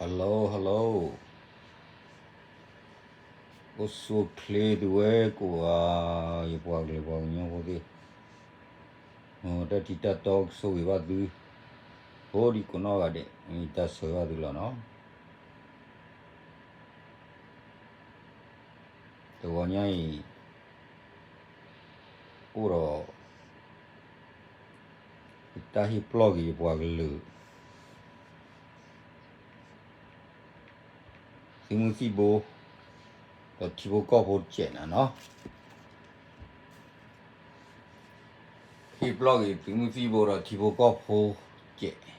Hello hello, အိၣ်ဆူၣ်အိၣ်ချ့သုဝဲကိးဂၤ, ယပှၤကလုာ်ပှၤကညီဖိသ့ၣ်, တၢ်ထံတၢ်တီကဆိၣ်ဂ့ၤဘၣ်သု, ဖိဒံကိးနီၢ်ဂၤဒဲး မ့ၢ်တၢ်ဆၢဂ့ၤဘၣ်သုလီၤနီၤ. တဂီၤညါအံၤ အိၣ်ဒီး တၢ်ဟ့ၣ်ပျီၢ်က့ၤယပှၤကလုာ် သုးမုၢ်သံၣ်ဘိ ဒီးထံဖိကီၢ်ဖိတစဲးနၤနီၤ. ဟ့ၣ်ပျီၢ်က့ၤသုးမုၢ်သံၣ်ဘိဒီးထံဖိကီၢ်ဖိတစဲး,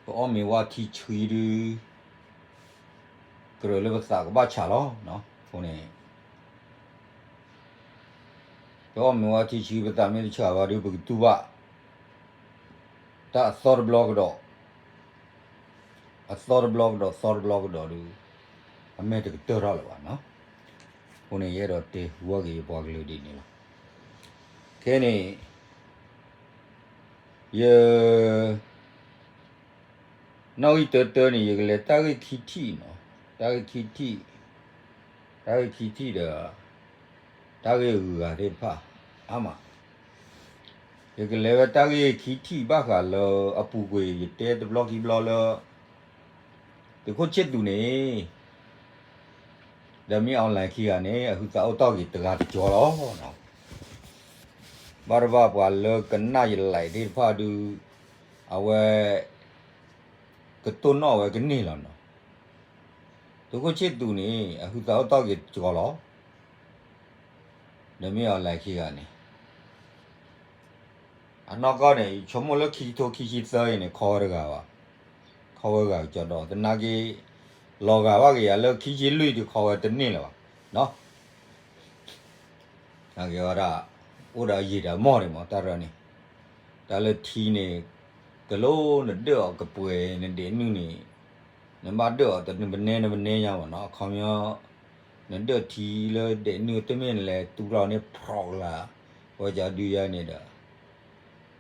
ပအီၣ်မ့ၤဝါထံဆှံဒုး ကြၢးလၢပသးကဘၣ်ဆးလီၤ. အဃိန့ၣ် ပအီၣ်မ့ၤဝါထံဆှံ ပသးမ့ၢ်တဆးဘၣ်ဒုး ပကတူၢ်ဘၣ် တၢ်အသီတဘျီကဒီး အသီတဘျီကဒီး သီတဘျီကဒီးဒုး အမဲာ်တကတၢၢ်ထီၣ်လၢၤဘၣ်နီၤ. အဃိန့ၣ် ယအဲၣ်ဒိးတဲဟူဘၣ်က့ၤယပှၤကလုာ်ဒ်န့ၣ်လီၤ. ခဲန့ၣ် ယ နီၣ်ဂံၢ်တၢတၢန့ၣ် ယကလဲၤတၢ်ဂ့ၢ်ခံထံၣ်နီၤ, တၢ်ဂ့ၢ်ခံထံၣ်, တၢ်ဂ့ၢ်ခံထံၣ်ဒီး တၢ်ဂ့ၢ်အဂုၤအဂၤသ့ၣ်တဖၣ် အါမး, ယကလဲၤဝဲတၢ်ဂ့ၢ်ခံထံၣ်ဘၣ်ဃးလၢအပူၤကွံာ် ယတဲတဘျီခံဘျီလၢ သုးခိၣ်ဆ့ၣ်သူးန့ၣ် ဒီးမ့ၢ် online ခံဂၤန့ၣ် အဟုးသးအိၣ်တီၢ်က့ၤတဂၤတကီလီၤ. ဘၣ်တဘၣ်ပှၤလၢကနၣ်ယ live သ့ၣ်တဖၣ်ဒုး အဝဲ ကတိၢ်နီၣ်ဝဲကန့ၢ်လီၤနီၤ. သုးခိၣ်ဆ့ၣ်သူးန့ၣ် အဟုးသးအိၣ်တီၢ်က့ၤတကီလီၤ. ဒီးမ့ၢ် online ခံဂၤန့ၣ် အနီၢ်ကီၢ်န့ၣ် ယဆိကမိၣ်လၢခံကထိခံဆံသၢအံၤန့ၣ် ခီဝဲတဂၤဘၣ်, ခီဝဲဂၤကစီဒီ, သနာ်က့ လီၤဂာ်ဘၣ်က့ၤယၤလၢခံဆံလွံၢ်ဒုး ခီဝဲတန့ၢ်လၢၤဘၣ်နီၤ. နာ်က့ၤဝဲဒၣ် အိၣ်ဒီးယံာ်ဒီးမီၢ်ဒံးမး တၢ်ရၢန့ၣ်, တၢ်လၢထံန့ၣ် ကလိနဒၢၣ်အီၤကပှဲၤနဒဲးနုၢ်န့ၣ်, နဘၣ်ဒၢၣ်အီၤတနံၤပနဲနံၤပနဲညါမးနီၤ, အခီပညီ နဒၢၣ်ထံလၢဒဲးနုၢ်တမ့ၢ်နလဲၤတူၢ်လီၤန့ၢ်ဖျိးကလာ်, ဝဲကဒုယါန့ၣ်ဒီး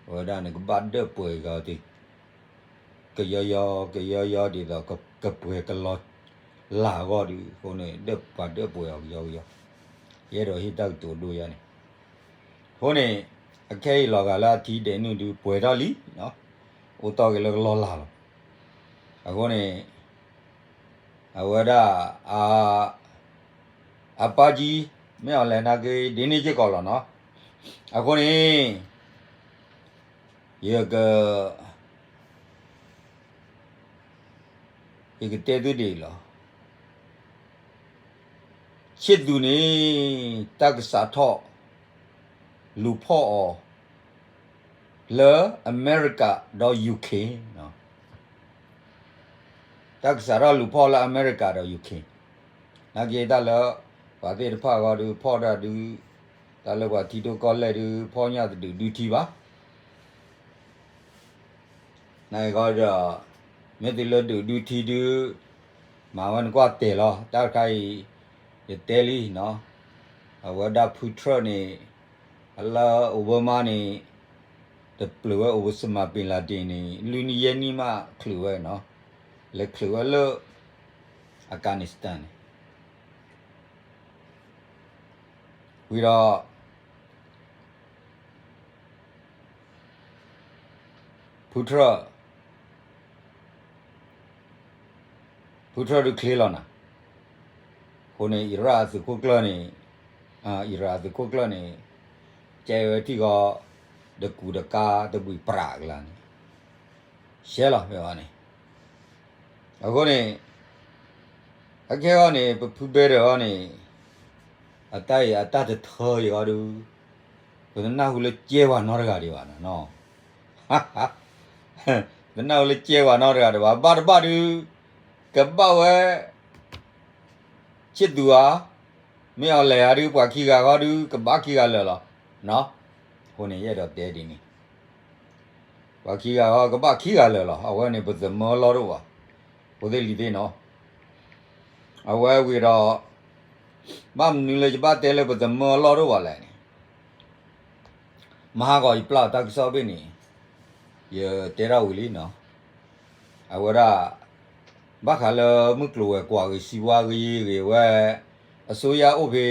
အဝဲဒၣ်နကဘၣ်ဒၢၣ်ပှဲၤဂၤအီၤ ကယီယီ ကယီယီဒ်သိးကပှဲၤကလီၤလၢ်အဂီၢ်ဒုး အဃိန့ၣ် ဒၢၣ်ပှၤဒၢၣ်ပှဲၤအီၤကယီကယီ, ယအဲၣ်ဒိးဟ့ၣ်တၢ်ကတိၤဒိၣ်ယါန့ၣ်, အဃိန့ၣ် အခဲအံၤလီၤဂာ်လၢအထံဒဲးနုၢ်ဒုး ပှဲၤထီၣ်လံ, အိၣ်တီၢ်က့ၤလၢကလီၤလၢ်လီၤ. အဃိန့ၣ် အဝဲဒၣ် အပၢ်ကံ မ့ၢ်အီၤလဲၣ်နာ်က့ ဒ်န့ၣ်စ့ၢ်ကီးလီၤနီၤ. အဃိန့ၣ် ယက ယကတဲသုဒ်အံၤလီၤ. ဆ့ၣ်သူးန့ၣ် တၢ်ကစးထီၣ် လူၤဖီၣ်အီၤ လၢအမဲရကၤဒီး UK တၢ်ကစးထီၣ်လူၤဖီၣ်လၢအမဲရကၤဒီး UK, နာ်က့တၢ်လၢ ပှၤသ့ၣ်တဖၣ်အဂီၢ်ဒုး ဖီၣ်ဒၣ်ဒုး, တၢ်လၢပှၤထံဒိၣ်ကီၢ်လဲၢ်ဒုး ဖီၣ်ညၣ်တဒုးဒုထံဘၣ်. နာ်က့ဂီၢ်ဒီး မ့ၢ်သုလၢဒုးဒုထံဒုး မၤဝဲနကွၢ်တဲာ်လီၤ. တၢ်တခါအံၤ ယတဲလံနီၤ, အဝဲဒၣ်ဖုထြၢၣ်န့ၣ် လၢ Obama န့ၣ် တပျုာ်ဝဲ Osama bin Laden န့ၣ် လွံၢ်နံၣ်ယဲၢ်နံၣ်မးချုးဝဲနီၤ, လဲၤချုးဝဲလၢ Afghanistan န့ၣ် ဝံၤဒီး ဖုထြၢၣ် ဖုထြၢၣ်ဒုးချ့လီၤနၤ, အဃိန့ၣ် အံရၣ်အသုးခိၣ်ကျၢၢ်န့ၣ်, အံရၣ်အသုးခိၣ်ကျၢၢ်န့ၣ် ကဲဝဲထံၣ်ဃီ တကူးတကါတဘှံးပြးကလာ်န့ၣ် ရှဲလီၤဖဲအီၤန့ၣ်, အဃိန့ၣ် အခဲအံၤန့ၣ် ပဖုဘဲဒၢးအီၤန့ၣ် အတၢ်အံၤအတၢ်တထၢအံၤအီၤဒုး ပတနၢ်ဟူလၢကဲပှၤနီတဂၤဒံးဘၣ်နီၤ, ပတနၢ်ဟူလၢကဲပှၤနီတဂၤဒံးဘၣ်, ဘၣ်တဘၣ်ဒုး ကဘၣ်ဝဲ ဆ့ၣ်သူးဧါ, မ့ၢ်အီၤလဲၣ်ဧါဒုး ပှၤခံဂၤဃီဒုး ကဘၣ်ခံဂၤလၢာ်လီၤ. အဃိန့ၣ် ယအဲၣ်ဒိးတဲဒ်န့ၣ် ပှၤခံဂၤဃီကဘၣ်ခံဂၤလၢာ်လီၤ. အဝဲန့ၣ် ပသမၢအလီၢ်တအိၣ်ဘၣ်, ဖိသ့ၣ်လံၤသ့ၣ်နီၤ, အဝဲဝံၤဒီး ဘၣ်မနုၤလၢယဘၣ်တဲလၢပသမၢအလီၢ်တအိၣ်ဘၣ်လဲၣ်န့ၣ် မဟါဂီၤယပျၢ်တၢ်ကစီၣ်ဘ့ၣ်န့ၣ် ယတဲထီၣ်ဝံၤလံနီၤ, အဝဲဒၣ် ဘၣ်ဃးလၢမုၢ်ကျိၤဝဲၤကွာ်ဂ့ၤ စံးဝါဂ့ၤဂ့ၤဝဲ အစိုးရအိၣ်ဖဲ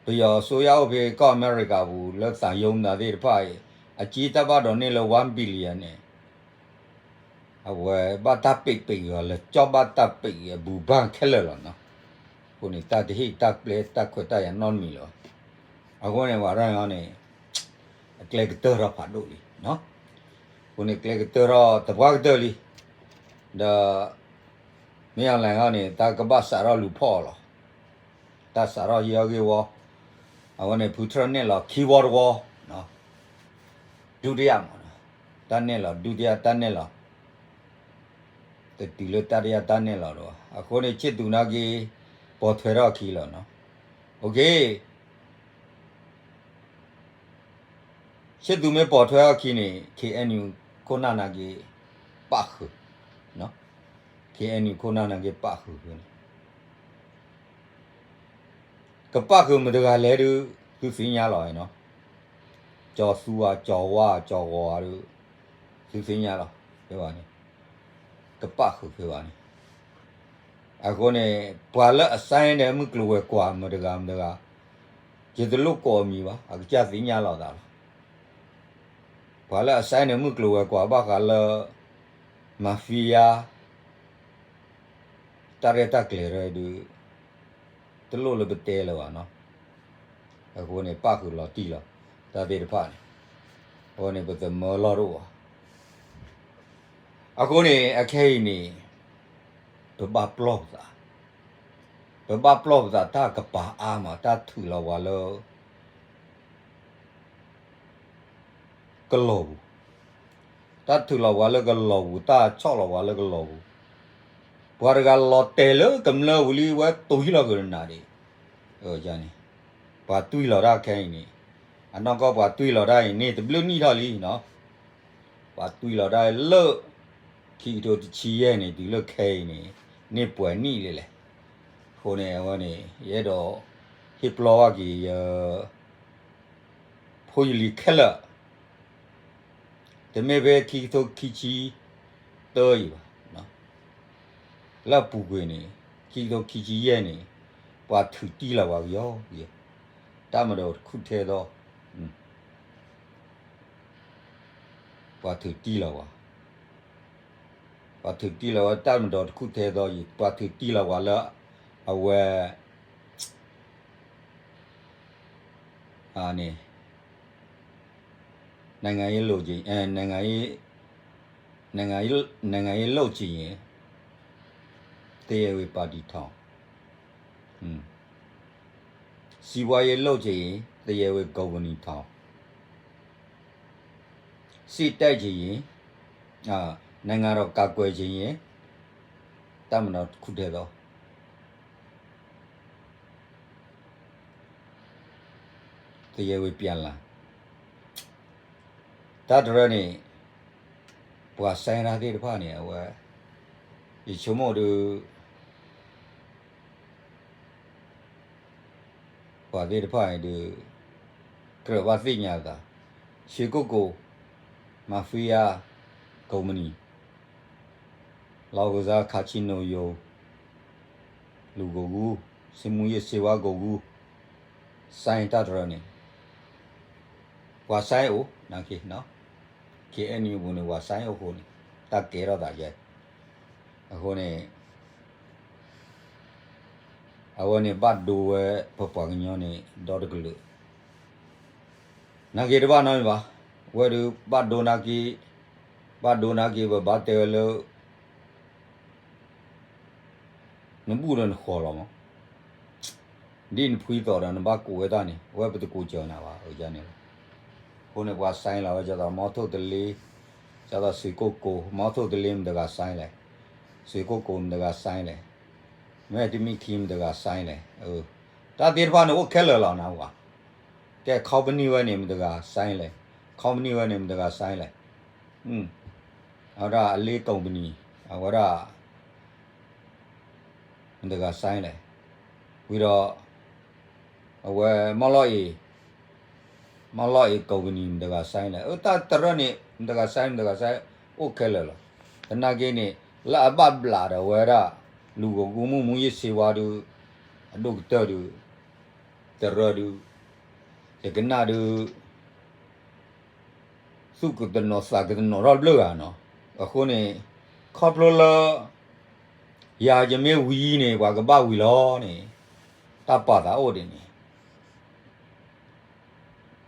ပယီၤအစိုးရအိၣ်ဖဲကီၢ်အမဲရကၤပူၤ လၢသးယိမသးသ့ၣ်တဖၣ်အံၤ အက့တၢ်ဘၣ်ဒိးန့ၢ်လၢ one billion န့ၣ် အဝဲဘၣ်တၢ်ပ့းပ့းဂီၤလၢ ကၠီၣ်ဘၣ်တၢ်ပ့းအဘူးဘၣ်ခဲလၢာ်လီၤနီၤ. အဃိန့ၣ် တၢ်တဟ့ၣ်တၢ်ပျဲတၢ်ခွဲးတၢ်ယာ်နီတမံၤလၢၤဘၣ်. အဃိန့ၣ် ပှၤရၢၢ်န့ၣ် အကျဲကတၢၢ်ထီၣ်ဖးဒိၣ်လံနီၤ. အဃိန့ၣ် ကျဲကတၢၢ်ထီၣ်သပှၢ်ကတၢၢ်လံ. ဒီး မ့ၢ်အီၤလဲၣ်ဟီန့ၣ် တၢ်ကဘၣ်စးထီၣ်လူၤဖီၣ်အီၤလီၤ. တၢ်စးထီၣ်ဟံးအီၤဂ့ၢ်ဝီ, အဝဲန့ၣ် ဖုထြၢၣ်နဲၣ်လီၤခံဝီတဝီ, ဒုတိယမး, တၢ်နဲၣ်လီၤ ဒုတိယတၢ်နဲၣ်လီၤ, တတုၤလၢတတိယတၢ်နဲၣ်လီၤဒီး အဃိန့ၣ် ဆ့ၣ်သူးနာ်က့ ပိာ်ထွဲထီၣ်အခံလီၤနီၤ. ဆ့ၣ်သူးမ့ၢ်ပိာ်ထွဲအီၤခံန့ၣ် ခ့ၣ်အဲၣ်ယူၣ် ခိၣ်နၢ်နာ်က့ ပၣ်ဃုာ်, ခ့ၣ်အဲၣ်ယူၣ် ခိၣ်နၢ်နာ်က့ ပၣ်ဃုာ်ဖဲန့ၣ် ကပၣ်ဃုာ်မတၤတဂၤလဲၣ်ဒုး သုသ့ၣ်ညါလီၤနီၤ. ကၠီၤသူဧါ ကၠီၤဝါ ကၠီၤဂီၤဧါဒုး သုသ့ၣ်ညါလီၤ ဖဲဘၣ်န့ၣ်, ကပၣ်ဃုာ်ဖဲဘၣ်န့ၣ်. အဃိန့ၣ် ပှၤလၢအsignန့ၣ် မုၢ်ကျိၤဝဲၤကွာ်မတၤတဂၤမတၤတဂၤ, ယတလိၣ်ကိးအမံၤဘၣ်, အကစၢ်သ့ၣ်ညါလီၤသးလီၤ. ပှၤလၢအsignန့ၣ် မုၢ်ကျိၤဝဲၤကွာ်ဘၣ်ဃးလၢ mafia တၢ်ရဲၣ်တၢ်ကျဲၤရဲၣ်ဒုး တလိၣ်လၢပတဲလၢၤဘၣ်နီၤ. အဃိန့ၣ် ပၣ်ဃုာ်လီၤတံၢ်လီၤ တၢ်သ့ၣ်တဖၣ်န့ၣ်, အဃိန့ၣ် ပသမၢလီၢ်တအိၣ်ဘၣ်. အဃိန့ၣ် အခဲအံၤန့ၣ် ပဘၣ်ပလီၢ်ပသး, ပဘၣ်ပလီၢ်ပသး တၢ်ကပၤအါမး တၢ်ထုးလီၤပှၤလၢ ကလီၤပူၤ, တၢ်ထုးလီၤပှၤလၢကလီၤပူၤ တၢ်ဆီၣ်လီၤပှၤလၢကလီၤပူၤ, ပှၤတဂၤလီၤတဲာ်လၢကမျၢၢ်ပူၤလံ ဝဲတူၢ်ဟံၣ်လီၤကနၤဒံး, န့ၣ် ပှၤတွံၢ်လီၤတၢ်ခဲအံၤန့ၣ်, အနီၢ်ကီၢ်ပှၤတွံၢ်လီၤတၢ်အံၤန့ၣ် တဘျုးနံၣ်ထီၣ်လံနီၤ. ပှၤတွံၢ်လီၤတၢ်လၢ ခံကထိတဆံယဲၢ်န့ၣ် တုၤလၢခဲအံၤန့ၣ် န့ၢ်ပှဲၤနံၣ်လံလဲၣ်. အဃိန့ၣ် အဝဲန့ၣ် ယအဲၣ်ဒိး ဟ့ၣ်ပလီၢ်ဘၣ်က့ၤယ ဖိယလံၤခဲလၢာ်, တမ့ၢ်ဖဲခံကထိခံဆံသၢအံၤဘၣ်, လၢအပူၤကွံာ်န့ၣ် ခံကထိခံဆံယဲၢ်န့ၣ် ပှၤထုးတံၢ်လီၤပှၤကယီကယီ, တၢ်မၤဒီးတခူၣ်ထဲသီ, ပှၤထုးတံၢ်လီၤပှၤ, ပှၤထုးတံၢ်လီၤဝဲ တၢ်မၤဒီးတခူၣ်ထဲသီအံၤ ပှၤထုးတံၢ်လီၤပှၤလၢ အဝဲ န့ၣ် နိုင်ငံရေးလိုချင်, နိုင်ငံရေး, နိုင်ငံရေး, နိုင်ငံရေးလုပ်ချင်ရင် တရားဝင်ပါတီထောင်, စီးပွားရေးလုပ်ချင်ရင် တရားဝင်ကုမ္ပဏီထောင်, စစ်တိုက်ချင်ရင်, နိုင်ငံတော်ကာကွယ်ချင်ရင် တပ်မတော်တစ်ခုတည်းသော တရားဝင်ပြန်လာ, တၢ်တရၢန့ၣ် ပှၤ sign တၢ်သ့ၣ်တဖၣ်န့ၣ် အဝဲ ယဆိကမိၣ်ဒီး ပှၤသ့ၣ်တဖၣ်န့ၣ်ဒီး ကြၢးဘၣ်သ့ၣ်ညါသး, ရွှေကုက္ကို mafia ကုမ္ပဏီ, လောင်းကစား casino ရုံ, လူကုန်ကူး, စက်မှုရေး ဆေးဝါးကုန်ကူး, sign တၢ်တရၢန့ၣ် ပှၤ sign အိၣ် နာ်က့ KNU ပူၤန့ၣ် ပှၤ sign အိၣ်အဃိန့ၣ် တၢ်ကဲထီၣ်သးယဲၢ်, အဃိန့ၣ် အဝဲန့ၣ်ဘၣ်ဒိဝဲ ပပှၤကညီန့ၣ် ဒီတကလုာ်, နာ်က့တဘၣ်နီတမံၤဘၣ်, ဝဲဒီးဘၣ်ဒိနာ်က့, ဘၣ်ဒိနာ်က့ ပဘၣ်တဲဝဲလၢ နဘူၣ်ဒီးနဃီၤလီၤမး, ဒ်နဖှံသီၣ်ဒီးနဘၣ်ကိးဝဲတၢ်န့ၣ် အဝဲပတကိးစၢၤနၤဘၣ် အန့ၣ်လီၤ. အဃိန့ၣ် ပှၤ sign လီၤဝဲ ဒ်သိး မီထိၣ်တလ့, ဒ်သိး ရွှေကုက္ကို, မီထိၣ်တလ့ မတၤဂၤ sign လဲၣ်, ရွှေကုက္ကို မတၤဂၤ sign လဲၣ်, မ့ၢ်တမံၤခံ မတၤဂၤ sign လဲၣ်, တၢ်သ့ၣ်တဖၣ်န့ၣ် အိၣ်ခဲလၢာ်လီၤနၤဝဲ, ကဲ company ဝဲန့ၣ် မတၤဂၤ sign လဲၣ်, company ဝဲန့ၣ် မတၤဂၤ sign လဲၣ်, အဝဲဒၣ်အလ့ company အဝဲဒၣ် မတၤဂၤ sign လဲၣ်, ဝံၤဒီး အဝဲ မီၣ်လီၢ်အ့ၤ, မီၣ်လီၢ်အ့ၤ company မတၤဂၤ sign လဲၣ်, အတၢ်တရၢန့ၣ် မတၤဂၤ sign မတၤဂၤ sign အိၣ်ခဲလၢာ်လီၤ. သနာ်က့န့ၣ် လၢအဘၣ်ဘျးဒီးဝဲဒၣ် လူၤကကူမုၣ်မူယ့ၢ်ဆ့ဝါဒုး အဒိၣ်ကတၢၢ်ဒုး တရၢဒုး ယကနၣ်ဒုး သူၣ်ကတနီၤသးကတနီၤထီၣ်တဘျုးဂၤနီၤ. အဃိန့ၣ် ခီဖျိလၢ ယၤယမ့ၢ်ဝံၤန့ၣ် ပှၤကဘၣ်ဝံၤလီၤန့ၣ် တၢ်ပာ်သးအိၣ်ဒ်န့ၣ်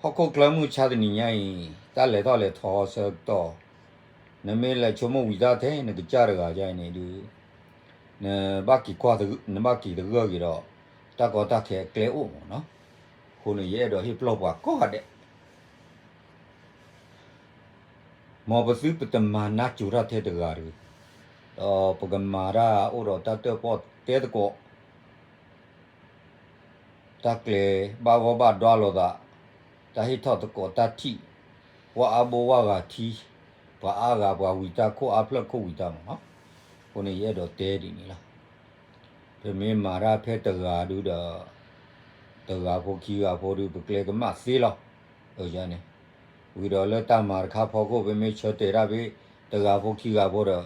ဟီၣ်ခိၣ်ချၢမုၢ်ဆါတနံၤညါအံၤ တၢ်လဲၤထီၣ်လဲၤထီဆၢကတီၢ် နမ့ၢ်လဲၤဆိကမိၣ်ဝံၤတၢ်ထဲနကစၢ်တဂၤယါအံၤန့ၣ်ဒုး နဘၣ်က့ၤကွၢ် နဘၣ်က့ၤသဂၢၢ်က့ၤဒီး တၢ်ကီတၢ်ခဲအကျဲအိၣ်မးနီၤ. အဃိန့ၣ် ယအဲၣ်ဒိးဟ့ၣ်ပလီၢ်ပှၤကိးဂၤဒဲး မ်ပသုပတမၤနးစူၤတၢ်ထဲတဂၤတဂ့ၤ, ဒီးပကမၤတၢ်အိၣ်ဒီးတၢ်တၢၣ်ပီၣ်တဲသကိး, တၢ်ကျဲၤဘၣ်ဂီၢ်ဘၣ်ဒွါလိာ်သး, တၢ်ဟ့ၣ်ထီၣ်သကိးတၢ်ထံၣ်, ပှၤအါဘိဝၣ်ဂၤထံ, ပှၤအါဂၤပှၤဝံၤတၢ်ခိၣ်အါဖျၢၣ်ခိၣ်ဝံၤတၢ်မးနီၤ. အဃိန့ၣ် ယအဲၣ်ဒိးတဲဒ်န့ၣ်လီၤ. ပမ့ၢ်မၤတၢ်ဖဲတဂၤဒုဒီး တဂၤဖိခံဂၤဖိဒု ပကျဲကမၣ်သ့လီၤ. အန့ၣ် ဝံၤဒီးလၢတၢ်မၤတခါဖီခိၣ် ပမ့ၢ်ဆၢတဲာ်တၢ်ဖဲ တဂၤဖိခံဂၤဖိဒီး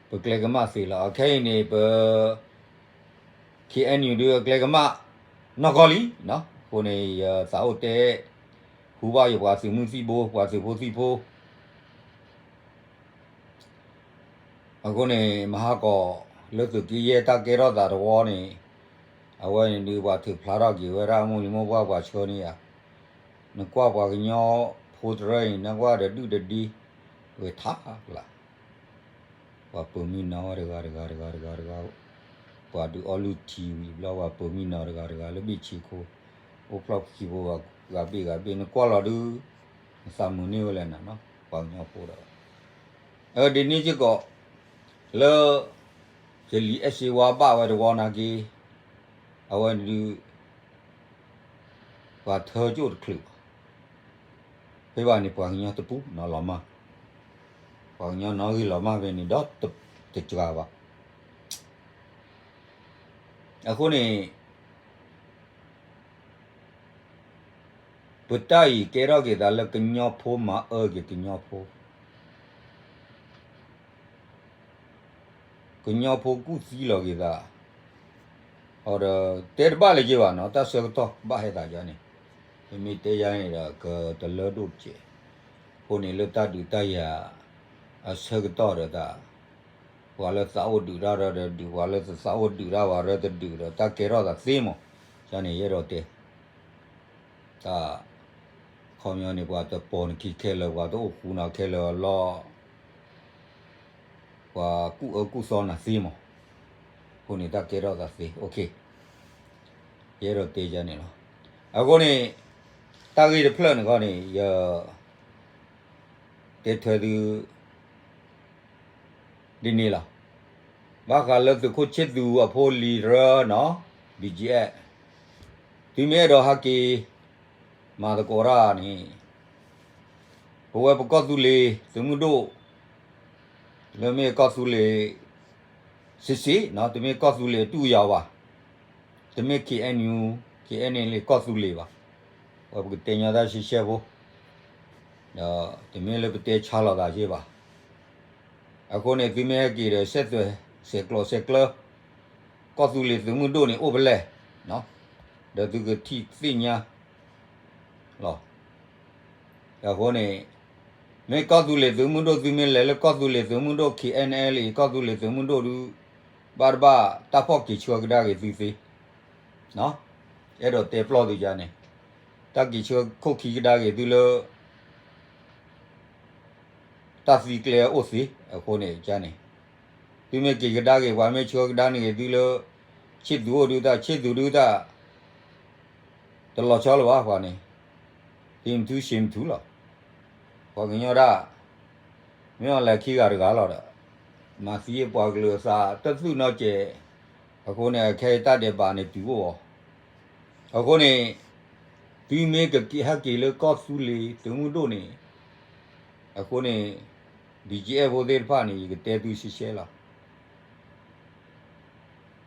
ပကျဲကမၣ်သ့လီၤ. အခဲအံၤန့ၣ် ပ ခ့ၣ်အဲၣ်ယူၣ် ဒုအကျဲကမၣ်နီၢ်ကီၢ်လံနီၤ. အဃိန့ၣ် ယသးအိၣ်တဲ ဟူဘၣ်ယပှၤသုးမုၢ်သံၣ်ဘိ ပှၤသုးဖိသံၣ်ဖိ အဃိန့ၣ် မဟါကီး လၢသုးက့ယဲၢ်တၢ်ကဲထီၣ်သးတဝီန့ၣ် အဝဲန့ၣ်ဒုး ပှၤထုးဖျါထီၣ်က့ၤဝဲဒၣ် မိၢ်လံၤမိၢ်ပှၢ်ပှၤဆှၢန့ၢ်ဧါ, နကွၢ်ပှၤကညီဖိတရၢအံၤ နကွၢ်ဒီးဒုၣ်ဒီးဒ့ ဝဲထးကျါ ပှၤပၢၤမံနီၤဝဲတဂၤတဂၤတဂၤတဂၤတဂၤ, ပှၤဒုးအီလုၢ်ထံဝံၤဘျီ ပှၤပၢၤမံနီၤတဂၤတဂၤလၢဘ့ၣ်ဆ့ခိ, အိၣ်ဖျီၣ်ခံဖိဂၤဘ့ၣ်ဂၤဘ့ၣ် နကွၢ်လီၤဒုး နသးမုာ်န့ၢ်ဝဲလဲၣ်နီၤ ပှၤကညီဖိဒီး ဒ်န့ၣ်စ့ၢ်ကီး လၢ ယလံၤအဲၣ်စ့ဝါဘၣ်ဝဲတဝီနာ်က့ အဝဲဒုး ပှၤထၢကၠိၣ်တချုးဘၣ်. ဖဲဘၣ်န့ၣ် ပှၤကညီတပူၤနီၤလီၤမၢ်, ပှၤကညီနီၣ်ဂံၢ်လီၤမၢ်ဖဲန့ၣ်ဒီးတစှၤဘၣ်. အဃိန့ၣ် ပတၢ်အံၤကဲထီၣ်က့ၤသးလၢကညီဖိမၤအၢက့ၤကညီဖိ ကညီဖိကူၣ်သံလီၤက့ၤသး, အဒီး တဲတဘၣ်လၢၤက့ၤဘၣ်နီၤ တၢ်ဆၢကတီၢ်ဘၣ်ဟဲသးယါန့ၣ်, မ့မ့ၢ်တဲယါန့ၣ်ဒီး ကတလၢဒိၣ်စဲး, အဃိန့ၣ်လၢတၢ်ဒုးတၢ်ယၤ အဆၢကတီၢ်ဒီးတၢ် ပှၤလၢသးအိၣ်ဒုးတၢ်ဒီးဒုး ပှၤလၢတသးအိၣ်ဒုးတၢ်ဘၣ်ဒီးတဒုးဒီး တၢ်ကဲထီၣ်သးသ့မး, ယါန့ၣ်ယအဲၣ်ဒိးတဲ တၢ် ခီပညီန့ၣ် ပှၤတပိာ်နခံခဲလၢာ် ပှၤတအိၣ်ဃူနၤခဲလၢာ်အလီၢ် ပှၤကူၣ်အၢကူၣ်သီနၤသ့မး, အဃိန့ၣ် တၢ်ကဲထီၣ်သးသ့ ယအဲၣ်ဒိးတဲယါန့ၣ်လီၤ. အဃိန့ၣ် တၢ်ဂ့ၢ်တဖျၢၣ်န့ၣ်ခီန့ၣ် ယ တဲထွဲသု ဒ်န့ၣ်လီၤ. ဘၣ်ဃးလၢသုးခိၣ်ဆ့ၣ်သူးအဖိလံၤတရၢနီၤ ဘံၣ်ကၠံအဲၣ်, သုမ့ၢ်အဲၣ်ဒိးဟဲက့ၤ မၤသကိးတၢ်န့ၣ် ပဝဲပကီၢ်သူလ့ၤသုးမုၢ်ဒိၣ် လၢမ့ၢ်ကီၢ်သူလ့ၤ စ့ၢ်စ့ၢ်နီၤ တမ့ၢ်ကီၢ်သူလ့ၤတူၢ်ယၤဘၣ်, တမ့ၢ် KNU KNLA ကီၢ်သူလ့ၤဘၣ်, ပဝဲပကတဲညီတၢ်ရှဲရှဲဖိ ဒီးတမ့ၢ်လၢပတဲဆါလီၤသးယဲၢ်ဘၣ်. အဃိန့ၣ် သုမ့ၢ်ဟဲက့ၤဒီး စဲးသွဲး ဆဲးကျိးဆဲးကျၢ ကီၢ်သူလ့ၤသုးမုၢ်ဒိၣ်န့ၣ်အိၣ်ဖဲလဲၣ်, ဒီးသုကထံၣ်သ့ၣ်ညါလီၤ. အဃိန့ၣ် မ့ၢ်ကီၢ်သူလ့ၤသုးမုၢ်ဒိၣ် သုမ့ၢ်လဲၤလၢကီၢ်သူလ့ၤသုးမုၢ်ဒိၣ် KNLA ကီၢ်သူလ့ၤသုးမုၢ်ဒိၣ်ဒုး ဘၣ်တဘၣ်တၢ်ဖီၣ်က့ၤဆှၢကဒါက့ၤသုသ့ အဲၣ်ဒိးတဲပျီၢ်သုယါန့ၣ်, တၢ်က့ၤဆှၢခိၣ်ခံကဒါက့ၤသုလၢ တၢ်သံကျဲအိၣ်သ့, အဃိန့ၣ်န့ၣ် သုမ့ၢ်က့ၤကဒါက့ၤ ပှၤမ့ၢ်ဆှၢကဒါန့ၢ်က့ၤသုလၢ ဆ့ၣ်သူးအိၣ်ဒုးတၢ် ဆ့ၣ်သူးဒုးတၢ် တလီၤဆီလၢၤဘၣ်ပှၤန့ၣ်, သံမထူဆံးမထူလီၤ. ပှၤကညီဒၣ် မ့ၢ်အီၤလဲၤခံဂၤတဂၤလီၤဒီး မၤသံပှၤကလုာ်အသးတသူၣ်နီတစဲး, အဃိန့ၣ် အခဲအံၤတၢ်ဒဲးဘးန့ၣ်တုၤအိၣ်အီၤ, အဃိန့ၣ် သုမ့ၢ်ကက့ၤဟဲက့ၤလၢကီၢ်သူလ့ၤသုးမုၢ်ဒိၣ်န့ၣ်, အဃိန့ၣ် BGF ဖိသ့ၣ်တဖၣ်န့ၣ် ယကတဲသုရှဲရှဲလီၤ.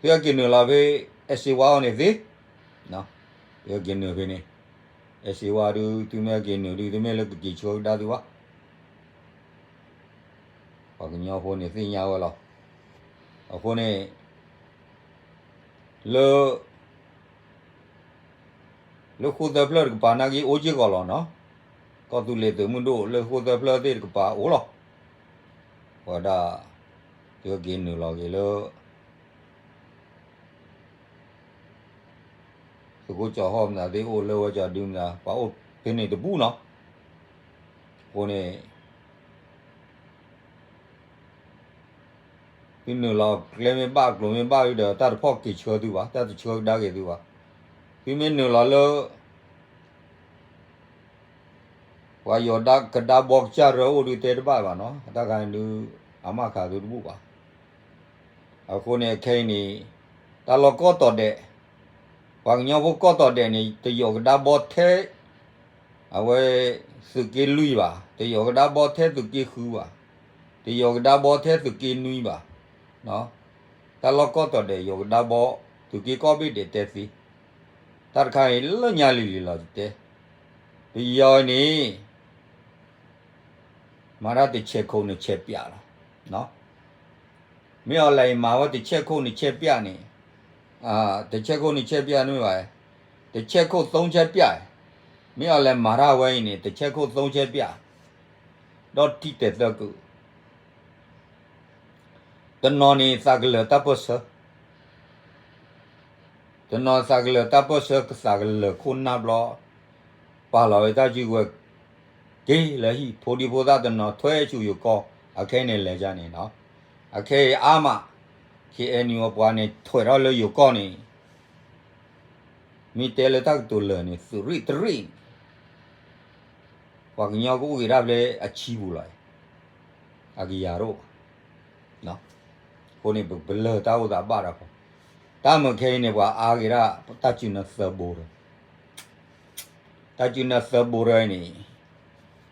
သုဟဲက့ၤနုာ်လီၤဖဲ အဲၣ်စ့ဝါအအိၣ်န့ၣ်သ့, သုဟဲက့ၤနုာ်ဖဲန့ၣ်, အဲၣ်စ့ဝါဒုး သုမ့ၢ်ဟဲက့ၤနုာ်ဒုး သုမ့ၢ်လၢကက့ၤဆှၢကဒါသုဘၣ် ပှၤကညီဖိန့ၣ်သ့ၣ်ညါဝဲလီၤ. အဃိန့ၣ် လၢ လၢဃိၣ်သၢဖျၢၣ်တကပၤနာ်က့အိၣ်က့ၢ်ဂီၤလီၤနီၤ, ကီၢ်သူလ့ၤသုးမုၢ်ဒိၣ်လၢဃိၣ်သၢဖျၢၣ်သ့ၣ်တကပၤအိၣ်လီၤ. ပဝဲဒၣ် သုက့ၤနုာ်လီၤက့ၤလၢ သုးခိၣ်ကၠီၤဟီၣ်မတၤသ့ၣ်အိၣ်လၢဝဲကၠီၤဒုမတၤ ပှၤအိၣ်ဖဲန့ၣ်တဘူၣ်နီၤ. အဃိန့ၣ် သုနုာ်လီၤကျဲမ့ၢ်ဘၣ်ကျိၤမ့ၢ်ဘၣ်ဒီး တၢ်တဖီၣ်က့ၤဆှၢသုဘၣ်, တၢ်တဆှၢကဒါက့ၤသုဘၣ်. သုမ့ၢ်နုာ်လီၤလၢ ပှၤယီၤကဒါဘီကစၢ်ရၢအိၣ်ဒုးတဲတဘၣ်ဘၣ်နီၤ, တၢ်ခါန့ၣ်ဒုး အမၣ်ခးသုတဘူၣ်ဘၣ်. အဃိန့ၣ်ခဲအံၤန့ၣ် တၢ်လီၢ်ကီၢ်တီၤဒဲး, ပှၤကညီဖိကီၢ်တီၤဒဲးန့ၣ် တယီၤကဒါဘီထဲ အဝဲ သုးက့လွံၢ်ဘၣ်, တယီၤကဒါဘီထဲသုးက့ဃုဘၣ်, တယီၤကဒါဘီထဲသုးက့နွံဘၣ်. တၢ်လီၢ်ကီၢ်တီၤဒဲးယီၤကဒါဘီ သုးက့ကီၢ်ဘ့ၣ်ဒဲးတဲသ့, တၢ်တခါအံၤလၢညါလံၤလံၤလီၤတဲ, ပယီၤအံၤန့ၣ် မၤတၢ်တဆဲးခိၣ်န့ၣ်ဆဲးပၠးလီၤ. မ့ၢ်အီၤလဲၣ်အံၤမၤဝဲတဆဲးခိၣ်န့ၣ်ဆဲးပၠးန့ၣ်, တဆဲးခိၣ်န့ၣ်ဆဲးပၠးန့ၣ်မ့ၢ်ဘၣ်, တဆဲးခိၣ်သုံးဆဲးပၠး, မ့ၢ်အီၤလဲၣ်မၤတၢ်ဝဲအံၤန့ၣ် တဆဲးခိၣ်သုံးဆဲးပၠး, ဒီးထံၣ်တဲာ်သၢကုာ် တနီၤန့ၣ်သးကလၢၤတၢ်ပၢၢ်ဆၢ, တနီၤသးကလၢၤတၢ်ပၢၢ်ဆၢ ကသးကလၢၤခိၣ်နၢ်ဘျီ, ပာ်လီၤဝဲတၢ်စုကဝဲၤ က့ၤလၢဟံၣ်, ဖိဒံဖိသၣ်တနီၤထွဲဆူယိၤကီၢ်, အခဲအံၤန့ၣ်လဲၤယါန့ၣ်နီၤ, အခဲအံၤအါမး, ခဲအံၤန့ၣ် ပှၤန့ၣ်ထွဲထီၣ်လၢယိၤကီၢ်န့ၣ် မ့ၢ်တဲလၢတၢ်ကတိၤလၢာ်န့ၣ် သုးရ့ၣ်တရ့ၣ်န့ၣ် ပှၤကညီကအိၣ်က့ၤဒၣ်ဖဲအဆံပူၤလီၤ, အကယၤတအိၣ်ဘၣ်. အဃိန့ၣ် ပလၢၢ်တၢ်အိၣ်သးဘၣ်ဒီး, တၢ်မုာ်ခဲအံၤန့ၣ် ပှၤအါက့ၤဒၣ် တၢ်စုနၢသၢဘိရၢ, တၢ်စုနၢသၢဘိရၢန့ၣ်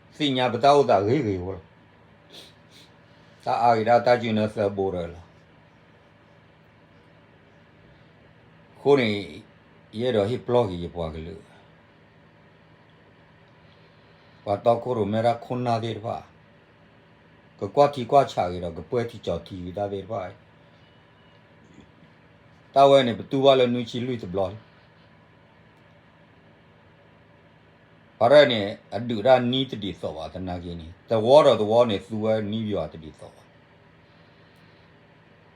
သ့ၣ်ညါပတၢ်အိၣ်သးဂ့ၤဂ့ၤဖိလီၤ. တၢ်အါက့ၤဒၣ်တၢ်စုနၢသၢဘိရၢလီၤ. အဃိန့ၣ် ယအဲၣ်ဒိးဟ့ၣ်ပျီက့ၤယပှၤကလုာ် ပှၤတီခိၣ်ရိၣ်မဲတၢ်ခိၣ်နၢ်သ့ၣ်တဖၣ်, ကကွၢ်ထံကွၢ်ဆးက့ၤဒီး ကပှဲၤထံကၠီၤထံက့ၤတၢ်သ့ၣ်တဖၣ်, တၢ်ဝဲန့ၣ် ပတူၢ်ဘၣ်လၢနွံဆံလွံၢ်တဘျီလံ. ပှၤရဲၣ်န့ၣ် အဒုးတၢ်နံၤတဒ်သိးဘၣ်သနာ်က့န့ၣ် တဝီဒီးတဝီန့ၣ် သူဝဲနံၤပယီၤတဒ်သိးဘၣ်.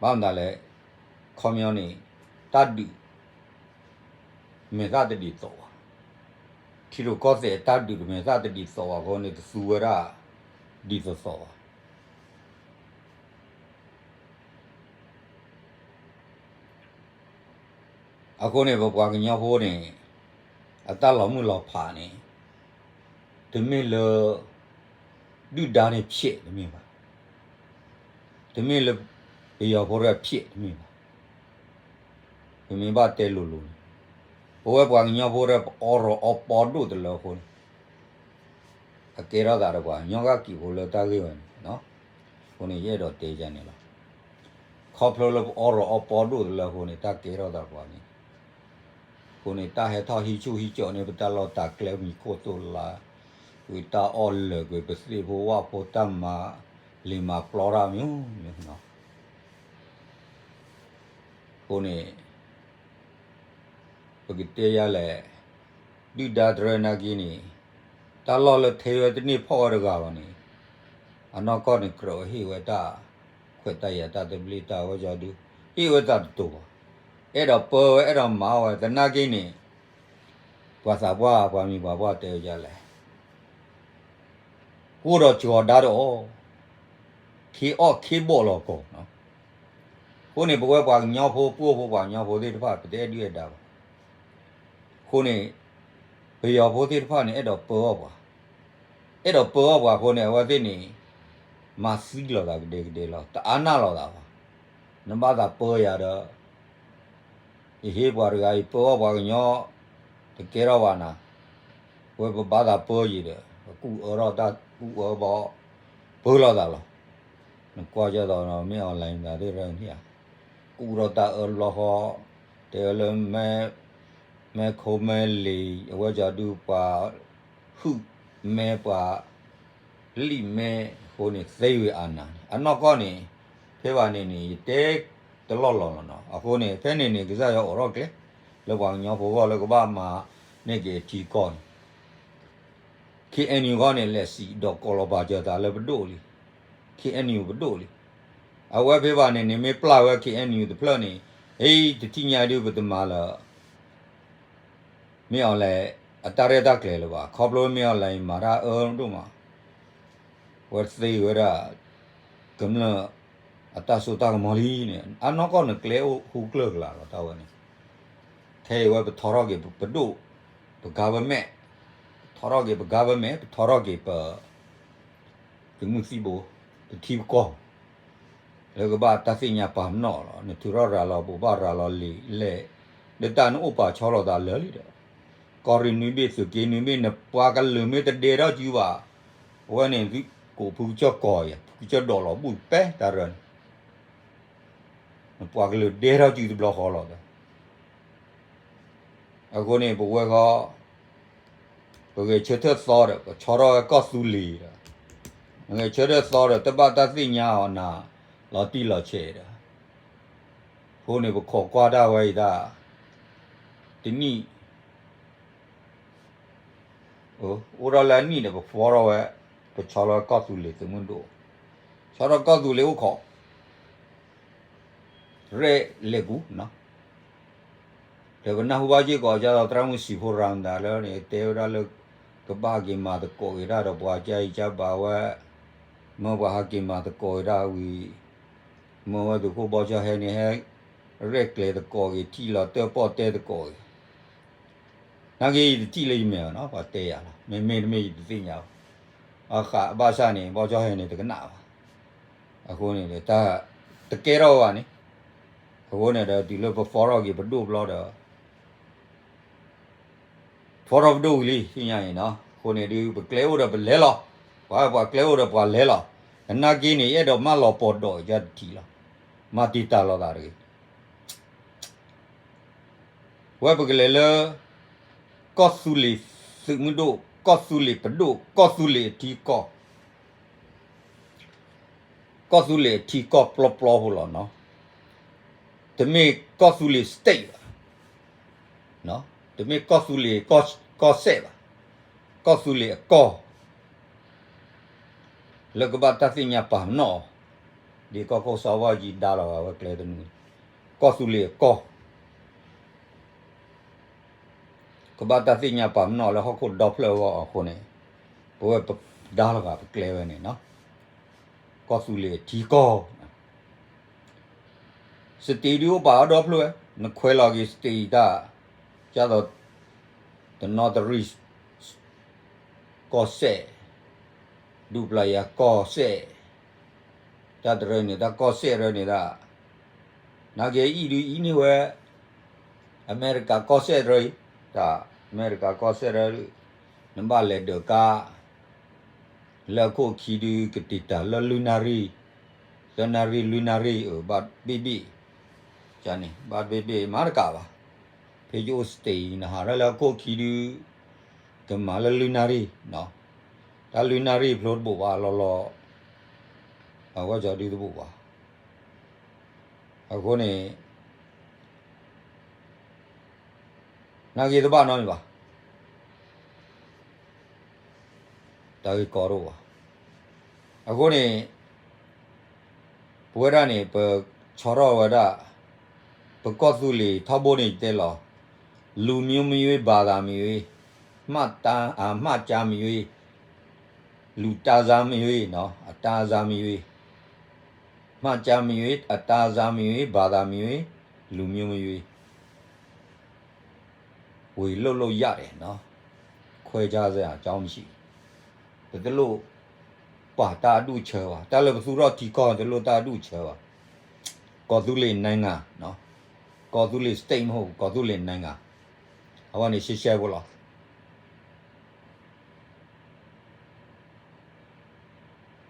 ဘၣ်မနုၤလဲၣ်, ခီပညီန့ၣ် တၢ်ဒုး မဲာ်သၣ်တဒ်သိးဘၣ်. ထံရူၢ်ကီၢ်သဲးတၢ်ဒုးတမဲာ်သၣ်တဒ်သိးဘၣ်အဃိန့ၣ် တသူဝဲဒၣ် ဒ်သိးသိးဘၣ်. အဃိန့ၣ် ပပှၤကညီဖိန့ၣ် အတၢ်လီၤမုၢ်လီၤဖးန့ၣ် တမ့ၢ်လၢ ဒုၣ်ဒါန့ၣ်ဖျဲးတမ့ၢ်ဘၣ်. တမ့ၢ်လၢ ပယီၤဖိတဖျဲးတမ့ၢ်ဘၣ်. ပမ့ၢ်ဘၣ်တဲလိၤလိၤန့ၣ် ပဝဲပှၤကညီဖိတဖၣ် ပအီရီၣ်အီပီဒိၣ်တလၢအဃိန့ၣ် အကဲထီၣ်သးဒီးပှၤကညီကီၢ်ကံၢ်ဖိလၢတၢ်ဂ့ၢ်ဝဲန့ၣ်, အဃိန့ၣ် ယအဲၣ်ဒိးတဲယၤန့ၣ်လီၤ. ခီဖျိလၢပအီရီၣ်အီပီဒိၣ်တလၢအဃိန့ၣ် တၢ်ကဲထီၣ်သးပှၤန့ၣ်, အဃိန့ၣ် တၢ်ဟဲထီၣ်ဟံးဆူၣ်ဟံးကၠီၣ်န့ၣ် ပတၢ်လီၢ်တၢ်ကျဲမံၤခိၣ်သိၣ်လါ, ကွံာ်တၢ်အီၣ်လၢာ်ကွံာ် ပသ့ၣ်ဖိဝၣ်ဖိတၢ်မၤလံၤမၤပျီတၢ်မံၤမံၤ အဃိန့ၣ် ပကတဲယၤလဲၣ်, ဒုၣ်ဒါတရၢနာ်က့န့ၣ် တၢ်လီၢ်လၢထဲဝဲတန့ၢ်ဖီၣ်ဝဲတဂၤဘၣ်န့ၣ် အနီၢ်ကီၢ်န့ၣ် ကြၢးဟ့ၣ်ဝဲတၢ်ခွဲးတၢ်ယာ်တၢ်သဘျ့တၢ်ဝဲကၠီဒု ဟ့ၣ်ဝဲတၢ်တတိၤဘၣ်. အဲၣ်ဒိးပၢဝဲအဲၣ်ဒိးမၤဝဲသနာ်က့န့ၣ် ပှၤသးပှၢ် ပှၤမံၤပှၤပှၢ်တဲဝဲဒ်လဲၣ်, အိၣ်ဒီးစှီၤဒါဒီးအီၤ, ခ့အီၣ်ခ့ဘီၣ်လီၤကီး. အဃိန့ၣ် ပဝဲပှၤကညီဖိ ပှိၣ်ဖိပှၤကညီဖိသ့ၣ်တဖၣ် ပတအဲၣ်ဒုၣ်အဲၣ်ဒါဘၣ်. အဃိန့ၣ် ပယီၤဖိသ့ၣ်တဖၣ်န့ၣ် အဲၣ်ဒိးပၢအီၣ်ပှၤ, အဲၣ်ဒိးပၢအီၣ်ပှၤအဃိန့ၣ် အဝဲသ့ၣ်န့ၣ် မၤသံလိာ်သးကဒဲကဒဲလီၤ, တအါနၢ်လိာ်သးဘၣ်. နဘၣ်သးပၢယၤဒီး ယဟ့ၣ်ပှၤတဂၤအံၤ ပၢအီၣ်ပှၤကညီ တကဲထီၣ်ဘၣ်နၤ, ဝဲပဘၣ်သးပၢယံၤဒီး ပကူၣ်အၢထီၣ်တၢ်ကူၣ်အၢဘီ ပၢလိာ်သးလီၤ. နကွၢ်ကၢ်သိးနီၤ မ့ၢ် online မတၤသ့ၣ်ရၢန့ၣ်ဧါ, ကူၣ်ထီၣ်တၢ်အၢဘျီဃီ, တဲဝဲလၢ မဲခိမဲလ့ၤ အဝဲကၠီဒုပှၤဟုၣ်မဲပှၤ လံၣ်မဲ အဃိန့ၣ် သ့ဝံၤအနၤန့ၣ် အနီၢ်ကီၢ်န့ၣ် ဖဲဘၣ်န့ၣ်န့ၣ် ယတဲတလီၢ်လီၤလီၤနီၤ. အဃိန့ၣ် ဖဲန့ၣ်န့ၣ် ကစၢ်ယွၤအိးထီၣ်ကျဲ လၢပှၤကညီဖိဂီၢ်လၢကဘၣ်မၤန့ၢ်က့ၤထံကီၢ်န့ၣ် ခ့ၣ်အဲၣ်ယူၣ်ဂီၢ်န့ၣ် လဲၤစံးဒီးကိးလီၤပာ်စၢၤသးလၢပဒိၣ်လံ. ခ့ၣ်အဲၣ်ယူၣ်ပဒိၣ်လံ. အဝဲဖဲဘၣ်န့ၣ်န့ၣ် မ့ၢ်ပျၢ်ဝဲ ခ့ၣ်အဲၣ်ယူၣ် တဖျၢၣ်န့ၣ် ဟဲတထံၣ်ညါဒုးပတမၤလၢ မ့ၢ်အီၤလဲၣ် အတၢ်ရဲၣ်တၢ်ကျဲၤလၢၤဘၣ်. ခီဖျိမ့ၢ်အီၤလဲၣ် မၤတၢ်အၢဒိၣ်မး ဝဲသ့ဝဲဒၣ် ကမျၢၢ်အတၢ်စိတၢ်ကမီၤလံန့ၣ် အနီၢ်ကီၢ်န့ၣ်ကျဲအိၣ်ဟူကျၢၢ်ကလာ်လီၤ တၢ်ဝဲန့ၣ်. ထဲအံၤဝဲပထီထီၣ်က့ၤပဒိၣ် ပ government, ပထီထီၣ်က့ၤပ government, ပထီထီၣ်က့ၤပ သုးမုၢ်သံၣ်ဘိ ပထံပကီၢ် လၢကဘၣ်တၢ်သ့ၣ်ညါပာ်ပနီၣ်လီၤ. နထုးထီၣ်ရၤလီၤဘိးဘၣ်ရၤလီၤလံာ်လဲၣ်, လၢတၢ်နအိၣ်ပာ်ဆီလီၤသးလၢာ်လံဒီး ကီၢ်ရ့ၣ်နွံဘ့ၣ် သုးက့နွံဘ့ၣ် နပှၤကလုာ်မ့ၢ်တဒဲထီၣ်စုဘၣ်, အဝဲန့ၣ် ကိးဖုကစၢၢ်ကီၢ်ယၤ ဖုကစၢၢ်ဒိးလီၤဘူၣ်ပဲတၢ်ရၢန့ၣ် နပှၤကလုာ်ဒဲထီၣ်စုတဘျီဃီလီၤ. အဃိန့ၣ် ပဝဲဃီ ပဂဲၤဆၢထၢၣ်သီဒီး ပဆီထီၣ်ဝဲကီၢ်သူလ့ၤဒီး ပဂဲၤဆၢထၢၣ်သီဒီး တဘၣ်တၢ်သ့ၣ်ညါအီၤနၤ လီၤတံၢ်လီၤဆဲးဒီး အဃိန့ၣ် ပခိးကွၢ်ဒၣ်ဝဲအံၤဒၣ် တနံၣ် အိၣ်ဒီးလၢအနံၣ်ဒီး ပဖီထီၣ်ဝဲ ပဆီလီၤဝဲကီၢ်သူလ့ၤသုးမုၢ်ဒိၣ်, ဆီထီၣ်ကီၢ်သူလ့ၤအိၣ်ခိး ရဲၣ်လဲၤကူ ဒီးပနၢ်ဟူဘၣ်စ့ၢ်ကီး ကၢ်သိးသရၣ်မုၣ်စံးဖိရၤမတၤလၢန့ၣ် တဲဝဲဒၣ်လၢ ကဘၣ်က့ၤမၤသကိးက့ၤတၢ်ဒီးပှၤကၢ်အံၤကၢ်ဘၣ်ဝဲ, မၢပှၤဟးက့ၤမၤသကိးက့ၤတၢ်ဝံၤ မၢဝဲသုးခိၣ်ဘီကၠီဟဲန့ၣ် ဟဲရဲၣ်ကျဲၤသကိးက့ၤ ထံၣ်လီၤတၢၣ်ပီၣ်တဲသကိးက့ၤ နာ်က့ယတထံၣ်လၢယမဲာ်ဘၣ်နီၤ ပှၤတဲယၤလီၤ မ့မ့ၢ်တမ့ၢ်ယတသ့ၣ်ညါဘၣ်, အဃိဘၣ်ဆၣ်န့ၣ် ဘီကၠီဟဲန့ၣ်တကနၣ်ဘၣ်, အဃိန့ၣ် တၢ်တကဲထီၣ်ဘၣ်န့ၣ်, အဃိန့ၣ်ဒီးတုၤလၢပဖီထီၣ်က့ၤပဒိၣ်ဘျီဒီး ဖီထီၣ်ပဒိၣ်ဝံၤလံ သ့ၣ်ညါအံၤနီၤ, အဃိန့ၣ်ဒုး ပကျဲအိၣ်ဒီးပလဲၤလီၤ, ပှၤပှၤကျဲအိၣ်ဒီးပှၤလဲၤလီၤ, သနာ်က့န့ၣ် ယအဲၣ်ဒိးမၢလီၤပီၢ်ဒီးယတထံၣ်လီၤ, မၤတံာ်တာ်လိာ်သးတဂ့ၤ ဝဲပကလဲၤလၢ ကီၢ်သူလ့ၤသုးမုၢ်ဒိၣ်, ကီၢ်သူလ့ၤပဒိၣ်, ကီၢ်သူလ့ၤအထံကီၢ်, ကီၢ်သူလ့ၤအထံကီၢ်ပျီပျီဖိလီၤနီၤ, တမ့ၢ်ကီၢ်သူလ့ၤ state ဘၣ်, တမ့ၢ်ကီၢ်သူလ့ၤကီၢ်စဲၣ်ဘၣ်, ကီၢ်သူလ့ၤအကီၢ် လၢကဘၣ်တၢ်သ့ၣ်ညါပာ်ပနီၣ်အီၤ, ဒ်ကီၢ်ခိၣ်စီၤဝါကံဒါလီၤဂာ်ဝဲကျဲတနွံ, ကီၢ်သူလ့ၤအကီၢ် ကဘၣ်တၢ်သ့ၣ်ညါပာ်ပနီၣ်လၢဟီၣ်ခိၣ်ဒီဖျၢၣ်အဂီၢ်အဃိန့ၣ်, ပဝဲပဒါလီၤဂာ်ပကျဲဝဲန့ၣ်နီၤ, ကီၢ်သူလ့ၤအထံကီၢ် state ဒုးအိၣ်ပာ်အီၤဒီဖျၢၣ်ဝဲ, နခွဲးလီၤက့ၤ state တၢ်, ကၢ်သိး တနီသရံၣ် ကီၢ်စဲၣ်, ဒူပျၤယၤကီၢ်စဲၣ်, တၢ်တရၢန့ၣ် တၢ်ကီၢ်စဲၣ်ရၢန့ၣ်ဒၣ်, နာ်က့အံၤဒုးအံၤန့ၢ်ဝဲ အမဲရကၤကီၢ်စဲၣ်တရၢအံၤ, တၢ်အမဲရကၤကီၢ်စဲၣ်တရၢ, နဘၣ်လဲၤဒၢးကါ လၢအခိၣ်ခံဒုး ကတံာ်တာ်လၢလွံၢ်နၣ်ရံၣ်, သၢနၣ်ရံၣ်လွံၢ်နၣ်ရံၣ် အဘၣ်ဘ့ၣ်ဘ့ၣ်, န့ၣ် ဘၣ်ဘ့ၣ်ဘ့ၣ်မၤတကးဘၣ်, ဖဲယအိၣ် state အံၤ နဟးထီၣ်လၢအခိၣ်ခံဒုး ကမၤလၢလွံၢ်နၣ်ရံၣ်, တၢ်လွံၢ်နၣ်ရံၣ်ဖျိတဘိးဘၣ်လီၤလီၤ, အဝဲကီၤဒုးတဘိးဘၣ်, အဃိန့ၣ် နာ်က့တဘၣ်နီတမံၤဘၣ်, တၢ်ဂ့ၢ်ကီတအိၣ်ဘၣ်, အဃိန့ၣ် ပဝဲဒၣ်န့ၣ် ပဆီထီၣ်ဝဲဒၣ် ပကီၢ်သူလ့ၤထီဘိန့ၣ်တဲလီၤ, လူမျိုးမရွေး ဘာသာမရွေး, မှတ်တမ်း အာ မှတ်တမ်းမရွေး, လူတန်းစားမရွေးနော်, အတန်းစားမရွေး, မှတ်တမ်းမရွေး, အတန်းစားမရွေး, ဘာသာမရွေး, လူမျိုးမရွေး ဝင်လုပ်လို့ရတယ်နော်, ခွဲခြားစရာအကြောင်းမရှိဘူး, ပတလိၣ် ပာ်တၢ်အဒူၣ်အဆၢဘၣ်, တၢ်လၢပသူၣ်ထီၣ်ထံကီၢ် တလိၣ်တၢ်အဒူၣ်အဆၢဘၣ်, ကီၢ်သူလ့ၤ နိုင်ငံ, ကီၢ်သူလ့ၤ state မဟုတ်ဘူး, ကီၢ်သူလ့ၤ နိုင်ငံ, အဝဲန့ၣ်ရှဲရှဲဖိလီၤ.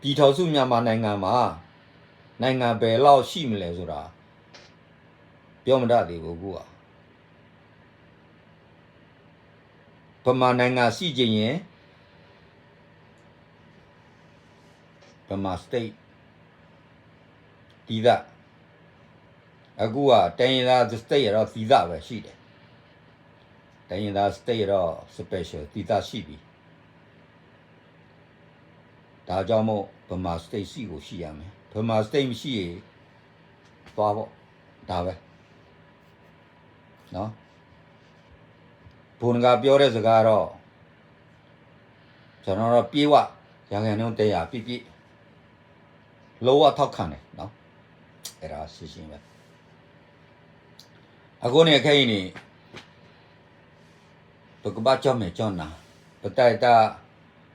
ပြည်ထောင်စုမြန်မာနိုင်ငံမှာ နိုင်ငံဘယ်လောက်ရှိမလဲဆိုတာ ပြောမတတ်သေးဘူး အခုက ဗမာနိုင်ငံရှိချင်ရင် ပမၤ state သံသၣ်, အကူၣ်ဘၣ် တိုင်းရင်းသား state တော့သံသၣ်ပဲရှိတယ်, တိုင်းရင်းသား state တော့ special သံသၣ်ရှိပြီ. ဒါကြောင့်မို့ ဗမာ state ရှိကိုရှိရမယ်, ဗမာ state မရှိရင် သွားပေါ့, ဒါပဲ. နော်, ဘုန်းကပြောတဲ့စကားတော့ ကျွန်တော်တော့ ပြည့်ဝ ရာခိုင်နှုန်းတစ်ရာ ပြည့်ပြည့် လုံးဝ ထောက်ခံတယ်နော်, အဲ့ဒါ ရှင်းရှင်းပဲ. အဃိန့ၣ် ခဲအံၤန့ၣ် ပကဘၣ်ကၠီၣ်မဲာ်ကၠီၣ်နါ, ပတၢ်အဲၣ်တၢ်,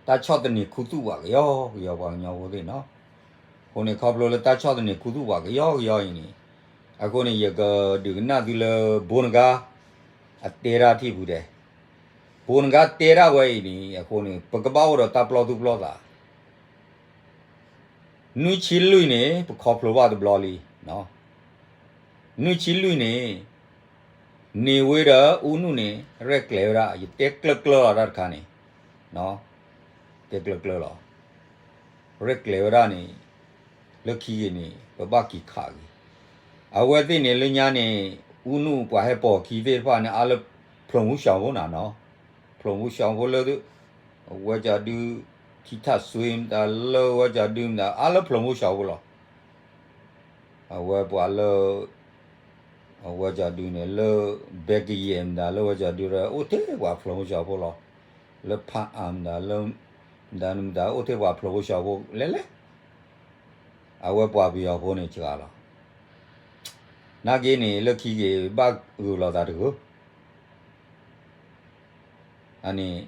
တၢ်ဆီၣ်သနံးခူသူၣ်ပှၤကယီကယီ ပှၤကညီဖိသ့ၣ်နီၤ. အဃိန့ၣ် ခီဖျိလၢတၢ်ဆီၣ်သနံးခူသူၣ်ပှၤကယီကယီအံၤန့ၣ်, အဃိန့ၣ် ယကဒုးကနၣ်သုလၢ ဘိနဂါ အတဲတၢ်ထံၣ်ပူၤဒဲး, ဘိနဂါတဲတၢ်ဝဲအံၤန့ၣ် အဃိန့ၣ် ပကဘၣ်အိၣ်ဒီးတၢ်ပျီၢ်သူၣ်ပျီၢ်သး နွံဆံလွံၢ်န့ၣ် ပခီဖျိဘၣ်တဘျီလံ. နွံဆံလွံၢ်န့ၣ် န့ၢ်ဝဲဒီး ဦးနုန့ၣ် ရဲၣ်ကျဲၤဝဲဒၣ်, ယတဲကျၢၤကျၢၤလီၤတၢ်တခါန့ၣ်, တဲကျၢၤကျၢၤလီၤ, ရဲၣ်ကျဲၤဝဲဒၣ်န့ၣ် လၢခံဂ့ၤန့ၣ် ပဘၣ်က့ၤခးဂ့ၤ. အဝဲသ့ၣ်န့ၣ် လၢညါန့ၣ် ဦးနု ပှၤဟဲပိာ်ခံသ့ၣ်တဖၣ်န့ၣ် အါလၢ ဖျိးမူးရှောင်ဖိနီၤ, ဖျိးမူးရှောင်ဖိလၢ ဝဲကၠီဒု ထံထၣ်စွ့မတၤ လၢဝဲကၠီဒုမတၤ အါလၢဖျိးမူးရှောင်ဖိလီၤ. အဝဲပှၤလၢ အဝဲကၠီဒုန့ၣ် လၢ ဘဲကယဲၢ်မတၤ လၢဝဲကၠီဒုဒီး အိၣ်ထဲပှၤဖျိးမူးရှောင်ဖိလီၤ. လၢဖၣ်အၣ်မတၤ လၢ မတၤနမတၤ အိၣ်ထဲပှၤဖျိးမူးရှောင်ဖိလဲၣ်လဲၣ်. အဝဲပှၤပယီၤဖိန့ၣ်စှၤလီၤ. နာ်က့န့ၣ် လၢခံက့ၤဘၣ်ဂုာ်လီၤသးတဂ့ၤ. အန့ၣ်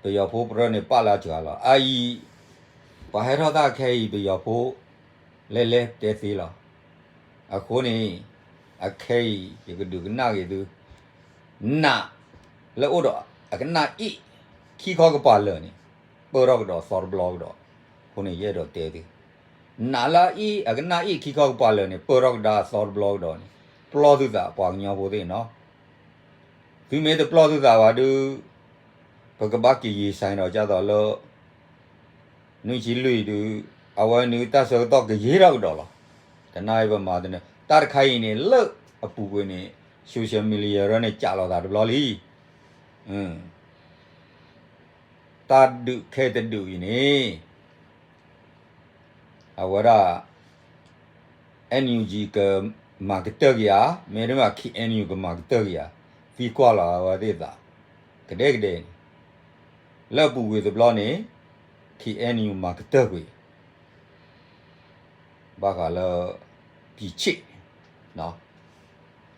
ပယီၤဖိပြၢန့ၣ် ပာ်လၢစှၤလီၤ. အအံၤ ပှၤဟဲထီၣ်တၢ်ခဲအံၤ ပယီၤဖိ လဲၤလဲၤတဲသ့လီၤ. အဃိန့ၣ် အခဲအံၤ ယကဒုးကနၣ်ဂ့ၤသု, နး လၢအိၣ်ဒီးအကနၣ်အ့ၣ် ခံခီကပၤလၢာ်န့ၣ် ပၢၢ်ထီၣ်ကဒီးသီတဘျီကဒီး. အဃိန့ၣ် ယအဲၣ်ဒိးတဲသု, နးလၢအအ့ၣ် အကနၣ်အ့ၣ် ခံခီကပၤလၢာ်န့ၣ် ပၢၢ်ထီၣ်ကဒါသီတဘျီကဒီးန့ၣ် ပျီၢ်သုသး ပှၤကညီဖိသ့ၣ်နီၤ. သုမ့ၢ်တပျီၢ်သုသးဘၣ်ဒုး ပကဘၣ်က့ၤယံာ်စဲဒီး ကၢ်သိးလၢ နွံဆံလွံၢ်ဒုး အဝဲနုာ်တၢ်ဆၢကတီၢ်ကယံာ်ထီၣ်ကဒီးလီၤ. တနာ်အံၤပမၤတန့ၢ် တၢ်တခါအံၤန့ၣ် လၢအပူၤကွံာ်န့ၣ် social media ရၢန့ၣ် ကးလိာ်သးတဘျီလံ. တၢ်ဒုးခဲတဒုးအံၤန့ၣ် အဝဲဒၣ် NUG ကမၤကတၢၢ်က့ၤဧါ, မ့တမ့ၢ် KNU ကမၤကတၢၢ်က့ၤဧါ, သံကွၢ်လီၤအဝဲသ့ၣ်သး ကဒဲကဒဲန့ၣ်, လၢအပူၤကွံာ်တဘျီန့ၣ် KNU မၤကတၢၢ်ကွံာ် ဘၣ်ဃးလၢ ပြည်ချစ်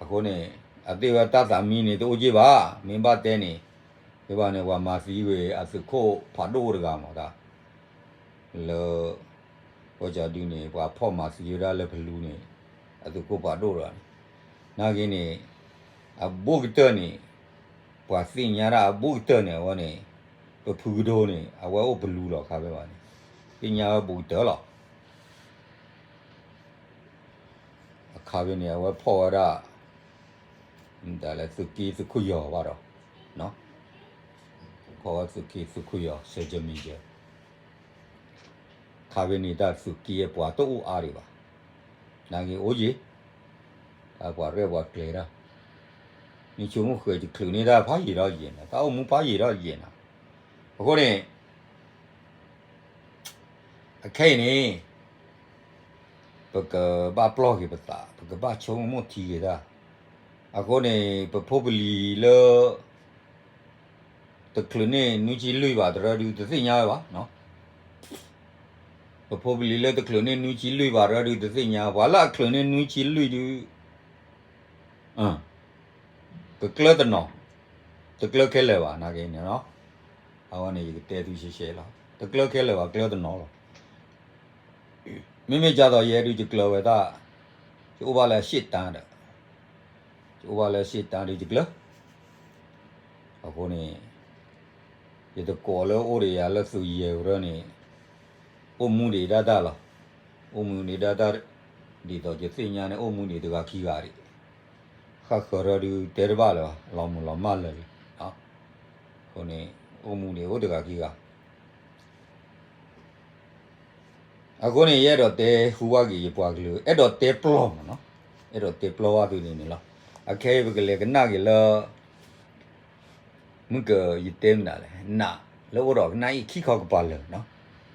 အဃိန့ၣ် အသ့ၣ်ဝဲတၢ်သးမံန့ၣ် တအိၣ်က့ၢ်ဘၣ်, မ့ၢ်ဘၣ်တဲန့ၣ် သ့ၣ်ဘၣ်န့ၣ် ပှၤမၤသံဝဲအသုးခိၣ်ဖးဒိၣ်တဂၤမးတၢ် လၢ ဝဲကၠီဒုန့ၣ် ပှၤဖီၣ်မၤသံဝဲဒၣ်လၢဖလူန့ၣ် အသုးခိၣ်ဖးဒိၣ်တဂၤန့ၣ်, နာ်က့န့ၣ် အဘူးကတၢၢ်န့ၣ် ပှၤသ့ၣ်ညါဒၣ်အဘူးကတၢၢ်န့ၣ် အဝဲန့ၣ် ပဖုကဒိန့ၣ် အဝဲအိၣ်ဖလူလီၤခါဖဲဘၣ်န့ၣ် သ့ၣ်ညါဝဲဘူးကတၢၢ်လီၤ. အခါဖဲန့ၣ် အဝဲဖီၣ်ဝဲဒၣ် မတၤလဲၣ် သုးက့သုးခိၣ်ယီၤဘၣ်ဒီး ဖီၣ်ဝဲသုးက့သုးခိၣ်ယီၤ စဲးကမံၤယဲ ခါဖဲန့ၣ်တၢ်သုးက့ပှၤတအိၣ်အါဒံးဘၣ်, နာ်က့အိၣ်ယံၤ တၢ်ပှၤရဲၣ်ပှၤကျဲၤတၢ် မ့ၢ်ဆိကမိၣ်ဃဲၤတချုးန့ၢ်တၢ်ဖးယံာ်ထီၣ်ယံာ်နၤ တၢ်အိၣ်မူဖးယံာ်ထီၣ်ယံာ်နၤ, အဃိန့ၣ် အခဲအံၤန့ၣ် ပကဘၣ်ပျီၢ်က့ၤပသး ပကဘၣ်ဆိကမိၣ်ထံက့ၤတၢ်, အဃိန့ၣ် ပဖိပလံၤလၢ တချုးန့ၢ်နွံဆံလွံၢ်ဘၣ်တရၢဒုးတသ့ၣ်ညါဝဲဘၣ်, ပဖိပလံၤလၢတချုးန့ၢ်နွံဆံလွံၢ်ဘၣ်တရၢဒုးတသ့ၣ်ညါ, ပှၤလၢအချုးန့ၢ်နွံဆံလွံၢ်ဒုး ကကျၢၤတနီၤ, တကျၢၤခဲလၢာ်ဘၣ် နာ်က့န့ၣ်, အဝဲန့ၣ်ယကတဲသုရှဲရှဲလီၤ, တကျၢၤခဲလၢာ်ဘၣ် ကျၢၤတနီၤလီၤ. မ့မ့ၢ်ကၢ်သိးယဲဒုးယကျၢၤဝဲဒၣ်, ယအိၣ်ဘၣ်လၢရှ့ၣ်တၢ်ဒီး, ယအိၣ်ဘၣ်လၢရှ့ၣ်တၢ်ဒုးယကျၢၤ, အဃိန့ၣ် ယတကိးလၢအိၣ်ဒီးယၤလၢသုးယဲၢ်ကရၢန့ၣ်, အိၣ်မူဒံးဒၣ်တၢ်လီၤ. အိၣ်မူဒံးဒၣ်တၢ်, ဒ်သိးယသ့ၣ်ညါန့ၣ် အိၣ်မူဒံးတဂၤခံဂၤဒံး, ဃၣ်ဃၢၤရၢဒုးတဲတဘၣ်လၢၤဘၣ်, လီၤမုၢ်လီၤမၢ်လၢာ်လံ. အဃိန့ၣ် အိၣ်မူဒံးအိၣ်တဂၤခံဂၤ အ အဃိန့ၣ် ယအဲၣ်ဒိးတဲဟူဘၣ်က့ၤယပှၤကလုာ် အဲၣ်ဒိးတဲပျီမးနီၤ, အဲၣ်ဒိးတဲပျီဘၣ်သုဒ်န့ၣ်လီၤ. အခဲအံၤပကလဲၤကနၣ်က့ၤလၢ မုၢ်ကယတဲမနုၤလဲၣ် နးလၢအိၣ်ဒီးကနၣ်အံၤခံခီကပၤလၢာ်နီၤ.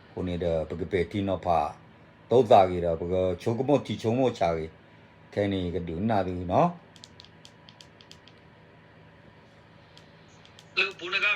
အဃိန့ၣ်ဒီး ပကပဲာ်ထံနီၤဖး တိသးဂ့ၤဒီး ပကဆိကမိၣ်ထံဆိကမိၣ်ဆးဂ့ၤ, ခဲန့ၣ်ယကဒုးကနၣ်သုနီၤ.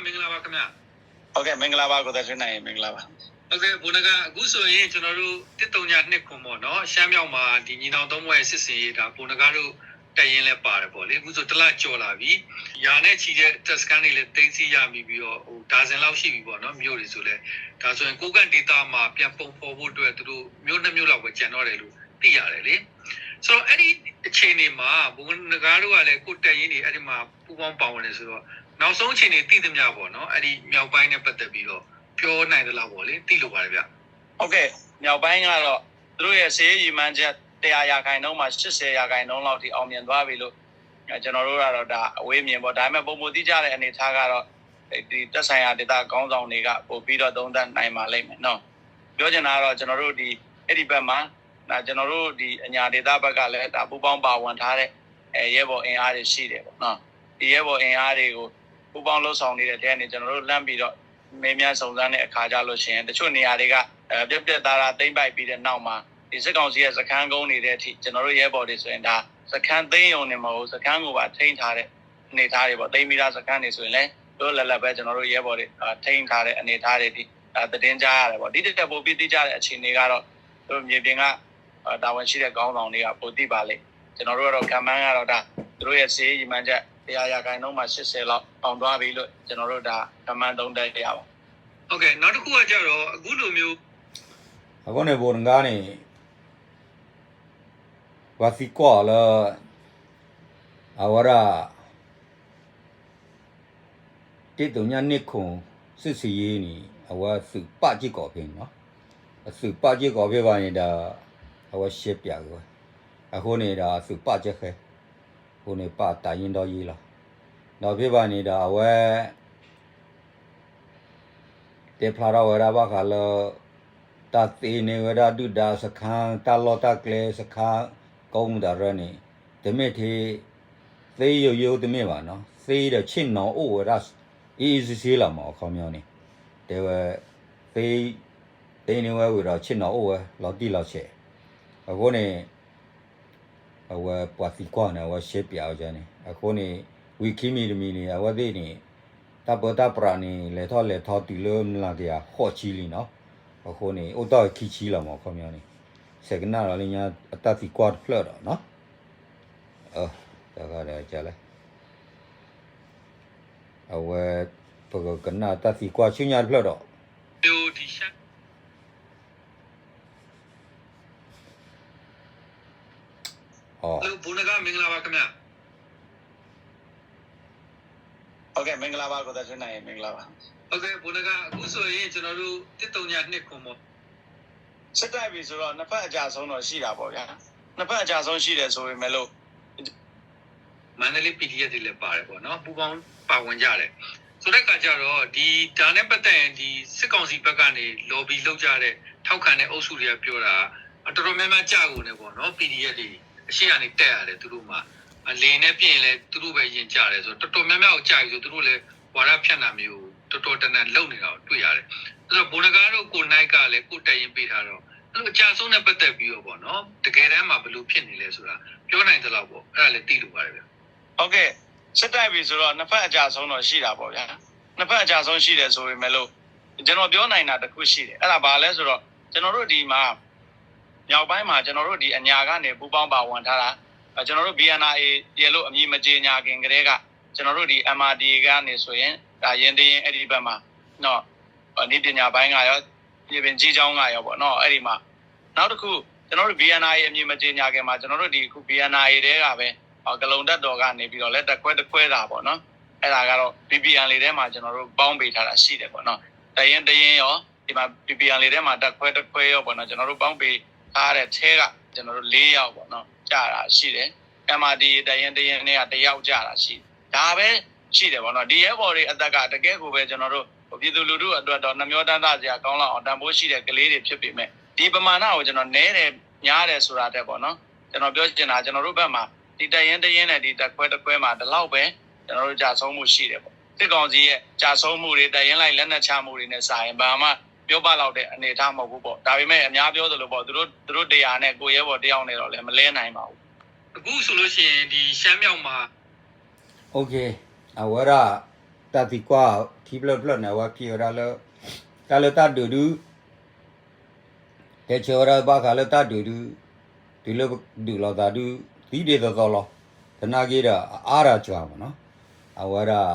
မင်္ဂလာပါခင်ဗျာ။ ဟုတ်ကဲ့ မင်္ဂလာပါ ကိုသက်ထွေးနိုင်ရေ မင်္ဂလာပါ။ ဟုတ်ကဲ့ ဗိုလ်နဂါး အခုဆိုရင် ကျွန်တော်တို့ တစ်သုံးညနှစ်ခုပေါ့နော် ရှမ်းမြောက်မှာ ဒီညီနောင်သုံးဖွဲ့စစ်ဆင်ရေး ဒါ ဗိုလ်နဂါးတို့ တပ်ရင်းလည်းပါတယ်ပေါ့လေ အခုဆိုတစ်လကျော်လာပြီ ရာနဲ့ချီတဲ့တပ်စခန်းတွေလည်း သိမ်းဆည်းရမိပြီးတော့ ဟို ဒါဇင်လောက်ရှိပြီပေါ့နော် မြို့တွေဆိုလည်း ဒါဆိုရင် ကိုးကန့်ဒေသမှာ ပြန်ပုံဖော်ဖို့အတွက် သူတို့ မြို့နှစ်မြို့လောက်ပဲ ကျန်တော့တယ်လို့ သိရတယ်လေ။ ဆိုတော့ အဲ့ဒီအခြေအနေမှာ ဗိုလ်နဂါးတို့ကလည်း ကိုယ့်တပ်ရင်းတွေ အဲ့ဒီမှာ ပူးပေါင်းပါဝင်တယ်ဆိုတော့ နောက်ဆုံးအခြေအနေသိသမျှပေါ့နော် အဲ့ဒီမြောက်ပိုင်းနဲ့ပတ်သက်ပြီးတော့ ပြောနိုင်သလောက်ပေါ့လေ သိလိုပါတယ်ဗျ။ ဟုတ်ကဲ့ မြောက်ပိုင်းကတော့ သူတို့ရဲ့စစ်ရေးရည်မှန်းချက် တစ်ရာရာခိုင်နှုန်းမှာ ရှစ်ဆယ်ရာခိုင်နှုန်းလောက်ထိ အောင်မြင်သွားပြီလို့ ကျွန်တော်တို့ကတော့ ဒါအဝေးမြင်ပေါ့။ ဒါပေမဲ့ ပိုမိုတိကျတဲ့အနေအထားကတော့ ဒီသက်ဆိုင်ရာဒေသခေါင်းဆောင်တွေက ပိုပြီးတော့ သုံးသပ်နိုင်ပါလိမ့်မယ်နော်။ ပြောချင်တာကတော့ ကျွန်တော်တို့ ဒီ အဲ့ဒီဘက်မှာ ဒါကျွန်တော်တို့ ဒီအညာဒေသဘက်ကလည်း ဒါပူးပေါင်းပါဝင်ထားတဲ့ အဲ ရဲဘော်အင်အားတွေရှိတယ်ပေါ့နော်။ ဒီရဲဘော်အင်အားတွေကို ပူးပေါင်းလုပ်ဆောင်နေတဲ့ထဲကနေ ကျွန်တော်တို့လှမ်းပြီးတော့ မေးမြန်းစုံစမ်းတဲ့အခါကျလို့ရှိရင် တချို့နေရာတွေက အဲ ပြတ်ပြတ်သားသားသိမ်းပိုက်ပြီးတဲ့နောက်မှာ ဒီစစ်ကောင်စီရဲ့စခန်းကုန်းတွေထဲထိ ကျွန်တော်တို့ရဲဘော်တွေဆိုရင် ဒါစခန်းသိမ်းရုံနဲ့မဟုတ်ဘူး စခန်းကိုပါထိန်းထားတဲ့အနေအထားတွေပေါ့။ သိမ်းပြီးသားစခန်းတွေဆိုရင်လည်း လွတ်လွတ်လပ်လပ်ပဲ ကျွန်တော်တို့ရဲဘော်တွေ အဲ ထိန်းထားတဲ့အနေအထားတွေထိ အဲ သတင်းကြားရတယ်ပေါ့။ ဒီထက်ပိုပြီးတိကျတဲ့အခြေအနေကတော့ သူတို့မြေပြင်က အဲ တာဝန်ရှိတဲ့ခေါင်းဆောင်တွေက ပိုသိပါလိမ့်။ ကျွန်တော်တို့ကတော့ ခန့်မှန်းကတော့ ဒါသူတို့ရဲ့စစ်ရေးရည်မှန်းချက် တစ်ရာရာခိုင်နှုန်းမှာ ရှစ်ဆယ်လောက် အောင်သွားပြီလို့ ကျွန်တော်တို့ ဒါ ခန့်မှန်းသုံးသပ်ရပါ။ ဟုတ်ကဲ့ နောက်တစ်ခုကကျတော့ အခုလိုမျိုး အဃိန့ၣ် ဗိုလ်နဂါးန့ၣ် ပှၤသံကွၢ်အီၤလၢ အဝဲဒၣ် တစ်သုံးညနှစ်ခု စစ်ဆင်ရေးန့ၣ် အဝဲသုးပာ်စ့ၢ်ကီးဖဲန့ၣ်နီၤ. အသုးပာ်စ့ၢ်ကီးဖဲဘၣ်န့ၣ်ဒီး အဝဲရှဲပၠးက့ၤဝဲ. အဃိန့ၣ်ဒီးအသုးပာ်စ့ၢ်ဃဲ အဃိန့ၣ်ပာ်တၢ်ယ့ၢ်ဒီယ့ၢ်လီၤ. ဒီးဖဲဘၣ်န့ၣ်ဒီးအဝဲ တဲဖျါထီၣ်ဝဲဒၣ်ဘၣ်ဃးလၢ တၢ်သ့န့ၢ်ဝဲဒၣ်ဒုၣ်ဒါစခန်း တၢ်လီၢ်တၢ်ကျဲစခန်း ကိးမုၢ်တၢ်ရၢန့ၣ် တမ့ၢ်ထဲ သ့ယိယိတမ့ၢ်ဘၣ်နီၤ, သ့ဒီးဆ့ၣ်နီၤအိၣ်ဝဲဒၣ် အ့ၣ်အ့ၣ်ဆ့ဆ့လီၤမး အခီပညီန့ၣ် တဲဝဲ သ့ သ့န့ၢ်ဝဲဝံၤဒီးဆ့ၣ်နီၤအိၣ်ဝဲ လီၤတံၢ်လီၤဆဲး အဃိန့ၣ် အဝဲပှၤသံကွၢ်န့ၣ် အဝဲရှဲပၠးဝဲန့ၣ် အဃိန့ၣ် ဝံၤခံမံၤတမံၤန့ၣ် အဝဲသ့ၣ်န့ၣ် တၢ်ပၢတၢ်ပြးန့ၣ် လဲၤထီၣ်လဲၤထီတုၤလၢမျးကယၤဃိးဆံလံနီၤ, အဃိန့ၣ် အိၣ်တ့ၢ်ခံဆံလီၤမး အခီပညီန့ၣ် ဆဲးကနၣ်ဒီးလၢညါအတၢ်သံကွၢ်တဖျၢၣ်ဒီးနီၤ, တခါဒီးကလဲၣ် အဝဲ ပကကနၣ်တၢ်သံကွၢ်ဆူညါတဖျၢၣ်ဒီး ဗိုလ်နဂါး မင်္ဂလာပါခင်ဗျာ။ ဟုတ်ကဲ့ မင်္ဂလာပါ ကိုသက်ထွေးနိုင်ရေ မင်္ဂလာပါ။ ဟုတ်ကဲ့ ဗိုလ်နဂါး အခုဆိုရင် ကျွန်တော်တို့ တစ်သုံးညနှစ်ခုပေါ့ စစ်တိုက်ပြီဆိုတော့ နှစ်ဖက်အကျဆုံးတော့ရှိတာပေါ့ဗျာ။ နှစ်ဖက်အကျဆုံးရှိတယ်ဆိုပေမဲ့လို့ မန္တလေး ပီႇတီႇအက်ဖ် တွေလည်းပါတယ်ပေါ့နော် ပူးပေါင်းပါဝင်ကြတယ်ဆိုတဲ့အခါကျတော့ ဒီဒါနဲ့ပတ်သက်ရင် ဒီစစ်ကောင်စီဘက်ကနေ lobby လုပ်ကြတဲ့ ထောက်ခံတဲ့အုပ်စုတွေကပြောတာ အတော်တော်များများကြာကုန်တယ်ပေါ့နော် ပီႇတီႇအက်ဖ် တွေ အရှေ့ကနေတက်ရတယ်သူတို့မှာ အလေယာဉ်နဲ့ပစ်ရင်လည်းသူတို့ပဲရင်ကြတယ်ဆိုတော့ တော်တော်များများကိုကြာပြီဆိုသူတို့လည်းဝါဒဖြန့်တာမျိုးတော်တော်တနံၤလုပ်နေတာကိုတွေ့ရတယ်ဆိုတော့ ဗိုလ်နဂါးတို့ကိုယ်တိုင်ကလည်းကိုယ်တပ်ရင်းပေးထားတော့ အဲ့လိုအကျဆုံးနဲ့ပတ်သက်ပြီးတော့ပေါ့နော် တကယ်တမ်းမှာဘယ်လိုဖြစ်နေလဲဆိုတာပြောနိုင်သလောက်ပေါ့ အဲ့ဒါလည်းသိလိုပါတယ်ဗျ။ ဟုတ်ကဲ့ စစ်တိုက်ပြီဆိုတော့နှစ်ဖက်အကျဆုံးတော့ရှိတာပေါ့ဗျာ။ နှစ်ဖက်အကျဆုံးရှိတယ်ဆိုပေမဲ့လို့ ကျွန်တော်ပြောနိုင်တာတစ်ခုရှိတယ်။ အဲ့ဒါဘာလဲဆိုတော့ ကျွန်တော်တို့ဒီမှာ မြောက်ပိုင်းမှာကျွန်တော်တို့ဒီအညာကနေပူးပေါင်းပါဝင်ထားတာ ကျွန်တော်တို့ BNI ရဲ့လို့အမည်မကြေညာခင်ကတည်းက ကျွန်တော်တို့ဒီ MRDA ကနေဆိုရင် ဒါရင်းတရင်းအဲ့ဒီဘက်မှာနော် နည်းပညာပိုင်းကရော မြေပြင်ကြီးကြောင်းကရောပေါ့နော် အဲ့ဒီမှာ နောက်တစ်ခု ကျွန်တော်တို့ BNI အမည်မကြေညာခင်မှာ ကျွန်တော်တို့ဒီအခု BNI ထဲကပဲ ကလုန်တပ်တော်ကနေပြီးတော့လည်း တပ်ခွဲတစ်ခွဲသာပေါ့နော် အဲ့ဒါကတော့ BPN တွေထဲမှာ ကျွန်တော်တို့ပေါင်းပေးထားတာရှိတယ်ပေါ့နော်။ တပ်ရင်းတစ်ရင်းရော ဒီမှာ BPN တွေထဲမှာ တပ်ခွဲတစ်ခွဲရောပေါ့နော် ကျွန်တော်တို့ပေါင်းပေးထားတဲ့ထဲက ကျွန်တော်တို့လေးယောက်ပေါ့နော် ကျတာရှိတယ်။ MRDA တပ်ရင်းတစ်ရင်းထဲကတစ်ယောက်ကျတာရှိတယ်။ ဒါပဲရှိတယ်ပေါ့နော်။ ဒီရဲဘော်တွေအသက်က တကယ့်ကိုပဲ ကျွန်တော်တို့ ပြည်သူလူထုအတွက်တော့ နှမျောတမ်းတစရာကောင်းလောက်အောင် တန်ဖိုးရှိတဲ့ကလေးတွေဖြစ်ပေမဲ့ ဒီပမာဏကို ကျွန်တော် နည်းတယ် များတယ် ဆိုတာထက်ပေါ့နော်, ကျွန်တော် ပြောချင်တာ ကျွန်တော်တို့ဘက်မှာ ဒီတပ်ရင်းတစ်ရင်းနဲ့ ဒီတပ်ခွဲတစ်ခွဲမှာ ဒီလောက်ပဲ ကျွန်တော်တို့ ကျဆုံးမှုရှိတယ်ပေါ့။ စစ်ကောင်စီရဲ့ ကျဆုံးမှုတွေ တပ်ရင်းလိုက်လက်နက်ချမှုတွေနဲ့စာရင် ဘာမှပြောပလောက်တဲ့အနေအထားမဟုတ်ဘူးပေါ့။ ဒါပေမဲ့ အများပြောသလိုပေါ့ သူတို့ သူတို့တစ်ရာနဲ့ ကိုယ့်ရဲဘော်တစ်ယောက်နဲ့တော့လည်း မလဲနိုင်ပါဘူး။ အခုဆိုလို့ရှိရင် ဒီရှမ်းမြောက်မှာ OK, အဝဲဒၣ် တၢ်သံကွၢ်ခံဖျၢၣ်တဖျၢၣ်န့ၣ် အဝဲက့ၤဝဲဒၣ်လၢ တၢ်လၢတၢ်ဒုးဒုး တဲဆၢဝဲဒၣ်ဘၣ်ဃးလၢတၢ်ဒုးဒုး, တုၤလၢဒုးလိာ်သးဒုး သံဒ်သိးသိးလီၤ. သနာ်က့ဒီး အအါတၢ်စှၤမ့ၢ်နီၤ, အဝဲဒၣ်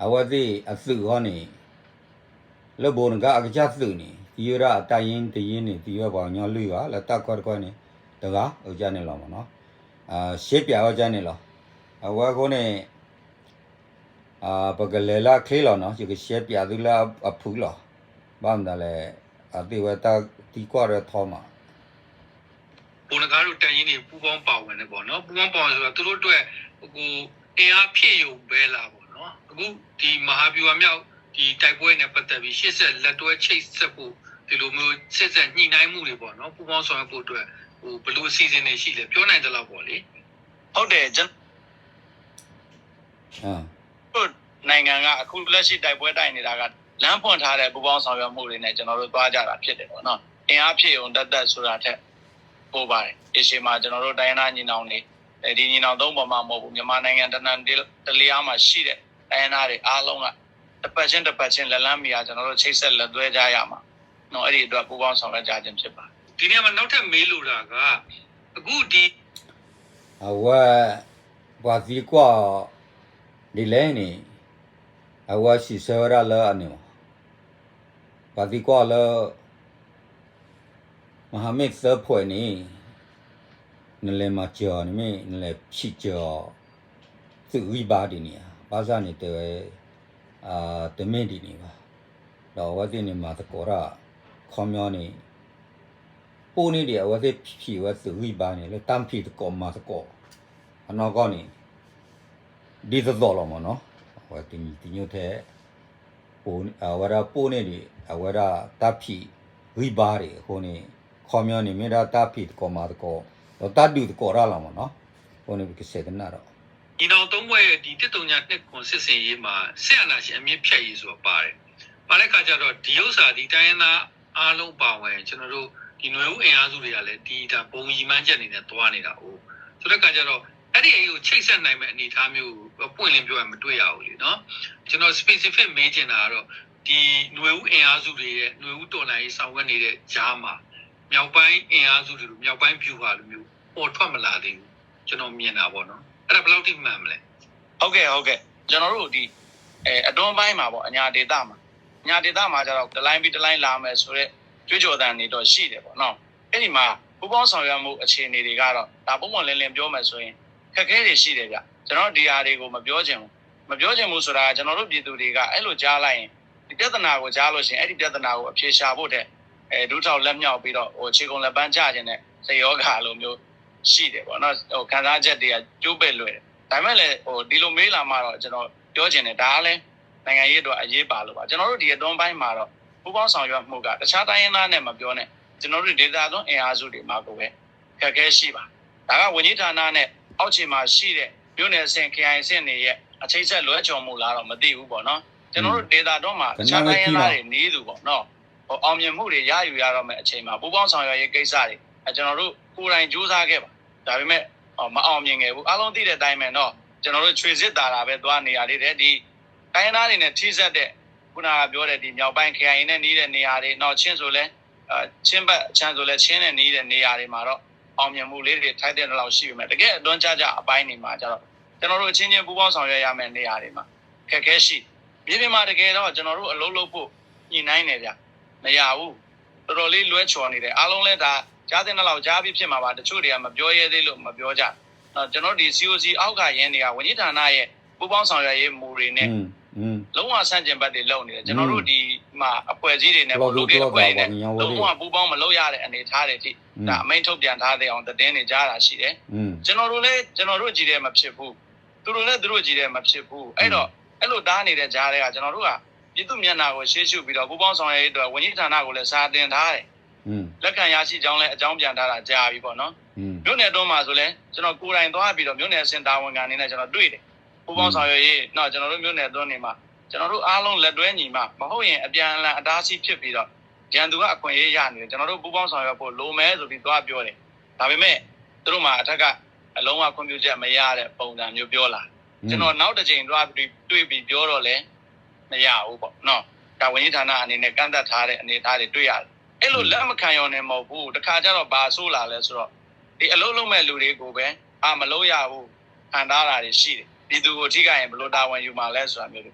အဝဲသ့ၣ်အသုးဃီန့ၣ် လၢဘိးနကါအကစၢ်သုးန့ၣ် သံဝဲဒၣ်အတၢ်ယ့တယ့န့ၣ် သံဝဲပှၤကညီလွံၢ်ဂၤ လၢတၢ်ခွဲတခွဲန့ၣ် တဂၤ အကန့ၣ်လီၤမ့ၢ်နီၤ. ရှဲပၠးဝဲကန့ၣ်လီၤ. အဝဲအဃိန့ၣ် ပကလဲၤလၢအချ့လီၤနီၤ, ယကရှဲပၠးသုလၢအဖုၣ်လီၤ. ဘၣ်မနုၤလဲၣ်, အသ့ၣ်ဝဲတၢ်သံကွၢ်ရဲထီမး ဘိးနကါတို့တပ်ရင်းတွေ ပူးပေါင်းပါဝင်တယ်ပေါ့နော်။ ပူးပေါင်းပါဝင်ဆိုတာ သူတို့အတွက် ဟို အင်အားဖြည့်ရုံပဲလားပေါ့နော်။ အခု ဒီ မဟာဗျူဟာမြောက် ဒီတိုက်ပွဲနဲ့ပတ်သက်ပြီး ရှေ့ဆက်လက်တွဲချိတ်ဆက်ဖို့ ဒီလိုမျိုး စေ့စပ်ညှိနှိုင်းမှုတွေပေါ့နော်။ ပူးပေါင်းဆောင်ရွက်ဖို့အတွက် ဟို ဘယ်လိုအစီအစဉ်တွေရှိလဲ ပြောနိုင်သလောက်ပေါ့လေ။ ဟုတ်တယ်, ကျွန် နိုင်ငံက အခုလက်ရှိတိုက်ပွဲတိုက်နေတာက လမ်းဖွင့်ထားတဲ့ပူးပေါင်းဆောင်ရွက်မှုတွေနဲ့ ကျွန်တော်တို့သွားကြတာဖြစ်တယ်ပေါ့နော်။ အင်အားဖြည့်ရုံသက်သက်ဆိုတာထက် ပိုပါတယ်။ ရေရှည်မှာ ကျွန်တော်တို့တိုင်းရင်းသားညီနောင်တွေ ဒီညီနောင်သုံးပေါ်မှာမဟုတ်ဘူး၊ မြန်မာနိုင်ငံတနံတလျားမှာရှိတဲ့တိုင်းရင်းသားတွေအားလုံးက တစ်ဖက်ချင်းတစ်ဖက်ချင်းလက်လှမ်းမီအောင် ကျွန်တော်တို့ချိတ်ဆက်လက်တွဲကြရမှာနော်။ အဲ့ဒီအတွက်ပူးပေါင်းဆောင်ရွက်ကြခြင်းဖြစ်ပါတယ်။ ဒီနေရာမှာနောက်ထပ်မေးလိုတာက အခုဒီ အဝဲ ပှၤသံကွၢ်အီၤဒ်လဲၣ်န့ၣ် အဝဲစံးဆၢဝဲဒၣ်လၢအန့ၣ်မး, ပှၤသံကွၢ်လၢ မဟာမိတ်သၢဖွဲ့န့ၣ် နလဲၤမၤစၢၤအီၤန့ၣ်မ့ၢ် နလဲၤဖံးစၢၤအီၤ သုးဂံၢ်ဘါဒ်န့ၣ်ဧါ, ဘၣ်ဆၣ်န့ၣ်တဲဝဲ တမ့ၢ်ဒ်န့ၣ်ဘၣ်. ဒီးအဝဲသ့ၣ်န့ၣ်မၤသကိးတၢ် ခီပညီန့ၣ် ပိၢ်န့ၢ်ဒံးအဝဲသ့ၣ်ဖံးဝဲသုးဂံၢ်ဘါန့ၣ် လၢတၢ်ဖံးသကိးမၤသကိး အနီၢ်ကီၢ်န့ၣ် ဒ်သိးသိးလီၤမ့ၢ်နီၤ, အဝဲတညီတညိၣ်ထဲ အဝဲဒၣ်ပိၢ်န့ၢ်ဒံး အဝဲဒၣ်တၢ်ဖံးဂံၢ်ဘါဒံးအဃိန့ၣ် ခီပညီန့ၣ် မ့ၢ်ဒၣ်တၢ်ဖံးသကိးမၤသကိး ဒီးတၢ်ဒုးသကိးတၢ်လီၤမ့ၢ်နီၤ, အဃိန့ၣ် ပကဆဲးကနၣ်ဒီး ညီနောင်သုံးဖွဲ့ရဲ့ ဒီတစ်သုညနှစ်ခွန်စစ်ဆင်ရေးမှာ စစ်အာဏာရှင်အမြစ်ဖြတ်ရေးဆိုတာပါတယ်။ ပါတဲ့အခါကျတော့ ဒီဥစ္စာဒီတိုင်းရင်းသားအားလုံးအပါအဝင် ကျွန်တော်တို့ဒီနွေဦးအင်အားစုတွေကလည်းဒီဒါဘုံရည်မှန်းချက်အနေနဲ့သွားနေတာ哦ဆိုတဲ့အခါကျတော့အဲ့ဒီအရေးကိုချိတ်ဆက်နိုင်မဲ့အနေအထားမျိုးကိုပွင့်လင်းပြောရင်မတွေ့ရဘူးလေနော်။ ကျွန်တော် specific မေးချင်တာကတော့ဒီနွေဦးအင်အားစုတွေရဲ့နွေဦးတော်လှန်ရေးဆောင်ရွက်နေတဲ့ကြားမှာမြောက်ပိုင်းအင်အားစုတွေလိုမြောက်ပိုင်းဗျူဟာလိုမျိုးပေါ်ထွက်မလာသေးဘူးကျွန်တော်မြင်တာပေါ့နော်။ အဲ့ဒါဘယ်လောက်ထိမှန်မလဲ။ ဟုတ်ကဲ့ဟုတ်ကဲ့ကျွန်တော်တို့ဒီအဲအတွင်းပိုင်းမှာပေါ့အညာဒေသမှာအညာဒေသမှာကျတော့တစ်လိုင်းပြီးတစ်လိုင်းလာမယ်ဆိုတော့ကြွေးကြော်သံတွေတော့ရှိတယ်ပေါ့နော်။ အဲ့ဒီမှာပူးပေါင်းဆောင်ရွက်မှုအခြေအနေတွေကတော့ဒါပုံမှန်လင်းလင်းပြောမယ်ဆိုရင်ခက်ခဲတွေရှိတယ်ဗျကျွန်တော်ဒီဟာတွေကိုမပြောချင်ဘူးမပြောချင်ဘူးဆိုတာကကျွန်တော်တို့ပြည်သူတွေကအဲ့လိုကြားလိုက်ရင်ဒီပြဿနာကိုကြားလို့ရှိရင်အဲ့ဒီပြဿနာကိုအဖြေရှာဖို့တဲ့အဲဒူးထောက်လက်မြောက်ပြီးတော့ဟိုခြေကုန်လက်ပန်းချခြင်းတဲ့စိတ်ရောဂါလိုမျိုးရှိတယ်ပေါ့နော်ဟိုခံစားချက်တွေကကျိုးပဲ့လွယ်တယ်ဒါပေမဲ့လည်းဟိုဒီလိုမေးလာမှတော့ကျွန်တော်ပြောချင်တယ်ဒါကလည်းနိုင်ငံရေးအတွက်အရေးပါလို့ပါကျွန်တော်တို့ဒီအတွင်းပိုင်းမှာတော့ပူးပေါင်းဆောင်ရွက်မှုကတခြားတိုင်းရင်းသားနဲ့မပြောနဲ့ကျွန်တော်တို့ဒေသတွင်းအင်အားစုတွေမှာကိုပဲခက်ခဲရှိပါဒါကဝန်ကြီးဌာနနဲ့အောက်ခြေမှာရှိတဲ့မြို့နယ်အဆင့် KIA အဆင့်တွေရဲ့အချိတ်ဆက်လွဲချော်မှုလားတော့မသိဘူးပေါ့နော်ကျွန်တော်တို့ဒေသတွင်းမှာတခြားတိုင်းရင်းသားတွေနည်းသူပေါ့နော်ဟိုအောင်မြင်မှုတွေရယူရတော့မဲ့အချိန်မှာပူးပေါင်းဆောင်ရွက်ရေးကိစ္စတွေအဲကျွန်တော်တို့ကိုယ်တိုင်ကြိုးစားခဲ့ပါဒါပေမဲ့မအောင်မြင်ခဲ့ဘူးအားလုံးသိတဲ့အတိုင်းပဲတော့ကျွန်တော်တို့ချွေစစ်တာတာပဲသွားနေရသေးတယ်ဒီတိုင်းရင်းသားတွေနဲ့ထိစပ်တဲ့ခုနကပြောတဲ့ဒီမြောက်ပိုင်း KIA နဲ့နှီးတဲ့နေရာတွေနောက်ချင်းဆိုလဲအဲချင်းဘက်ချမ်းဆိုလဲချင်းနဲ့နှီးတဲ့နေရာတွေမှာတော့အောင်မြင်မှုလေးတွေထိုက်တဲ့လောက်ရှိပေမဲ့တကယ်အတွင်းကျကျအပိုင်းတွေမှာကျတော့ကျွန်တော်တို့အချင်းချင်းပူးပေါင်းဆောင်ရွက်ရမယ့်နေရာတွေမှာခက်ခဲရှိမြေပြင်မှာတကယ်တော့ကျွန်တော်တို့အလုပ်လုပ်ဖို့ညှိနှိုင်းနေကြမရဘူးတော်တော်လေးလွဲချော်နေတယ်အားလုံးလဲဒါကြားသင့်တဲ့လောက်ကြားပြီးဖြစ်မှာပါတချို့တွေကမပြောရဲသေးလို့မပြောကြကျွန်တော်ဒီ စီအိုစီ အောက်ကရင်းတွေကဝန်ကြီးဌာနရဲ့ပူးပေါင်းဆောင်ရွက်ရေးမူတွေနဲ့လုံးဝဆန့်ကျင်ဘက်တွေလုပ်နေတယ်ကျွန်တော်တို့ဒီမှာအဖွဲ့အစည်းတွေနဲ့ပေါ့လုပ်ပြီးအဖွဲ့တွေနဲ့လုံးဝပူးပေါင်းမလုပ်ရတဲ့အနေအထားတွေထိဒါအမိန့်ထုတ်ပြန်ထားတဲ့အောင်သတင်းတွေကြားတာရှိတယ်ကျွန်တော်တို့လည်းကျွန်တော်တို့ကြည့်တယ်မဖြစ်ဘူးသူတို့လည်းသူတို့ကြည့်တယ်မဖြစ်ဘူးအဲ့တော့အဲ့လိုတားနေတဲ့ကြားတွေကကျွန်တော်တို့ကပြည်သူမျက်နှာကိုရှေ့ရှုပြီးတော့ပူးပေါင်းဆောင်ရွက်ရေးအတွက်ဝန်ကြီးဌာနကိုလည်းစာတင်ထားတယ် လက်ခံရရှိကြောင်းလည်း အကြောင်းပြန်ထားတာကြာပြီပေါ့နော်။ မြို့နယ်အတွင်းမှာဆိုလည်း ကျွန်တော်ကိုယ်တိုင်သွားပြီးတော့ မြို့နယ်အဆင့်တာဝန်ခံအနေနဲ့ ကျွန်တော်တွေ့တယ်။ ပူးပေါင်းဆောင်ရွက်ရေး ကျွန်တော်တို့မြို့နယ်အတွင်းနေမှာ ကျွန်တော်တို့အားလုံးလက်တွဲညီမှာ မဟုတ်ရင်အပြန်အလှန်အတားအဆီးဖြစ်ပြီးတော့ ရန်သူကအခွင့်အရေးရနေတယ်။ ကျွန်တော်တို့ပူးပေါင်းဆောင်ရွက်ဖို့လိုမယ်ဆိုပြီးသွားပြောတယ်။ ဒါပေမဲ့ သူတို့မှာအထက်က အလုံးဝခွင့်ပြုချက်မရတဲ့ပုံစံမျိုးပြောလာတယ်။ ကျွန်တော်နောက်တစ်ကြိမ်သွားပြီးတွေ့ပြီးပြောတော့လည်း မရဘူးပေါ့နော်။ ဒါဝန်ကြီးဌာနအနေနဲ့ကန့်သတ်ထားတဲ့အနေအထားတွေတွေ့ရတယ်။ အဲ့လိုလက်မခံရုံနဲ့မဟုတ်ဘူး။ တခါကျတော့ဘာဆိုးလာလဲဆိုတော့ ဒီအလုပ်လုပ်မဲ့လူတွေကိုပဲ အာ မလုပ်ရဘူး ခံထားတာတွေရှိတယ်။ ပြည်သူကိုထိခိုက်ရင်ဘယ်လိုတာဝန်ယူမှာလဲဆိုတာမျိုးတွေ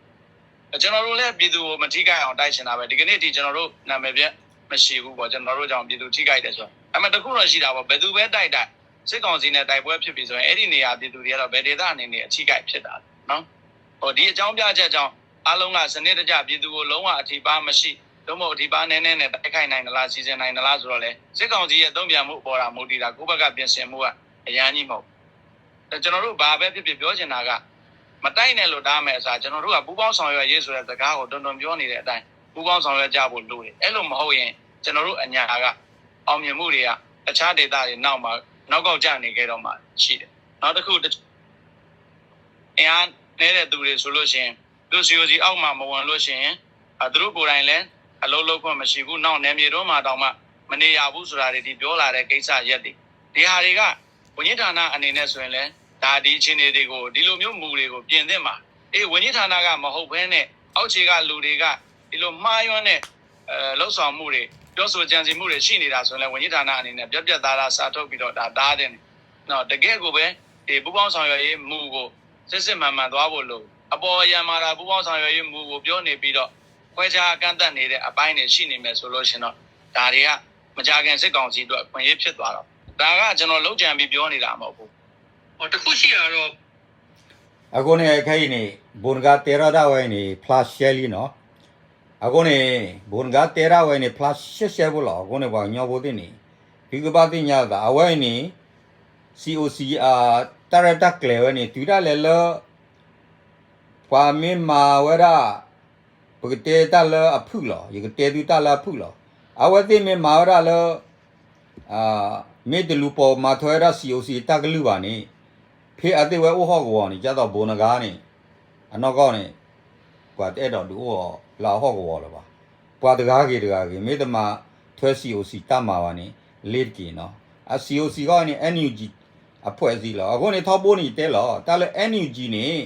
ကျွန်တော်တို့လည်းပြည်သူကိုမထိခိုက်အောင်တိုက်ချင်တာပဲ။ ဒီကနေ့ထိကျွန်တော်တို့နာမည်ပျက်မရှိဘူးပေါ့။ ကျွန်တော်တို့ကြောင့်ပြည်သူထိခိုက်တယ်ဆိုတော့ အမှန်တစ်ခုတော့ရှိတာပေါ့။ ဘယ်သူပဲတိုက်တိုက် စစ်ကောင်စီနဲ့တိုက်ပွဲဖြစ်ပြီဆိုရင် အဲ့ဒီနေရာပြည်သူတွေကတော့ဘယ်ဒေသအနေနဲ့အထိခိုက်ဖြစ်တာလဲနော်။ ဟိုဒီအကြောင်းပြချက်ကြောင့် အားလုံးကစနစ်တကျပြည်သူကိုလုံးဝအထိပါမရှိ သို့မဟုတ်အထိပါနည်းနည်းနဲ့တိုက်ခိုက်နိုင်သလား စီစဉ်နိုင်သလားဆိုတော့လေ စစ်ကောင်စီရဲ့တုံ့ပြန်မှုအပေါ်တာမူတည်တာ ကိုယ့်ဘက်ကပြင်ဆင်မှုကအရမ်းကြီးမဟုတ်ဘူး။ ကျွန်တော်တို့ဘာပဲဖြစ်ဖြစ်ပြောချင်တာက မတိုက်နဲ့လို့တားမယ်အစား ကျွန်တော်တို့ကပူးပေါင်းဆောင်ရွက်ရေးဆိုတဲ့စကားကိုတွင်တွင်ပြောနေတဲ့အတိုင်း ပူးပေါင်းဆောင်ရွက်ကြဖို့လိုတယ်။ အဲ့လိုမဟုတ်ရင် ကျွန်တော်တို့အညာက အောင်မြင်မှုတွေကတခြားဒေသတွေနောက်မှာ နောက်ကောက်ကျနေခဲ့တော့မှာရှိတယ်။ နောက်တစ်ခု အင်အားနည်းတဲ့သူတွေဆိုလို့ရှိရင် သူတို့ စီအိုစီ အောက်မှာမဝင်လို့ရှိရင် သူတို့ကိုယ်တိုင်လည်းအလုပ်လုပ်ခွင့်မရှိဘူး။ နောက်နယ်မြေတွင်းမှာတောင်မှမနေရဘူးဆိုတာတွေဒီပြောလာတဲ့ကိစ္စရပ်တွေ ဒီဟာတွေက ဝန်ကြီးဌာနအနေနဲ့ဆိုရင်လည်း ဒါဒီအခြေအနေတွေကို ဒီလိုမျိုးမူတွေကိုပြင်သင့်မှာ။ အေး ဝန်ကြီးဌာနကမဟုတ်ဘဲနဲ့ အောက်ခြေကလူတွေက ဒီလိုမှားယွင်းတဲ့ အဲ လုပ်ဆောင်မှုတွေ ပြောဆိုကြံစည်မှုတွေရှိနေတာဆိုရင်လည်း ဝန်ကြီးဌာနအနေနဲ့ ပြတ်ပြတ်သားသားစာထုတ်ပြီးတော့ ဒါတားသင့်တယ်နော်။ တကယ့်ကိုပဲ ဒီပူးပေါင်းဆောင်ရွက်ရေးမူကို စစ်စစ်မှန်မှန်သွားဖို့လိုတယ်။ အပေါ်ယံမှာသာပူးပေါင်းဆောင်ရွက်ရေးမူကိုပြောနေပြီးတော့ ခွဲခြားကန့်သတ်နေတဲ့အပိုင်းတွေရှိနေမယ်ဆိုလို့ရှိရင်တော့ ဒါတွေကမကြာခင်စစ်ကောင်စီအတွက်အခွင့်အရေးဖြစ်သွားတော့ ဒါကကျွန်တော်လုပ်ကြံပြီးပြောနေတာမဟုတ်ဘူး။ ဟော တစ်ခုရှိတာတော့ အဃိန့ၣ် ခဲအံၤန့ၣ် ဘိုနဂါတဲထီၣ်ဒၣ်ဝဲအံၤန့ၣ် ဖျါရှဲလံနီၤ. အဃိန့ၣ် ဘိုနဂါတဲဒၣ်ဝဲအံၤန့ၣ် ဖျါရှဲရှဲဖိလီၤ. အဃိန့ၣ် ပှၤကညီဖိသ့ၣ်န့ၣ် သုကဘၣ်သ့ၣ်ညါသး အဝဲအံၤန့ၣ် စီအိုစီ တၢ်ရဲၣ်တၢ်ကျဲၤဝဲန့ၣ် တုၤဒၣ်လဲာ်လၢ ပှၤမ့ၢ်မၤဝဲဒၣ် ပကတဲတၢ်လၢအဖုၣ်လီၤ. ယကတဲသုတၢ်လၢအဖုၣ်လီၤ. အဝဲသ့ၣ်မ့ၢ်မၤဝဲဒၣ်လၢ မ့ၢ်တလူၤပိာ်မၤထွဲဝဲဒၣ် စီအိုစီ တၢ်ကလုၢ်ဘၣ်န့ၣ် ဖဲအသ့ၣ်ဝဲအိၣ်ဟီၣ်ကဝီၤန့ၣ် ဒ်သိးဘိနဂါန့ၣ် အနီၢ်ကီၢ်န့ၣ် ပှၤတအဲၣ်ဒိးဒုးအိၣ်လၢအဟီၣ်ကဝီၤလၢၤဘၣ်. ပှၤတဂၤဂ့ၤတဂၤဂ့ၤ မ့ၢ်တမၤထွဲ စီအိုစီ တၢ်မၤဘၣ်န့ၣ် လ့ၤတက့ၤနီၤ. အ စီအိုစီ ခီန့ၣ် NUG အဖွဲ့အစည်းလီၤ. အဃိန့ၣ် ထီဘိန့ၣ်ယတဲလီၤ တၢ်လၢ NUG န့ၣ်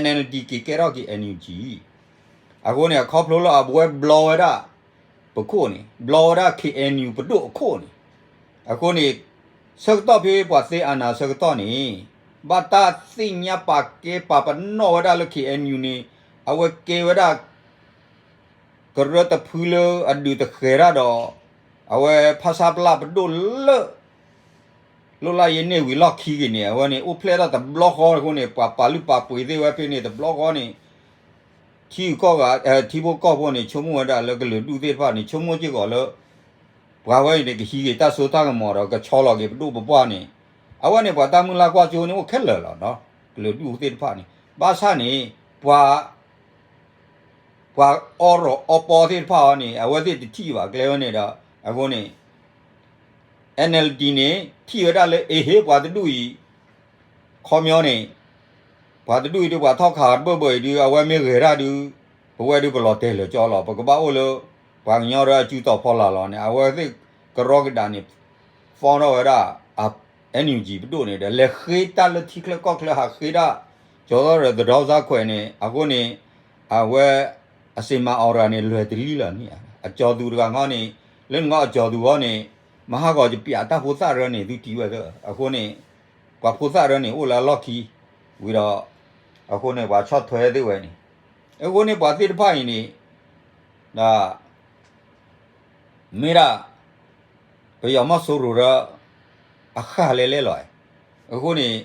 NLD က့ၤကဲထီၣ်က့ၤ NUG အဃိန့ၣ် အခီဖျိလၢအဝဲဘျီဝဲဒၣ် ပခိၣ်န့ၣ် ဘျီဝဲဒၣ် KNU ပဒိၣ်အခိၣ်န့ၣ် အဃိန့ၣ် ဆၢကတီၢ်ဖဲပှၤသ့အနၤဆၢကတီၢ်န့ၣ် ဘၣ်တၢ်သ့ၣ်ညါပာ်ကဲပာ်ပနီၣ်ဝဲဒၣ်လၢ KNU န့ၣ် အဝဲကဲဝဲဒၣ် ကရၢတဖုလၢအဒုးတဃဲၤတၢ်ဒီး အဝဲဖဆပလပဒိၣ်လၢ လိၣ်လၢယဲၢ်န့ၢ်ဝံၤလီၢ်ခံက့ၤန့ၣ် အဝဲန့ၣ် အိၣ်ဖျဲၣ်ထီၣ်တဘျီဃီအဃိန့ၣ် ပှၤပာ်လုၢ်ပာ်ပှ့ၤသ့ၣ်ဝဲဖဲန့ၣ်တဘျီဃီန့ၣ် ထံဂုၤကီၢ်ဂၤ ထံဖိကီၢ်ဖိန့ၣ် ဆိကမိၣ်ဝဲဒၣ်လၢကလုာ်ဒူၣ်သ့ၣ်တဖၣ်န့ၣ် ဆိကမိၣ်စ့ၢ်ကီးလၢ ပှၤဝဲအံၤန့ၣ် ကဟံးက့ၤတၢ်စိတၢ်ကမီၤဒီး ကဆီလီၤက့ၤပဒိၣ်ပပှၢ်န့ၣ် အဝဲန့ၣ် ပှၤတၢ်မုၢ်လၢ်ကွၢ်စိန့ၣ် အိၣ်ခဲလၢာ်လီၤနီၤ. ကလုာ်ဒူၣ်သ့ၣ်တဖၣ်န့ၣ် ဘၣ်ဆၣ်န့ၣ် ပှၤ ပှၤအီရီၣ်အီပီသ့ၣ်တဖၣ်အံၤန့ၣ် အဝဲသ့ၣ်တထံၣ်ဘၣ်ကျဲဝဲန့ၣ်ဒီး အဃိန့ၣ် NLD န့ၣ် ထံၣ်ဝဲဒၣ်လၢ အ့ဟ့ ပှၤတဒူၣ်အံၤ ခီပညီန့ၣ် ပှၤတဒူၣ်အံၤဒုး ပှၤထီၣ်ခးတဘၢၣ်ဘၢၣ်အံၤဒုး အဝဲမ့ၢ်ဂဲၤတၢ်ဒုး ပဝဲဒုးပလီၤတဲာ်လၢာ်ကၠီလီၤ. ပကဘၣ်အိၣ်လၢ ပှၤကညီဒီးအစုတီၤဖီလာ်လီၤန့ၣ် အဝဲသ့ၣ်ကရီကဒါန့ၣ် form ထီၣ်ဝဲဒၣ် NUG ပဒိၣ်န့ၣ်ဒီး လဲၤဃ့တၢ်လၢထံချၢကီၢ်ချၢ ဟးဃ့တၢ် ကၠီၤသီၣ်ဒီးသဒီစါခွဲးန့ၣ် အဃိန့ၣ် အဝဲ အစ့မၤအီၤတဂၤန့ၣ် လွဲၢ်တလံလၢာ်န့ၣ် အကၠီၤသူတဂၤဃီန့ၣ် လၢနကီၢ်အကၠီၤသူဃီန့ၣ် မဟါဂီၤယပျးတၢ်ဖိသၣ်ရၢန့ၣ် သုထံၣ်ဝဲသၢ အဃိန့ၣ် ပှၤဖိသၣ်ရၢန့ၣ် အိၣ်လၢအလီၢ်ခံ ဝံၤဒီး အဃိန့ၣ် ပှၤဆီၣ်ထွဲသ့ၣ်ဝဲန့ၣ် အဃိန့ၣ် ပှၤသ့ၣ်တဖၣ်အံၤန့ၣ် ဒီး မ့ၢ်ဒၣ် ပယီၤမီၢ်စိရိၤဒီး အဃၣ်လဲၤလဲၣ်လီၤ. အဃိန့ၣ်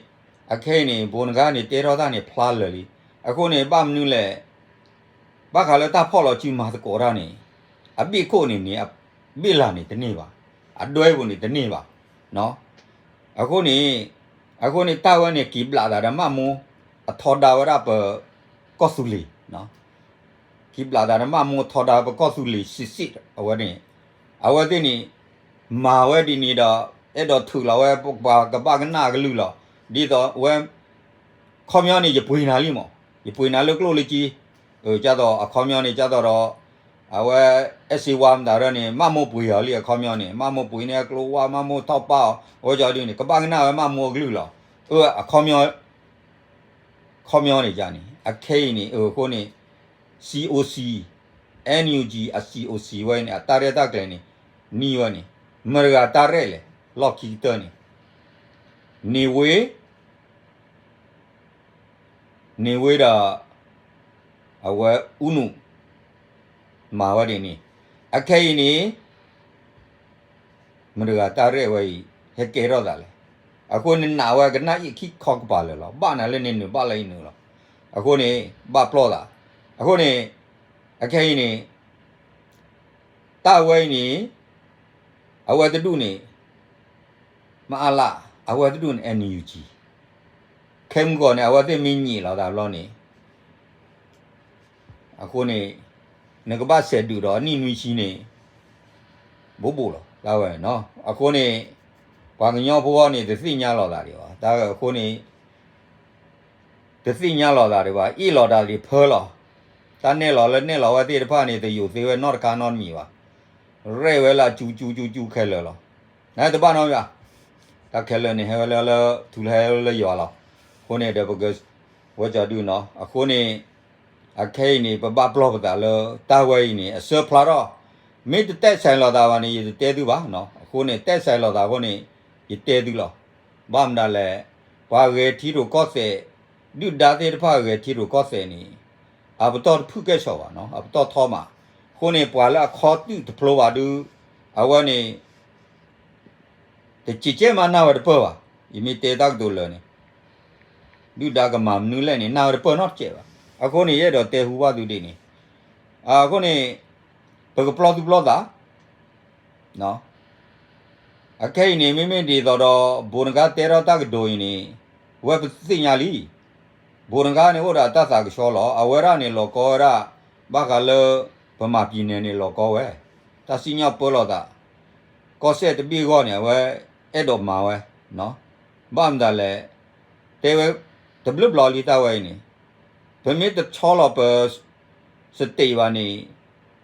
အခဲအံၤန့ၣ် ဘိနဂါန့ၣ် တဲထီၣ်တၢ်န့ၣ် ဖျါလၢာ်လံ. အဃိန့ၣ် ဘၣ်မနုၤလဲၣ် ဘၣ်ဃးလၢတၢ်ဖီၣ်လီၤစုမၤသကိးတၢ်န့ၣ် အဘ့ၣ်ခိၣ်န့ၣ်န့ၣ် အဘ့ၣ်လၢ်န့ၣ်တန့ၢ်ဘၣ်, အဒွဲပူၤန့ၣ်တန့ၢ်ဘၣ်. အဃိန့ၣ် အဃိန့ၣ် တၢ်ဝဲန့ၣ် က့ၤဘျးသးဒီးမးမူ အထီဒါဝဲဒၣ်ပ ကီၢ်သူလ့ၤ က့ၤဘျးသးဒီးမးမူ အထီဒါပကီၢ်သူလ့ၤစံးစံး အဝဲန့ၣ် အဝဲသ့ၣ်န့ၣ် မၤဝဲဒ်န့ၣ်ဒီး အဲၣ်ဒိးထုးလီၤဝဲ ပှၤကဘၣ်ကနၣ်အကလုၢ်လီၤ. ဒ်သိးဝဲ အခီပညီန့ၣ် ယပှ့ၤနၤလံမး, ယပှ့ၤနၤလၢကျိၣ်လၢစ့, ကၢ်သိးအခီပညီန့ၣ် ကၢ်သိးဒီး အဝဲ အဲၣ်စ့ဝါမတၤရၢန့ၣ် မၣ်မိၢ်ပှ့ၤအီၤလံ အခီပညီန့ၣ် မၣ်မိၢ်ပှ့ၤန့ၢ်အကျိဝါ မၣ်မိၢ်ထီၣ်ပာ်အီၤ အဝဲကီဒုန့ၣ် ကဘၣ်ကနၣ်ဝဲမၣ်မိၢ်အကလုၢ်လီၤ. အၢ အခီပညီ ခီပညီန့ၣ်ယန့ၣ် အခဲအံၤန့ၣ် အဃိန့ၣ် စီအိုစီ NUG အ စီအိုစီ ဝဲန့ၣ် အတၢ်ရဲၣ်တၢ်ကျဲၤန့ၣ် နံၣ်ဝဲန့ၣ် မတၤတဂၤတၢ်ရဲၣ်လဲၣ် လီၢ်ခံကတၢၢ်န့ၣ် န့ၢ်ဝ့ န့ၢ်ဝ့ဒီး အဝဲအူနူၣ် မၤဝဲဒ်န့ၣ် အခဲအံၤန့ၣ် မတၤတဂၤတၢ်ရဲၣ်ဝဲအံၤ ဟဲကဲထီၣ်သးလဲၣ်. အဃိန့ၣ် နးဝဲကနၣ်အံၤခံခီကပၤလၢာ်လီၤ. ဘၣ်နၤလၢန့ၣ်နုာ် ဘၣ်လၢအံၤနုာ်လီၤ. အဃိန့ၣ် ဘၣ်ပျီၢ်သး. အဃိန့ၣ် အခဲအံၤန့ၣ် တၢ်ဝဲအံၤန့ၣ် အဝဲတဒူၣ်န့ၣ် မအလၣ် အဝဲတဒူၣ်န့ၣ် NUG ခဲမုၢ်ဂီၤန့ၣ် အဝဲသ့ၣ်မ့ၢ်ညံးလီၤသးဘျီန့ၣ် အဃိန့ၣ် နကဘၣ်စဲးဒုးဒီးနံၣ်နွံဆံန့ၣ် ဘိးဘိးလီၤ တၢ်ဝဲ. အဃိန့ၣ် ပှၤကညီဖိအီၤန့ၣ် တသ့ၣ်ညါလီၤသးဒံးဘၣ်. တၢ်အဃိန့ၣ် တသ့ၣ်ညါလီၤသးဒံးဘၣ်. အ့ၣ်လိာ်တၢ်လံၤဖၢလီၤ. တၢ်နဲၣ်လီၤလၢနဲၣ်လီၤဝဲသ့ၣ်တဖၣ်န့ၣ် တယိာ်သ့ဝဲနီတခါနီတမံၤဘၣ်. ရဲၣ်ဝဲလၢအကၠူကၠူကၠူကၠူခဲလၢာ်လီၤ. နတဘၣ်နီတမံၤဘၣ်. တၢ်ခဲလၢာ်န့ၣ် ဟဲဝဲလၢ လၢထူလၢဟဲလၢယွၤလီၤ. အဃိန့ၣ်ဒီးပက ဝဲကီဒုနီၤ အဃိန့ၣ် အခဲအံၤန့ၣ် ပဘၣ်ပျီၢ်ပသးလၢတၢ်ဝဲအံၤန့ၣ် အစၢဖျါထီၣ် မ့ၢ်တတဲဆဲးလိာ်သးဘၣ်န့ၣ် ယတတဲသုဘၣ်နီၤ. အဃိန့ၣ် တဲဆဲးလိာ်သးအဃိန့ၣ် ယတဲသုလီၤ. ဘၣ်မတၤလဲၣ် ပှၤဂဲၤထံရူၢ်ကီၢ်သဲး ဒုၣ်ဒါသ့ၣ်တဖၣ်ဂဲၤထံရူၢ်ကီၢ်သဲးန့ၣ် အပတီၢ်တဖုၣ်ကဲၣ်ဆိးဘၣ်နီၤ အပတီၢ်ထီမး. အဃိန့ၣ် ပှၤလၢအခီၣ်တုၣ်တဖျိဘၣ်ဒု အဝဲန့ၣ် တစဲးကဲမးနၢ်ဝဲတပၢၢ်ဘၣ်. ယမ့ၢ်တဲတၢ်ကတိၤလၢာ်န့ၣ် ဒုၣ်ဒါကမၤမနုၤလဲၣ်န့ၣ် နၢ်ဝဲတပၢၢ်နီတစဲးဘၣ်. အဃိန့ၣ် ယအဲၣ်ဒိးတဲဟူဘၣ်သုဒ်န့ၣ် အဃိန့ၣ် ပကပျီၢ်သူၣ်ပျီၢ်သး အခဲအံၤန့ၣ် မ့မ့ၢ်ဒ်သိးဒီး ဘိးနဂါတဲထီၣ်တၢ်ကတိၤအံၤန့ၣ် ဝဲပသ့ၣ်ညါလံ. ဘိးနဂါန့ၣ်အိၣ်ဒီးတၢ်သးကဆှီလီၤ. အဝဲဒၣ်န့ၣ်လီၤကီဝဲဒၣ် ဘၣ်ဃးလၢ ပမၤပံၤနဲၣ်န့ၣ်လီၤကီဝဲ တၢ်စံၣ်ညီၣ်ပၢလီၤသး ကီၢ်စဲၣ်တဘ့ၣ်အဂီၢ်န့ၣ် အဝဲအဲၣ်ဒိးမၤဝဲ ဘၣ်မတၤလဲၣ် တဲဝဲ တဘျုးဘျီလံတၢ်ဝဲအံၤန့ၣ် ပမ့ၢ်တဆီလီၤပ state ဘၣ်န့ၣ်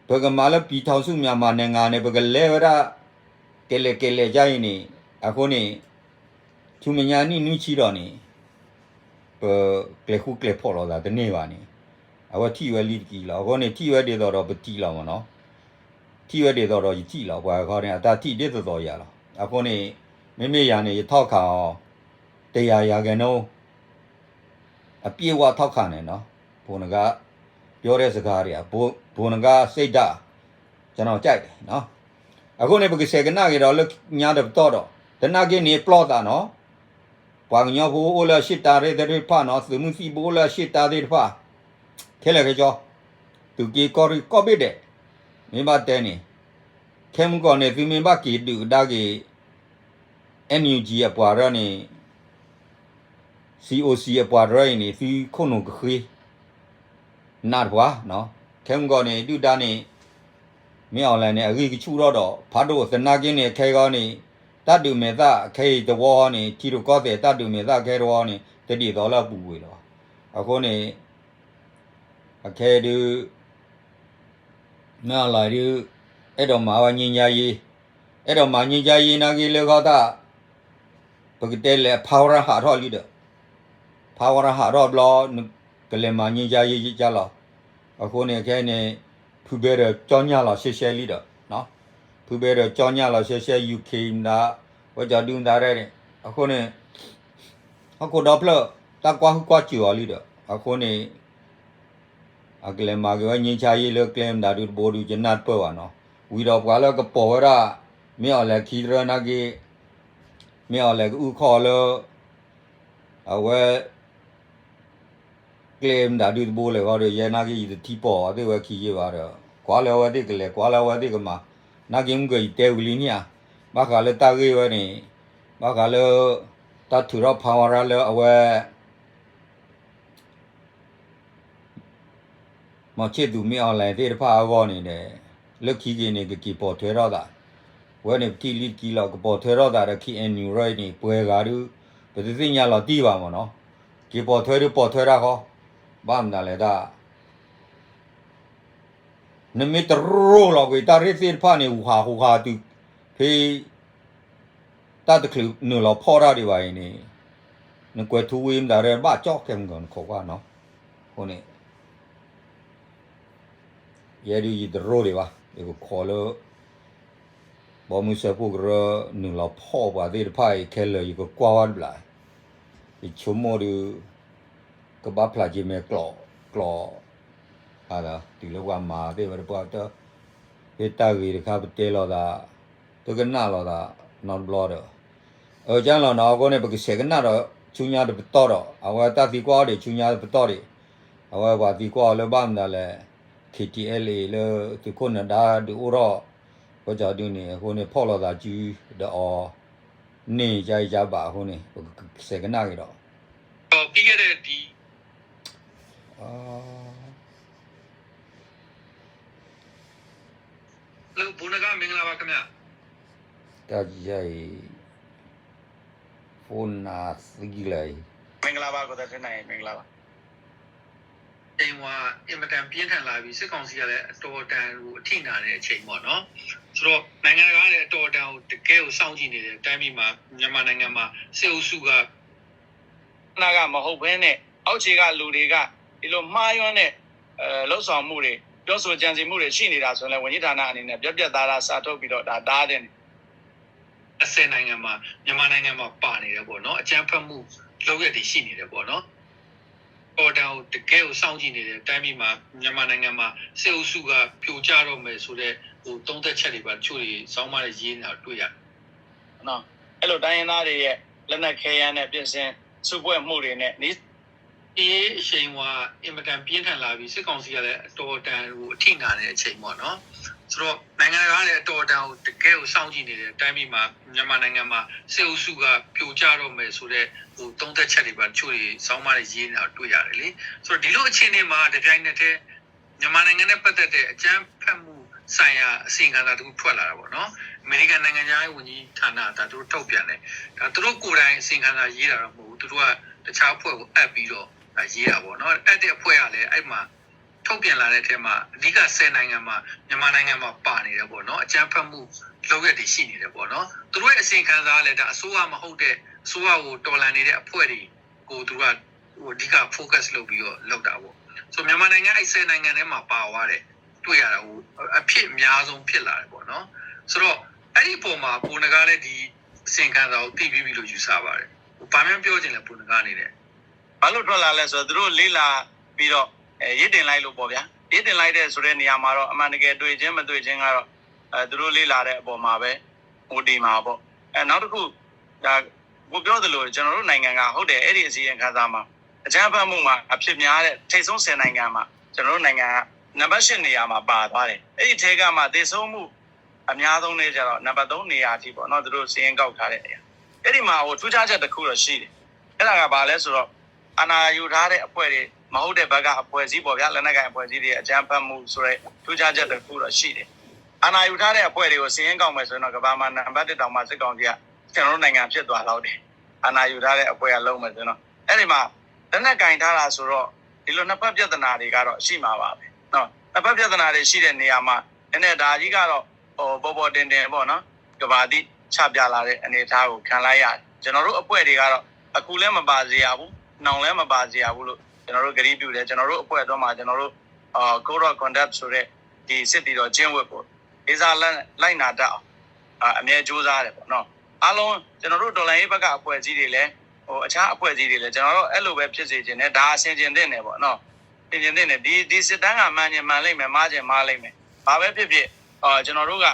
ပကမၤလၢပံၤထီၣ်ဆူၣ်မၠးမၤနဲၣ်ငါန့ၣ် ပကလဲၤဝဲဒၣ် ကလဲာ်ကလဲာ်ကါအံၤန့ၣ် အဃိန့ၣ် ဆူမဲာ်ညါနံၣ်နွံဆံဒီးန့ၣ် ပကျဲၤဃူကျဲၤဖိးလိာ်သးတန့ၢ်ဘၣ်န့ၣ် အဝဲထံၣ်ဝဲလံတက့ၢ်လီၤ. အဃိန့ၣ် ထံၣ်ဝဲဒ်သိးဒီးပထံၣ်လီၤမ့ၢ်နီၤ ထံၣ်ဝဲဒ်သိးဒီးယထံၣ်လီၤ. ပှၤခီန့ၣ် အတၢ်ထံၣ်ဒ်သိးသိးယၤလီၤ. အဃိန့ၣ် မ့မ့ၢ်ယၤန့ၣ် ယထီၣ်ခးအီၤ တယၤယၤဂဲၤနိ အပြည့်ဝထီၣ်ခးန့ၣ်နီၤ ဘိးနဂါ ပြောတဲ့စကားတွေက ဘိးနဂါစိတ်ဓာတ် ကျွန်တော်ကြိုက်တယ်နီၤ အဃိန့ၣ် ပကဆဲးကနၣ်က့ၤဒီးလၢညါတပတီၢ်ဒီး သနာ်က့န့ၣ် ပျီၢ်သးနီၤ ပှၤကညီဖိအိၣ်လၢအရှေ့တာသ့ၣ်တဖၣ်နီၤ သုးမုၢ်သံၣ်ဘိအိၣ်လၢအရှေ့တာသ့ၣ်တဖၣ် ခဲလၢာ်ခဲဆ့ သုးက့ကီၢ်ရ့ၣ်ကီၢ်ဘ့ၣ်ဒဲး မ့ၢ်ဘၣ်တဲန့ၣ် ခဲမုၢ်ကီၢ်န့ၣ် သုမ့ၢ်ဘၣ်က့ၤဒုးကဒါက့ၤ NUG အပှၤရၢန့ၣ် စီအိုစီ အပှၤရၢအံၤန့ၣ် သုခိၣ်နူာ်ကဃ့ နးတပှၤနီၤ ခဲမုၢ်ကီၢ်န့ၣ် ဒုၣ်ဒါန့ၣ် မ့ၢ်အီၤလဲၣ်န့ၣ် အဂံၢ်ကဆူၣ်ထီၣ်ဒီး ဖးဒိၣ်သနာ်က့န့ၣ် အခဲအံၤဂီၢ်န့ၣ် တၢ်ဒုးမဲာ်သၣ်အခဲအံၤတဝီန့ၣ် ထံရူၢ်ကီၢ်သဲးတၢ်ဒုးမဲာ်သၣ်အခဲတဝီန့ၣ် တဒ်သိးလၢအပူၤကွံာ်လၢၤဘၣ်. အဃိန့ၣ် အခဲဒုး မ့ၢ်အီၤလဲၣ်ဒုး အဲၣ်ဒိးမၤဝဲ ငြိမ်းချမ်းရေး အဲၣ်ဒိးမၤ ငြိမ်းချမ်းရေး နာ်က့လၢဃီတၢ် ပကတဲလဲၣ် ဖးဝရဟးထီၣ်လံဒီး ဖးဝရဟးထီၣ်ဘျီ ကလဲၤမၤ ငြိမ်းချမ်းရေး ကလီၤ. အဃိန့ၣ် ခဲအံၤန့ၣ် ဖုဘဲဒီးကၠီညၣ်လီၤရှဲရှဲလံဒီး ဖုဘဲဒီးကၠီညၣ်လီၤရှဲရှဲ UK မတၤ ဝဲကၠီဒုမတၤရဲၣ်န့ၣ် အဃိန့ၣ် ဟီၣ်ခိၣ်ဒီဖျၢၣ် တၢ်ကွၢ်ဟုၣ်ကွၢ်စၢၤအီၤလံဒီး အဃိန့ၣ် အကလဲၤမၤက့ၤဝဲ ငြိမ်းချမ်းရေး လၢကျဲမတၤဒုတဘိဒု ယနၢ်တပၢၢ်ဘၣ်နီၤ. ဝံၤဒီးပှၤလၢကပိာ်ဝဲဒၣ် မ့ၢ်အီၤလဲၣ်ခံတရၢနာ်က့ မ့ၢ်အီၤလဲၣ်ကအုၣ်ခီၣ်လၢ အဝဲ ကျဲမတၤဒုတဘိလဲၣ်ဃီဒီး ယဲနာ်က့ ယတထံၣ်ပိာ်အီၤသ့ၣ်ဝဲခံယ့ၢ်ဘၣ်ဒီး ကွၢ်လၢအဝဲသ့ၣ်ကလဲၤ ကွၢ်လၢအဝဲသ့ၣ်ကမၤ နာ်က့မုၢ်ကယတဲဝံၤလံန့ၣ်ဧါ. ဘၣ်ဃးလၢတၢ်ဂ့ၢ်ဝဲန့ၣ် ဘၣ်ဃးလၢ တၢ်ထုးထီၣ်ဖးဝါရၣ်လၢအဝဲ မီၤဆ့ၣ်သူး မ့ၢ်အီၤလဲၣ်သ့ၣ်တဖၣ်အဂီၢ်န့ၣ်ဒီး လၢခံက့ၤန့ၣ် ကက့ၤပိာ်ထွဲထီၣ်သး ဝဲန့ၣ်ပထံၣ်လံတကံလီၤ ကပိာ်ထွဲထီၣ်သးဒီး ခ့ၣ်အဲၣ်ယူၣ် ရၢၣ်န့ၣ် ပှဲၤဂၤဒုး ပတသ့ၣ်ညါလီၤတံၢ်ဘၣ်မၢ်နီၤ, က့ၤပိာ်ထွဲဒုးပိာ်ထွဲတၢ်ဃီ, ဘၣ်မနုၤလဲၣ်တၢ် နမ့ၢ်တရိၣ်လီၤကွံာ်တၢ်ရ့ၣ်သ့ၣ်တဖၣ်န့ၣ် ဟူးဟးဟူးဟးတုၤ ဖဲ တၢ်တချုးနုာ်လီၤဖီၣ်တၢ်ဒံးဘၣ်အံၤန့ၣ် နကွဲးထူဝံၤမတၤရဲၣ်ဘၣ်ကၠီၣ်ခဲမုၢ်ကီၤနခိးကွၢ်နီၤ, အဃိန့ၣ် ယဲဒုးယတရိၣ်ဒံးဘၣ် ယကခိးလၢ ဘီမုၢ်စၢဖှိၣ်ကရၢ နုာ်လီၤဖီၣ်ပှၤသ့ၣ်တဖၣ်အံၤခဲလၢာ် ယကကွၢ်ဝဲတဘျီ, ယဆိကမိၣ်ဒုး ကဘၣ်ဖျါက့ၤမဲာ်ကျိး ကျိး တုၤလၢပှၤမၤသ့ၣ်ဝဲတပှၢ်တၢၢ်, ဖဲတၢ်ဂ့ၤတခါပတဲလိာ်သး ပကနၣ်လိာ်သး နီတဘျီဒီး အကၢ်လီၤနီၤ အဃိန့ၣ် ပကဆဲးကနၣ်ဒီး ဆူညါတပတီၢ်ဒီး အဝဲတၢ်သံကွၢ်အီၤဒံး ဆူညါတပတီၢ်ဒံး, အဝဲပှၤသံကွၢ်အီၤလၢဘၣ်မနုၤလဲၣ် ခ့ၣ်ထံၣ်အဲၣ်လ့ၣ် လၢသုးခိၣ်နဒါဒုးအိၣ်ထီၣ် ပကီဒုန့ၣ် အဃိန့ၣ် ဖီၣ်လိာ်သးစုဒီးအီၤ န့ၢ်ကါအံၤကါဘၣ်အဃိန့ၣ် ပကဆဲးကနၣ်က့ၤဒီး ဒီးပြီးခဲ့တဲ့ဒီ Hello ဘိနဂါ မင်္ဂလာပါခင်ဗျာ တၢ်ယဲအံၤ ဖိနၤသံလၢအံၤ မင်္ဂလာပါ ကိုယ်တော်ထွန်းနိုင် မင်္ဂလာပါ ချိန်မှာအင်မတန်ပြင်းထန်လာပြီးစစ်ကောင်စီကလည်းအတော်အတန်ကိုအထိနာနေတဲ့အချိန်ပေါ့နော်ဆိုတော့နိုင်ငံတကာလည်းအတော်အတန်ကိုတကယ်ကိုစောင့်ကြည့်နေတယ်တိုင်းပြည်မှာမြန်မာနိုင်ငံမှာစစ်အုပ်စုက နာကမဟုတ်ဘဲနဲ့အောက်ခြေကလူတွေကဒီလိုမှားယွင်းတဲ့လုပ်ဆောင်မှုတွေပြောဆိုကြံစည်မှုတွေရှိနေတာဆိုရင်လည်းဝန်ကြီးဌာနအနေနဲ့ပြတ်ပြတ်သားသားစာထုတ်ပြီးတော့ဒါဒါတဲ့နေအစဲနိုင်ငံမှာမြန်မာနိုင်ငံမှာပါနေတယ်ပေါ့နော်အကြမ်းဖက်မှုလုပ်ရက်တွေရှိနေတယ်ပေါ့နော်တော်တန်ကိုတကယ်ကိုစောင့်ကြည့်နေတယ်တိုင်းပြည်မှာမြန်မာနိုင်ငံမှာစစ်အုပ်စုကပြိုကျတော့မယ်ဆိုတဲ့ဟိုသုံးသက်ချက်တွေပါတချို့တွေစောင်းမတွေရေးနေတာတွေ့ရတယ်နော်အဲ့လိုတိုင်းရင်းသားတွေရဲ့လက်နက်ခဲယမ်းနဲ့ပြင်ဆင်စုဖွဲ့မှုတွေနဲ့ဒီ ဒီအချိန်မှာအင်မတန်ပြင်းထန်လာပြီးစစ်ကောင်စီကလည်းအတော်အတန်ကိုအထိနာနေတဲ့အချိန်ပေါ့နော်ဆိုတော့နိုင်ငံတကာလည်းအတော်အတန်ကိုတကယ်ကိုစောင့်ကြည့်နေတယ်တိုင်းပြည်မှာမြန်မာနိုင်ငံမှာစစ်အုပ်စုကပြိုကျတော့မယ်ဆိုတဲ့ဟိုသုံးသက်ချက်တွေပါတချို့တွေစောင်းမတွေရေးနေတာတွေ့ရတယ်လေဆိုတော့ဒီလိုအခြေအနေမှာတပြိုင်နက်တည်းမြန်မာနိုင်ငံနဲ့ပတ်သက်တဲ့အကြမ်းဖက်မှုဆိုင်ရာအစီရင်ခံစာတစ်ခုထွက်လာတာပေါ့နော်အမေရိကန်နိုင်ငံခြားရေးဝန်ကြီးဌာနကဒါသူတို့ထုတ်ပြန်တယ်ဒါသူတို့ကိုယ်တိုင်အစီရင်ခံစာရေးတာတော့မဟုတ်ဘူးသူတို့ကတခြားအဖွဲ့ကိုအပ်ပြီးတော့ဒါရေးတာပေါ့နော်အပ်တဲ့အဖွဲ့ကလည်းအဲ့မှာထုတ်ပြန်လာတဲ့အထဲမှာအဓိကဆယ်နိုင်ငံမှာမြန်မာနိုင်ငံမှာပါနေတယ်ပေါ့နော်အကြမ်းဖက်မှုလုပ်ရက်တွေရှိနေတယ်ပေါ့နော်သူတို့ရဲ့အစီရင်ခံစာကလည်းဒါအစိုးရမဟုတ်တဲ့အစိုးရကိုတော်လှန်နေတဲ့အဖွဲ့တွေကိုသူကဟိုအဓိက focus လုပ်ပြီးတော့လုပ်တာပေါ့ဆိုတော့မြန်မာနိုင်ငံအဲ့ဆယ်နိုင်ငံထဲမှာပါသွားတယ်တွေ့ရတာဟိုအဖြစ်အများဆုံးဖြစ်လာတယ်ပေါ့နော်ဆိုတော့အဲ့ဒီအပေါ်မှာပုံနဂါလည်းဒီအစီရင်ခံစာကိုသိပြီးပြီလို့ယူဆပါတယ်ဟိုဘာမှပြောချင်လဲပုံနဂါအနေနဲ့ဘာလို့ထွက်လာလဲဆိုတော့သူတို့လေ့လာပြီးတော့အဲရေးတင်လိုက်လို့ပေါ့ဗျာရေးတင်လိုက်တဲ့ဆိုတဲ့နေရာမှာတော့အမှန်တကယ်တွေ့ခြင်းမတွေ့ခြင်းကတော့အဲသူတို့လေ့လာတဲ့အပေါ်မှာပဲမူတည်မှာပေါ့အဲနောက်တစ်ခုဒါကိုပြောသလိုကျွန်တော်တို့နိုင်ငံကဟုတ်တယ်အဲ့ဒီအစီရင်ခံစာမှာအကြမ်းဖက်မှုမှာအဖြစ်များတဲ့ထိပ်ဆုံးဆယ်နိုင်ငံမှာကျွန်တော်တို့နိုင်ငံကနံပါတ်ရှစ်နေရာမှာပါသွားတယ်အဲ့ဒီထဲကမှသေဆုံးမှုအများဆုံးနဲ့ကြတော့နံပါတ်သုံးနေရာအထိပေါ့နော်သူတို့စည်ရင်ကောက်ထားတဲ့နေရာအဲ့ဒီမှာဟိုထူးခြားချက်တစ်ခုတော့ရှိတယ်အဲ့ဒါကဘာလဲဆိုတော့အာဏာယူထားတဲ့အဖွဲ့တွေမဟုတ်တဲ့ဘက်ကအဖွဲ့အစည်းပေါ့ဗျာလက်နက်ကိုင်အဖွဲ့အစည်းတွေအကြမ်းဖက်မှုဆိုတဲ့ထူးခြားချက်တစ်ခုတော့ရှိတယ်အာဏာယူထားတဲ့အဖွဲ့တွေကိုစည်ရင်ကောက်မယ်ဆိုရင်တော့ကမ္ဘာမှာနံပါတ်တစ်တောင်မှစစ်ကောင်စီကကျွန်တော်တို့နိုင်ငံဖြစ်သွားတော့တယ်အာဏာယူထားတဲ့အဖွဲ့ကလုပ်မယ်ဆိုရင်တော့အဲ့ဒီမှာလက်နက်ကင်ထားတာဆိုတော့ဒီလိုနှစ်ဖက်ပြဿနာတွေကတော့ရှိမှာပါပဲနော်နှစ်ဖက်ပြဿနာတွေရှိတဲ့နေရာမှာနည်းနည်းဒါကြီးကတော့ဟိုပေါ်ပေါ်တင်တင်ပေါ့နော်ကဘာသည့်ချပြလာတဲ့အနေအထားကိုခံလိုက်ရတယ်ကျွန်တော်တို့အဖွဲ့တွေကတော့အခုလည်းမပါစေရဘူးနောင်လည်းမပါစေရဘူးလို့ကျွန်တော်တို့ကတိပြုတယ်ကျွန်တော်တို့အဖွဲ့အတွက်မှာကျွန်တော်တို့အာ code of conduct ဆိုတဲ့ဒီစစ်တီတော်ကျင့်ဝတ်ကိုလေးစားလိုက်နာတတ်အောင်အာအမြဲကြိုးစားတယ်ပေါ့နော်အားလုံးကျွန်တော်တို့တော်လှန်ရေးဘက်ကအဖွဲ့အစည်းတွေလည်းဟိုအခြားအဖွဲ့အစည်းတွေလည်းကျွန်တော်တို့အဲ့လိုပဲဖြစ်စေချင်တယ်ဒါအဆင်ခြင်သင့်တယ်ပေါ့နော်ဆင်ခြင်သင့်တယ်ဒီဒီစစ်တမ်းကမှန်ချင်မှန်လိမ့်မယ်မှားချင်မှားလိမ့်မယ်ဘာပဲဖြစ်ဖြစ်အာကျွန်တော်တို့က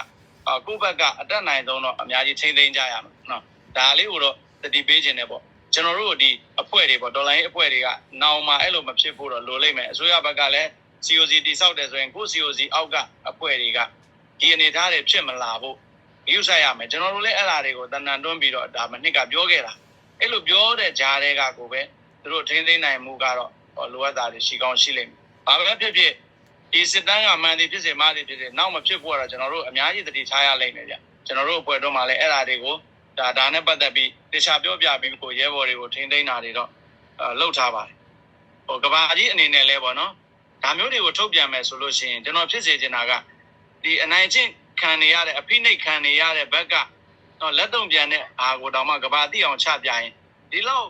အာကိုယ့်ဘက်ကအတတ်နိုင်ဆုံးတော့အများကြီးထိန်းသိမ်းကြရမယ်နော်ဒါလေးကိုတော့သတိပေးချင်တယ်ပေါ့ကျွန်တော်တို့ဒီအဖွဲ့တွေပေါ့တော်လှန်ရေးအဖွဲ့တွေကနောင်မှာအဲ့လိုမဖြစ်ဖို့တော့လိုလိမ့်မယ်အစိုးရဘက်ကလည်း COC တည်ဆောက်တယ်ဆိုရင်ကိုယ့် COC အောက်ကအဖွဲ့တွေကဒီအနေအထားတွေဖြစ်မလာဖို့ယူဆရမယ်ကျွန်တော်တို့လည်းအဲ့ဒါတွေကိုတဏ္ဍတွန်းပြီးတော့ဒါမနှစ်ကပြောခဲ့တာအဲ့လိုပြောတဲ့ကြားတဲ့ကကိုပဲသူတို့ထိန်းသိမ်းနိုင်မှုကတော့လိုအပ်တာတွေရှိကောင်းရှိလိမ့်မယ်ဘာပဲဖြစ်ဖြစ်ဒီစစ်တမ်းကမှန်သည်ဖြစ်စေမှားသည်ဖြစ်စေနောက်မဖြစ်ဖို့ကတော့ကျွန်တော်တို့အများကြီးသတိထားရလိမ့်မယ်ဗျ ကျွန်တော်တို့အဖွဲ့အတွင်းမှာလည်း အဲ့ဒါတွေကို ဒါ ဒါနဲ့ပတ်သက်ပြီး သေချာပြောပြပြီးကို ရဲဘော်တွေကို ထိန်းသိမ်းတာတွေတော့ လုပ်ထားပါတယ်။ ဟို ကမ္ဘာကြီးအနေနဲ့လည်းပေါ့နော် ဒါမျိုးတွေကို ထုတ်ပြန်မယ်ဆိုလို့ရှိရင် ကျွန်တော်ဖြစ်စေချင်တာက ဒီအနိုင်ကျင့်ခံနေရတဲ့ အဖိနှိပ်ခံနေရတဲ့ဘက်က တော့ လက်တုံ့ပြန်တဲ့ဟာကိုတောင်မှ ကမ္ဘာသိအောင်ချပြရင် ဒီလောက်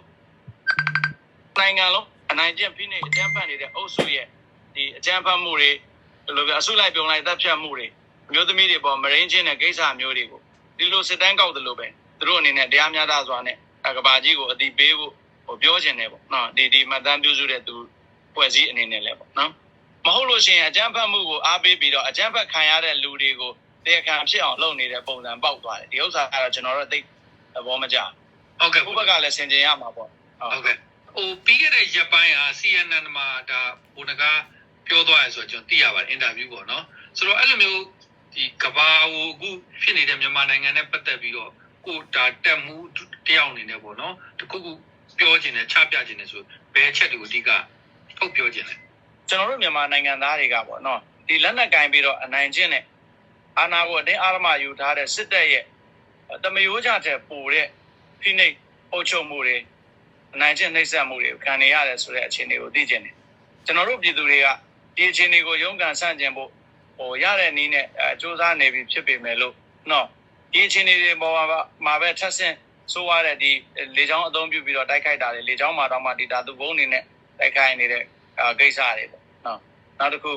နိုင်ငံလုံး အနိုင်ကျင့်ဖိနှိပ်အကြမ်းဖက်နေတဲ့အုပ်စုရဲ့ ဒီအကြမ်းဖက်မှုတွေ ဒီလိုပဲ အစုလိုက်အပြုံလိုက်သတ်ဖြတ်မှုတွေ အမျိုးသမီးတွေပေါ် မုဒိမ်းကျင့်တဲ့ကိစ္စမျိုးတွေကို ဒီလိုစစ်တမ်းကောက်သလိုပဲ သူတို့အနေနဲ့ တရားမျှတစွာနဲ့ ဒါကမ္ဘာကြီးကို အသိပေးဖို့ ဟို ပြောချင်တယ်ပေါ့နော်။ ဒီ ဒီမှတ်တမ်းပြုစုတဲ့သူ အဖွဲ့အစည်းအနေနဲ့လည်းပေါ့နော်။ မဟုတ်လို့ရှိရင် အကြမ်းဖက်မှုကို အားပေးပြီးတော့ အကြမ်းဖက်ခံရတဲ့လူတွေကို တရားခံဖြစ်အောင်လုပ်နေတဲ့ပုံစံပေါက်သွားတယ်။ ဒီဥစ္စာကတော့ ကျွန်တော်တို့ သိပ်သဘောမကျဘူး။ ဟုတ်ကဲ့။ ကိုယ့်ဘက်ကလည်း ဆင်ခြင်ရမှာပေါ့။ ဟုတ်ကဲ့။ ဟို ပြီးခဲ့တဲ့ရက်ပိုင်းက စီအန်အန်မှာ ဒါ ဗိုလ်နဂါးပြောသွားတယ်ဆိုတာ ကျွန်တော်သိရပါတယ် interview ပေါ့နော်။ ဆိုတော့ အဲ့လိုမျိုး ဒီကမ္ဘာကို အခုဖြစ်နေတဲ့ မြန်မာနိုင်ငံနဲ့ပတ်သက်ပြီးတော့ ကိုယ့်ဒါတပ်မှူးတစ်ယောက်အနေနဲ့ပေါ့နော် တစ်ခုခုပြောချင်တယ် ချပြချင်တယ်ဆို ဘယ်အချက်တွေကို အဓိကထုတ်ပြောချင်လဲ။ ကျွန်တော်တို့ မြန်မာနိုင်ငံသားတွေကပေါ့နော် ဒီလက်နက်ကိုင်ပြီးတော့ အနိုင်ကျင့်တဲ့ အာဏာကို အတင်းအဓမ္မယူထားတဲ့ စစ်တပ်ရဲ့ သမားရိုးကျထက်ပိုတဲ့ ဖိနှိပ်အုပ်ချုပ်မှုတွေ အနိုင်ကျင့်နှိပ်စက်မှုတွေ ခံနေရတယ်ဆိုတဲ့ အခြေအနေကို သိချင်တယ်။ ကျွန်တော်တို့ ပြည်သူတွေက ဒီအခြေအနေကို ရုန်းကန်ဆန့်ကျင်ဖို့ ဟို ရတဲ့နည်းနဲ့ အဲ ကြိုးစားနေပြီ ဖြစ်ပေမဲ့လို့ နော် ဒီအခြေအနေတွေပေါ်မှာပဲ ထပ်ဆင့်ဆိုးဝါးတဲ့ ဒီလေကြောင်းအသုံးပြုပြီးတော့ တိုက်ခိုက်တာတွေ လေကြောင်းမှာတောင်မှ ဒီဓာတုဗုံးတွေနဲ့ တိုက်ခိုက်နေတဲ့ အဲ ကိစ္စတွေပေါ့နော်။ နောက်တစ်ခု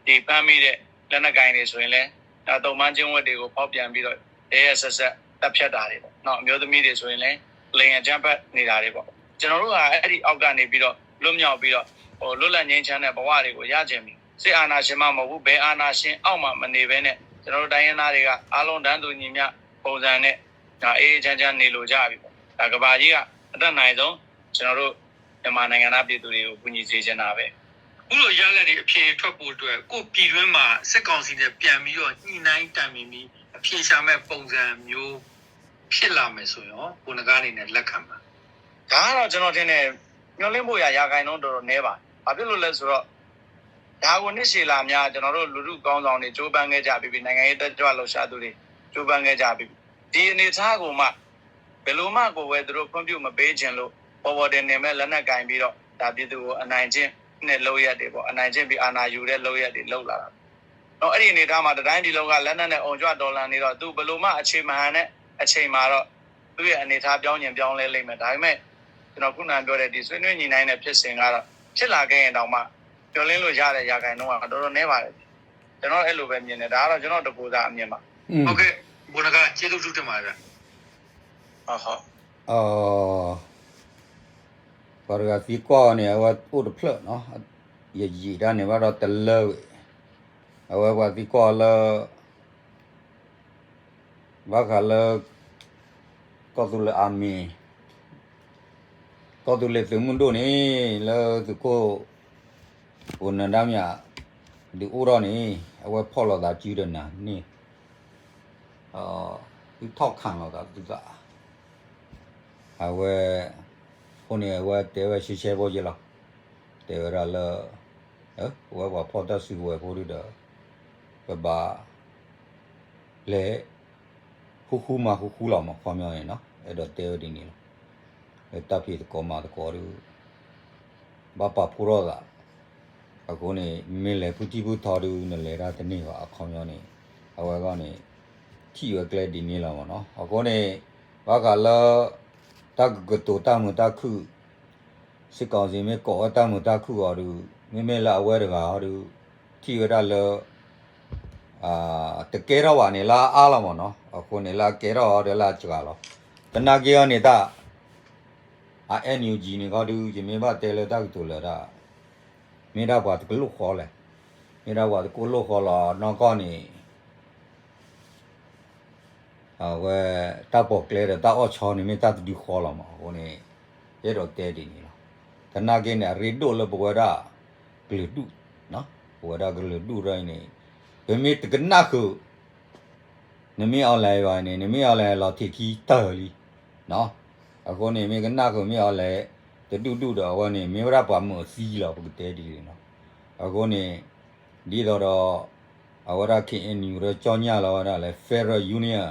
ဒီဖမ်းမိတဲ့ လက်နက်ကိုင်တွေဆိုရင်လည်း အဲ သုံ့ပန်းကျင်းဝတ်တွေကို ဖောက်ပြန်ပြီးတော့ ရက်ရက်စက်စက် သတ်ဖြတ်တာတွေပေါ့နော်။ အမျိုးသမီးတွေဆိုရင်လည်း လိင်အကြမ်းဖက်နေတာတွေပေါ့။ ကျွန်တော်တို့က အဲ့ဒီအောက်ကနေပြီးတော့ လွတ်မြောက်ပြီးတော့ ဟို လွတ်လပ်ငြိမ်းချမ်းတဲ့ဘဝတွေကို ရချင်ပြီ။ စစ်အာဏာရှင်မှမဟုတ်ဘူး ဘယ်အာဏာရှင်အောက်မှာမနေဘဲနဲ့ ကျွန်တော်တို့တိုင်းရင်းသားတွေက အားလုံးတန်းတူညီမျှပုံစံနဲ့ ဒါ အေးအေးချမ်းချမ်းနေလိုကြပြီပေါ့။ ဒါ ကမ္ဘာကြီးက အတတ်နိုင်ဆုံး ကျွန်တော်တို့ မြန်မာနိုင်ငံသားပြည်သူတွေကို ကူညီစေချင်တာပဲ။ အခုလိုရလဒ်တွေ အဖြေထွက်ဖို့အတွက် ကိုယ့်ပြည်တွင်းမှာ စစ်ကောင်စီနဲ့ပြန်ပြီးတော့ ညှိနှိုင်းတိုင်ပင်ပြီး အဖြေရှာမဲ့ပုံစံမျိုး ဖြစ်လာမယ်ဆိုရင်ရော ကိုနဂါးအနေနဲ့လက်ခံမလား။ ဒါကတော့ ကျွန်တော်ထင်တယ် မျှော်လင့်ဖို့ရာ ရာခိုင်နှုန်းတော်တော်နည်းပါတယ်။ ဘာဖြစ်လို့လဲဆိုတော့ ဒါကိုနှစ်ရှည်လများ ကျွန်တော်တို့လူထုခေါင်းဆောင်တွေ ကြိုးပမ်းခဲ့ကြပြီးပြီ။ နိုင်ငံရေးတက်ကြွလှုပ်ရှားသူတွေ ကြိုးပမ်းခဲ့ကြပြီးပြီ။ ဒီအနေအထားကိုမှ ဘယ်လိုမှကိုယ်ပဲသူတို့ခွင့်ပြုမပေးချင်လို့ ပေါ်ပေါ်တင်တင်ပဲလက်နက်ကိုင်ပြီးတော့ ဒါပြည်သူကိုအနိုင်ကျင့်တဲ့လုပ်ရပ်တွေပေါ့။ အနိုင်ကျင့်ပြီးအာဏာယူတဲ့လုပ်ရပ်တွေလုပ်လာတာ။ နော် အဲ့ဒီအနေအထားမှာ တစ်တိုင်းပြည်လုံးကလက်နက်နဲ့အုံကြွတော်လှန်နေတော့ သူဘယ်လိုမှအခြေမဟန်နဲ့အချိန်မှာတော့ သူ့ရဲ့အနေအထားပြောင်းရင်ပြောင်းလဲလိမ့်မယ်။ ဒါပေမဲ့ ကျွန်တော်ခုနပြောတဲ့ဒီဆွေးနွေးညှိနှိုင်းတဲ့ဖြစ်စဉ်ကတော့ ဖြစ်လာခဲ့ရင်တောင်မှ မျှော်လင့်လို့ရတဲ့ရာခိုင်နှုန်းကတော်တော်နည်းပါတယ်။ ကျွန်တော်အဲ့လိုပဲမြင်တယ်။ ဒါကတော့ကျွန်တော်တကိုယ်သာအမြင်ပါ။ ဟုတ်ကဲ့ ဘိုနဂါး ကျေးဇူးတင်ပါတယ်ဗျာ။ ဟုတ်ဟုတ် ပှၤတဂၤသံကွၢ်အီၤန့ၣ် အဝဲအိၣ်တဖျၢၣ်နီၤ, ယယံာ်တၢ်န့ၣ်ဘၣ်ဒီးတလၢဝဲ, အဝဲပှၤသံကွၢ်အီၤလၢ ဘၣ်ဃးလၢ ကီၢ်သူလ့ၤအမံၤ, ကီၢ်သူလ့ၤသုးမုၢ်ဒိၣ်န့ၣ် လၢသုးခိၣ် ပူၤနၢၤဒါမၠး ဒုးအိၣ်ထီၣ်န့ၣ် အဝဲဖီၣ်လိာ်သးစုဒီးနၤန့ၣ် သုထီၣ်ခးလိာ်သးသုသး အဝဲ အဃိန့ၣ် အဝဲတဲဝဲရှဲရှဲဖိယဲလီၤ. တဲဝဲဒၣ်လၢ ပဝဲပှၤဖီၣ်တၢ်စုကဝဲၤဖိဒုဒီး ပဘၣ်လဲၤ ဃူဃူမၤဃူဃူလီၤမး ခီပညီန့ၣ်နီၤ အဲၣ်ဒိးတဲဝဲဒ်န့ၣ်လီၤ. လၢတၢ်ဖံးသကိးမၤသကိးဒု ဘၣ်ပာ်ဖှိၣ်ထီၣ်သး အဃိန့ၣ် မ့ၢ်လဲၤဖုထံၣ်ဖုထီဒု နလဲၤတၢ်တန့ၢ်ဘၣ် အခီပညီန့ၣ် အဝဲဂီၢ်န့ၣ် ထံၣ်ဝဲကျဲဒ်န့ၣ်လီၤမးနီၤ. အဃိန့ၣ် ဘၣ်ဃးလၢ တၢ်ကကတိၤတၢ်မုာ်တၢ်ခုၣ် စ့ၢ်ကီးစ့ၢ်မ့ၢ်ကိးဝဲတၢ်မုာ်တၢ်ခုၣ်အီၤဒု မ့မ့ၢ်လၢအဝဲတဂၤအီၤဒု ထံၣ်ဝဲဒၣ်လၢ တကဲထီၣ်ဘၣ်န့ၣ် လၢအအါလီၤမးနီၤ. အဃိန့ၣ် လၢအကဲထီၣ်အီၤဒီးလၢအစှၤလီၤ. သနာ်က့အီၤန့ၣ်တၢ် အ NUG န့ၣ်ခီဒု ယမ့ၢ်ဘၣ်တဲလၢတၢ်ကတိၤလၢတၢ် မ့ၢ်ဒၣ်ပှၤတကလိာ်ဃီလဲၣ်, မ့ၢ်ဒၣ်ပှၤတကလိာ်ဃီလီၤ နီၢ်ကီၢ်န့ၣ် အဝဲ တၢ်ပိာ်ကျဲဒီးတၢ်အီၣ်ဆီန့ၣ် မ့ၢ်တၢ်တဒုဃီလီၤမး အဃိန့ၣ် ယအဲၣ်ဒိးတဲဒ်န့ၣ်လီၤ. သနာ်က့န့ၣ် အရ့ဒိၣ်လၢပဝဲဒၣ် ကလုာ်ဒူၣ်, ပဝဲဒၣ်ကလုာ်ဒူၣ်ဒ်အံၤန့ၣ် ပမ့ၢ်တကနၣ်ဃုာ် နမ့ၢ်အီၤလဲၤဘၣ်န့ၣ် နမ့ၢ်အီၤလဲၤလီၤထံးခံတၢၢ်လံ အဃိန့ၣ် မ့ၢ်ကနၣ်ဃုာ်မ့ၢ်အီၤလဲၤတဒူၣ်ဒူၣ်ဒီး အဝဲန့ၣ် မ့ၢ်ဝဲဒၣ်ပှၤမုာ်သံလီၤ ပကတဲဒ်န့ၣ်လီၤ. အဃိန့ၣ် ဒ်သိးဒီး အဝဲဒၣ် KNU ဒီး ကၠီညၣ်လီၤဝဲဒၣ်လၢ Federal Union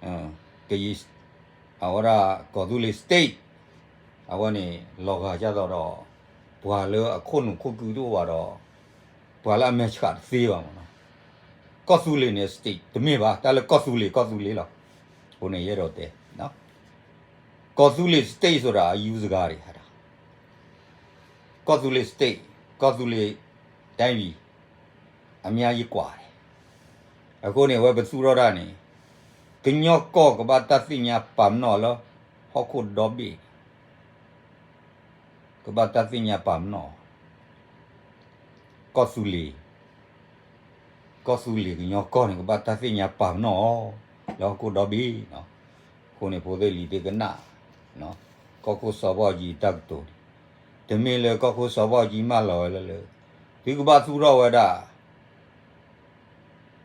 ကယံၤ အဝဲဒၣ်ကီၢ်သူလ့ၤ state အဝဲန့ၣ် လီၤဂာ်ဒ်သိးဒီး ပှၤလၢအခိၣ်နူာ်ခိၣ်ကုတအိၣ်ဘၣ်ဒီး ပှၤလၢအမဲာ်ဆှးတသ့ဘၣ်မးနီၤ. ကီၢ်သူလ့ၤန့ၣ် state တမ့ၢ်ဘၣ်, တၢ်လၢကီၢ်သူလ့ၤ ကီၢ်သူလ့ၤလီၤ. အဃိန့ၣ် ယအဲၣ်ဒိးတဲ ကီၢ်သူလ့ၤ state ဆိုတာ အယူစကားဒၣ် ကီၢ်သူလ့ၤ state ကီၢ်သူလ့ၤ တိုင်းပြည် အများကြီးကွာတယ်. အဃိန့ၣ် အဝဲပသူၣ်ထီၣ်တၢ်န့ၣ် ကညီကီၢ်ကဘၣ်တၢ်သ့ၣ်ညါပာ်ပနီၣ်လၢဟီၣ်ခိၣ်ဒီဘ့ၣ် ကဘၣ်တၢ်သ့ၣ်ညါပာ်ပနီၣ် ကီၢ်သူလ့ၤ ကီၢ်သူလ့ၤကညီကီၢ်န့ၣ် ကဘၣ်တၢ်သ့ၣ်ညါပာ်ပနီၣ်အီၤ လၢဟီၣ်ခိၣ်ဒီဘ့ၣ်နီၤ. အဃိန့ၣ် ဖိသ့ၣ်လံၤသ့ၣ်ကနၣ် ကီၢ်ခိၣ်စီၤဘီၣ်ကၠံအတၢ်ကတိၤန့ၣ် တမ့ၢ်လၢကီၢ်ခိၣ်စီၤဘီၣ်ကၠံမၢလီၤဝဲလၢလၢ သုကဘၣ်သူၣ်ထီၣ်ဝဲဒၣ်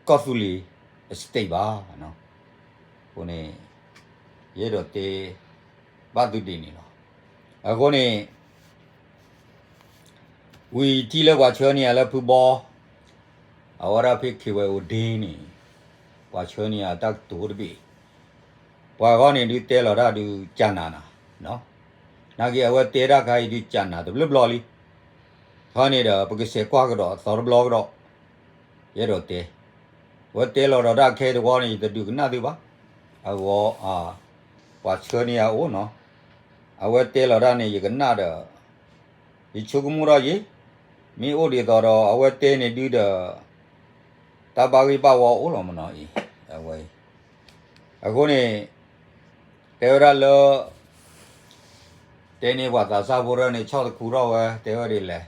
ကီၢ်သူလ့ၤ state ဘၣ်. အဃိန့ၣ် ယအဲၣ်ဒိးတဲ ဘၣ်သုဒ်န့ၣ်လီၤ. အဃိန့ၣ် ဝံၤထံၣ်လၢပှၤဆှၢန့ၢ်ယၤလၢဖုဘီ အဝဲဒၣ်ဖဲ K Y O Day န့ၣ် ပှၤဆှၢန့ၢ်ယၤတၢ်ကတိၤတဘ့ၣ် ပှၤဂီၢ်န့ၣ်ဒုးတဲလီၤတၢ်ဒုးကနၤနၤ, နာ်က့အဝဲတဲတၢ်ခါအံၤဒုးကနၤတဘျီဘျီလံ. ခီန့ၣ်ဒီး ပကစဲးကွၢ်ကဒီးအသီတဘျီကဒီး ယအဲၣ်ဒိးတဲ, အဝဲတဲလီၤဒီးတၢ်ခဲတဝီန့ၣ် ယတဒုးကနၣ်သုဘၣ်. အဂီၢ် ပှၤဆှၢန့ၢ်ယၤအိၣ်နီၤ, အဝဲတဲလီၤတၢ်န့ၣ် ယကနၣ်ဒီး ယဆိကမိၣ်ထီၣ်ယံၤ, မ့ၢ်အိၣ်ဒ်သိးဒီး အဝဲတဲန့ၣ်ဒုဒီး တၢ်ဘၣ်ဂ့ၢ်ဘၣ်ဝီအိၣ်လီၤမနီၤအံၤ, အဝဲ အဃိန့ၣ် တဲဝဲဒၣ်လၢ တဲန့ၢ်ပှၤသးစၢ်ဖိရၢန့ၣ် ဆီၣ်သခူထီၣ်ဝဲ တဲဝဲဒ်လဲၣ်,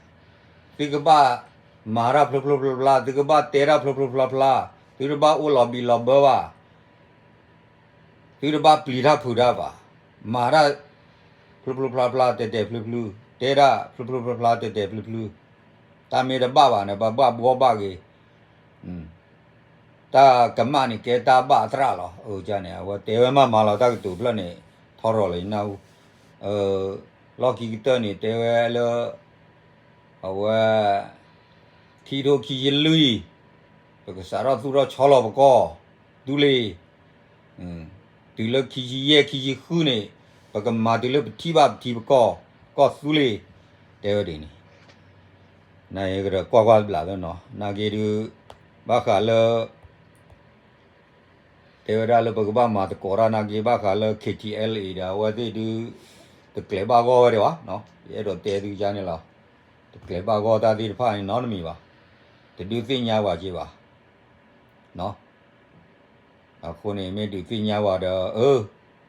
သုကဘၣ်မၤတၢ်ဖျိဖျိဖျါဖျါ, သုကဘၣ်တဲတၢ်ဖျိဖျိဖျါဖျါ, သုတဘၣ်အိၣ်လီၤဘံၣ်လီၤဘၢဘၣ်, သုတဘၣ်ပျံၤတၢ်ဖုးတၢ်ဘၣ်, မၤတၢ်ဖျိဖျိဖျါဖျါ တဲာ်တဲာ်ဖျုဖျု, တဲတၢ်ဖျိဖျိဖျါဖျါ တဲာ်တဲာ်ဖျုဖျု, တၢ်မ့ၢ်တဘၣ်ဘၣ်န့ၣ် ပဘၣ်ဘှီဘၣ်ဂ့ၤ တၢ်ကမၣ်န့ၣ် ကဲတၢ်ဘၣ်အသရၣ်လီၤ. အန့ၣ် အဝဲတဲဝဲမးမးလီၤ တၢ်ကတိၤဖျၢၣ်န့ၣ် ထီရီၤလီၤနၢ်ဟူ, လီၢ်ခံကတၢၢ်န့ၣ် တဲဝဲလၢ အဝဲ ခံထိခံဆံလွံၢ် ပကစးထီၣ်သူၣ်ထီၣ်ဆီလီၤပကီၢ်သူလ့ၤ, တုၤလၢခံဆံယဲၢ်ခံဆံဃုန့ၣ် ပကမၤတုၤလၢပထံၣ်ဘၣ်ပထံပကီၢ်, ကီၢ်သူလ့ၤ, တဲဝဲဒ်န့ၣ် နကဒီးကွၢ်ကွၢ်တဘျီသနီၤ, နာ်က့ဒုး ဘၣ်ဃးလၢ တဲဝဲဒၣ်လၢပကဘၣ်မၤသကိးတၢ်နာ်က့ ဘၣ်ဃးလၢ K T L A ဒီး အဝဲသ့ၣ်ဒုး တကျဲၤဘၣ်ဂီၢ်ဝဲဒၣ်ဘၣ်, ယအဲၣ်ဒိးတဲသုကန့ၣ်လီၤ. တကျဲၤဘၣ်ဂီၢ်တၢ်သ့ၣ်တဖၣ်န့ၣ်နီတမံၤဘၣ်, တဒုးသ့ၣ်ညါဝဲက့ၤဘၣ် အဃိန့ၣ် မ့ၢ်ဒုးသ့ၣ်ညါဝဲဒီး အၢ,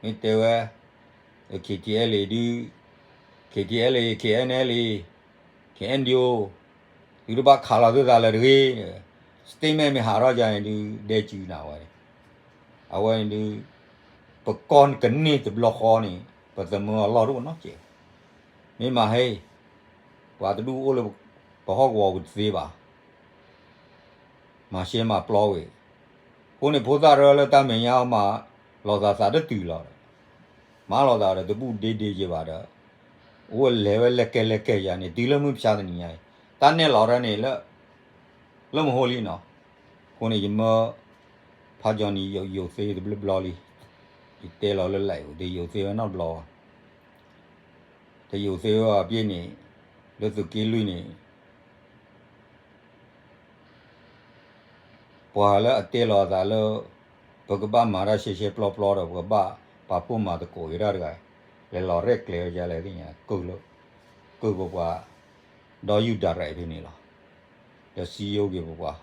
မ့ၢ်တဲဝဲ K T L A ဒုး K T L A, K N L A, K N D O သုတဘၣ်ခးလီၤသုသးလၢတဂ့ၤ, statement မ့ၢ်ဟးထီၣ်ယၤန့ၣ်ဒုး ဒဲကၠူနၤဝဲ, အဝဲန့ၣ်ဒုး ပကီၢ်ကန့ၢ်တဘျီဃီန့ၣ် ပသမၢအလီၢ်တအိၣ်နီတစဲး, မ့ၢ်မၤဟဲ ပှၤတဒူၣ်အိၣ်လၢပဟီၣ်ကဝီၤပူၤတသ့ဘၣ် မၤရှဲမၤပျီဝဲ, အဃိန့ၣ် ဖိသၣ်တၢလၢတၢ်မဲာ်ညါအီၤမၤလိာ်သးသးတတုၤလီၤဒီး, မၤလိာ်သးဒီးတဘူၣ်ဒ့ဒ့က့ၤဘၣ်ဒီး, အိၣ်ဝဲလဲၤဝဲလဲၤကဲလဲၤကဲယၤန့ၣ် တုၤလၢမုၢ်မဆါတနံၤညါအံၤ, တၢ်နဲၣ်လီၤတၢ်န့ၣ်လၢ လၢမဟိလံနီၤ, အဃိန့ၣ် ယမၢ ဖးကၠီနံၤယိာ်သ့တဘျီဘျီလံ, ယတဲလီၤလၢလဲၣ် တယိာ်သ့ဝဲနီတဘျီဘၣ်, တယိာ်သ့ဝဲဘၣ်ပ့ၢ်န့ၣ်, လၢသုးက့လွံၢ်န့ၣ် ပှၤလၢအတဲလီၤအသးလၢ ပကဘၣ်မၤတၢ်ရှဲရှဲပျီပျီဒီး ပကဘၣ်ပာ်ဖှိၣ်မၤသကိးက့ၤတၢ်တဂၤ, လဲၤလီၤရဲၣ်ကျဲၤဝဲဒ်လဲၣ်သ့ၣ်ညါ, ကုၢ်လၢ ကုၢ်ကပှၤ ဒီယူဒၤရဲၣ်ဖဲန့ၣ်လီၤ, ဒီးစံယိက့ၤပပှၤ,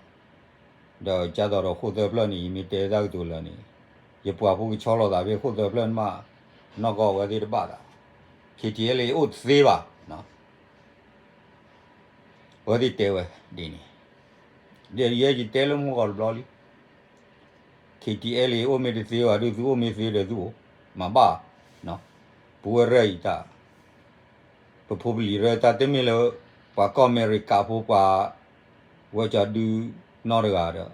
ဒီးကၢ်သိးဒီးခိၣ်သၢဖျၢၣ်န့ၣ် ယမ့ၢ်တဲတၢ်ကတိၤလၢာ်န့ၣ်, ယပှၤဖိကဆီလီၤသးဖဲခိၣ်သၢဖျၢၣ်န့ၣ်မး, နီၢ်ကီၢ်အဝဲသ့ၣ်တဘၣ်သး, K T L A အိၣ်တသ့ဘၣ် အဝဲသ့ၣ်တဲဝဲဒ်န့ၣ်, ဒီးယဲယတဲလၢမုၢ်ဂီၤတဘျီလံ, K T L A အိၣ်မ့ၢ်တသ့ဘၣ်ဒီး သုအိၣ်မ့ၢ်သ့ဒီးသုအိၣ်, မၤဘၣ်, ပဝဲရဲၣ်အံၤတၢ်, ပဖိပလံၤရဲၣ်တၢ်တမ့ၢ်လၢ ပှၤကီၢ်အမဲရကၤဖိပှၤ ဝဲကၠီဒုနီတဂၤဒီး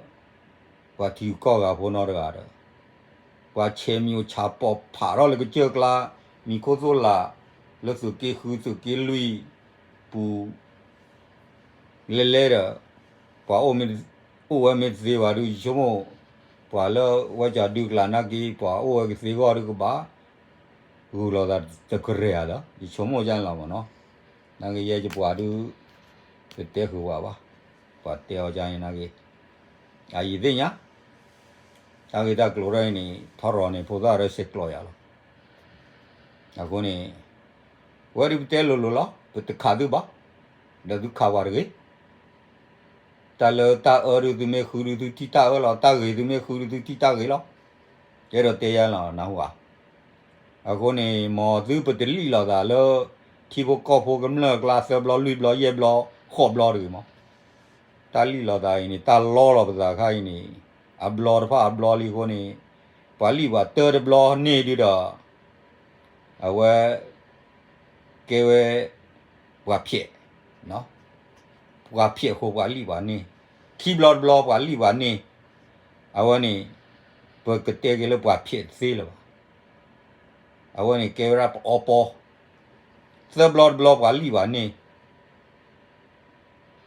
ပှၤထံကီၢ်ဂၤဖိနီတဂၤဒီး ပှၤဆဲးမံၤအိၣ်ဆၣ်ပိာ်ဖးထီၣ်လၢကစၢၢ်ကျါ မံၤခိၣ်သိၣ်လာ် လၢသုးက့ဃု သုးက့လွံၢ်ပူၤ လဲၤလဲၤဒီး ပှၤအိၣ်မ့ၢ် အိၣ်ဝဲမ့ၢ်တသ့ဘၣ်ဒီး ယဆိကမိၣ် ပှၤလၢဝဲကဒုးကျးနာ်က့ ပှၤအိၣ်ဝဲကသ့အဂီၢ်ဒုးကဘၣ် ဂုာ်လိာ်သးတကရၢၢ်ဧါဒီး ယဆိကမိၣ်ဒ်န့ၣ်လီၤမ့ၢ်နီၤ. နာ်က့ယဲယပှၤဒုး တတဲဃုာ်ဝဲဘၣ်, ပှၤတဲအီၤဒ်န့ၣ်နာ်က့ အယံာ်သ့ၣ်ညါ, တၢ်ဂ့ၢ်တၢ်ကျိၤထီၣ်အံၤန့ၣ် ထီရီၤန့ၣ် ဖိသၣ်ရၢစဲးကျိးယၤလီၤ. အဃိန့ၣ် ဝဲဒုးပတဲလိၤလိၤလီၤ, ပတခးသုဘၣ်, ဒီးသုခးပှၤတဂ့ၤ. တၢ်လၢတၢ်အၢဒုးသုမ့ၢ်ဃုဒုးသုထံၣ်တၢ်အၢလီၤ, တၢ်ဂ့ၤသုမ့ၢ်ဃုဒုးသုထံၣ်တၢ်ဂ့ၤလီၤ. ယအဲၣ်ဒိးတဲယၤလီၤ နၢ်ဟူဧါ. အဃိန့ၣ် မ်သုပတလံၣ်လိာ်သးလၢ ထံဖိကီၢ်ဖိကမျၢၢ်အကျါ သၢဘျီလွံၢ်ဘျီယဲၢ်ဘျီ ဃိးဘျီတဂ့ၤမး. တၢ်လံၣ်လိာ်သးအံၤန့ၣ် တၢ်လီလီၤပသးခါအံၤန့ၣ် အဘျီတဖၣ်အဘျီလံအဃိန့ၣ် ပှၤလံၣ်ပှၤတၢတဘျီန့ၣ်ဒုးဒီး အဝဲ ကဲဝဲ ပှၤဖျဲး, ပှၤဖျဲးအဃိပှၤလံၣ်ပှၤန့ၢ်, ခံဘျီတဘျီပှၤလံၣ်ပှၤန့ၢ်, အဝဲန့ၣ် ပကတဲက့ၤလၢပှၤဖျဲးတသ့လၢၤဘၣ်. အဝဲန့ၣ်ကဲဝဲဒၣ်ပအီပီ, သၢဘျီတဘျီပှၤလံၣ်ပှၤန့ၢ်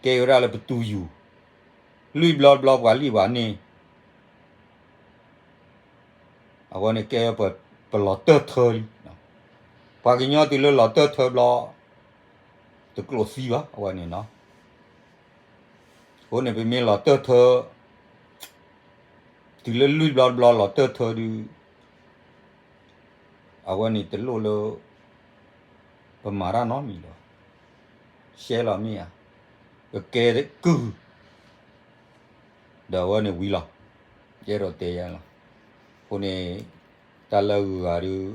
ကဲဝဲဒၣ်လၢပတူၢ်ယူၤ, လွံၢ်ဘျီတဘျီပှၤလံၣ်ပှၤန့ၢ်, အဝဲန့ၣ်ကဲဝဲပလီၤတၢၢ်ထၢလံ. ပှၤကညီတုၤလၢလီၤတၢၢ်ထၢဘျီ တကျိးသံဘၣ် အဝဲန့ၣ်နီၤ. အဃိန့ၣ် ပမ့ၢ်လီၤတၢၢ်ထၢ တုၤလၢလွံၢ်ဘျီတဘျီလီၤတၢၢ်ထၢဒုး အဝဲန့ၣ်တလိၣ်လၢ ပမၤတၢ်နီတမံၤလၢၤဘၣ်. ရှဲလီၤမ့ၢ်ဧါ, ကကဲကုၢ် ဒီးအဝဲန့ၣ်ဝံၤလီၤ. ယအဲၣ်ဒိးတဲယၤလီၤ. အဃိန့ၣ် တၢ်လၢအဂုၤအဂၤဒုး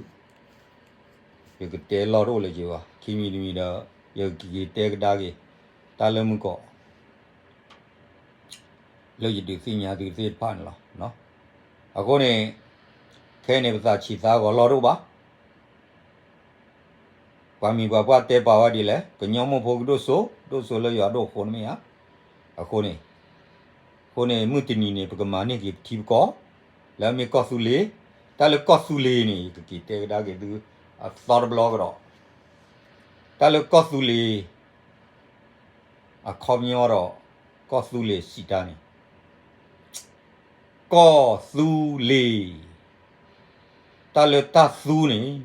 ယကတဲလီၢ်တအိၣ်လၢၤက့ၤဘၣ်. ခံမံၤတမံၤဒီး ယကက့ၤတဲကဒါက့ၤ တၢ်လၢမုၢ်ကီး လၢယဒုးသ့ၣ်ညါသုသ့ၣ်တဖၣ်န့ၣ်လီၤ. အဃိန့ၣ် ခဲအံၤန့ၣ် ပသးဆံးသးဂီၤလီၢ်တအိၣ်ဘၣ်. ပှၤမံၤပှၤပှၢ်တဲပာ်ဝဲဒ်လဲၣ်, ကညီမိၢ်ဖိကဒိၣ်စိ, ဒိၣ်စိလၢယွၤဒိၣ်အဃိန့ၣ်မ့ၢ်ဧါ. အဃိန့ၣ်, အဃိန့ၣ် မုၢ်တနံၤန့ၣ် ပကမၤန့ၢ်က့ၤပထံပကီၢ်, လၢအမ့ၢ်ကီၢ်သူလ့ၤ, တၢ်လၢကီၢ်သူလ့ၤန့ၣ် ယကက့ၤတဲကဒါက့ၤသု အသီတဘျီကဒီး, တၢ်လၢကီၢ်သူလ့ၤ အခီပညီဒီး ကီၢ်သူလ့ၤစံးတၢ်န့ၣ် ကီၢ်သူလ့ၤ, တၢ်လၢတၢ်သူန့ၣ်,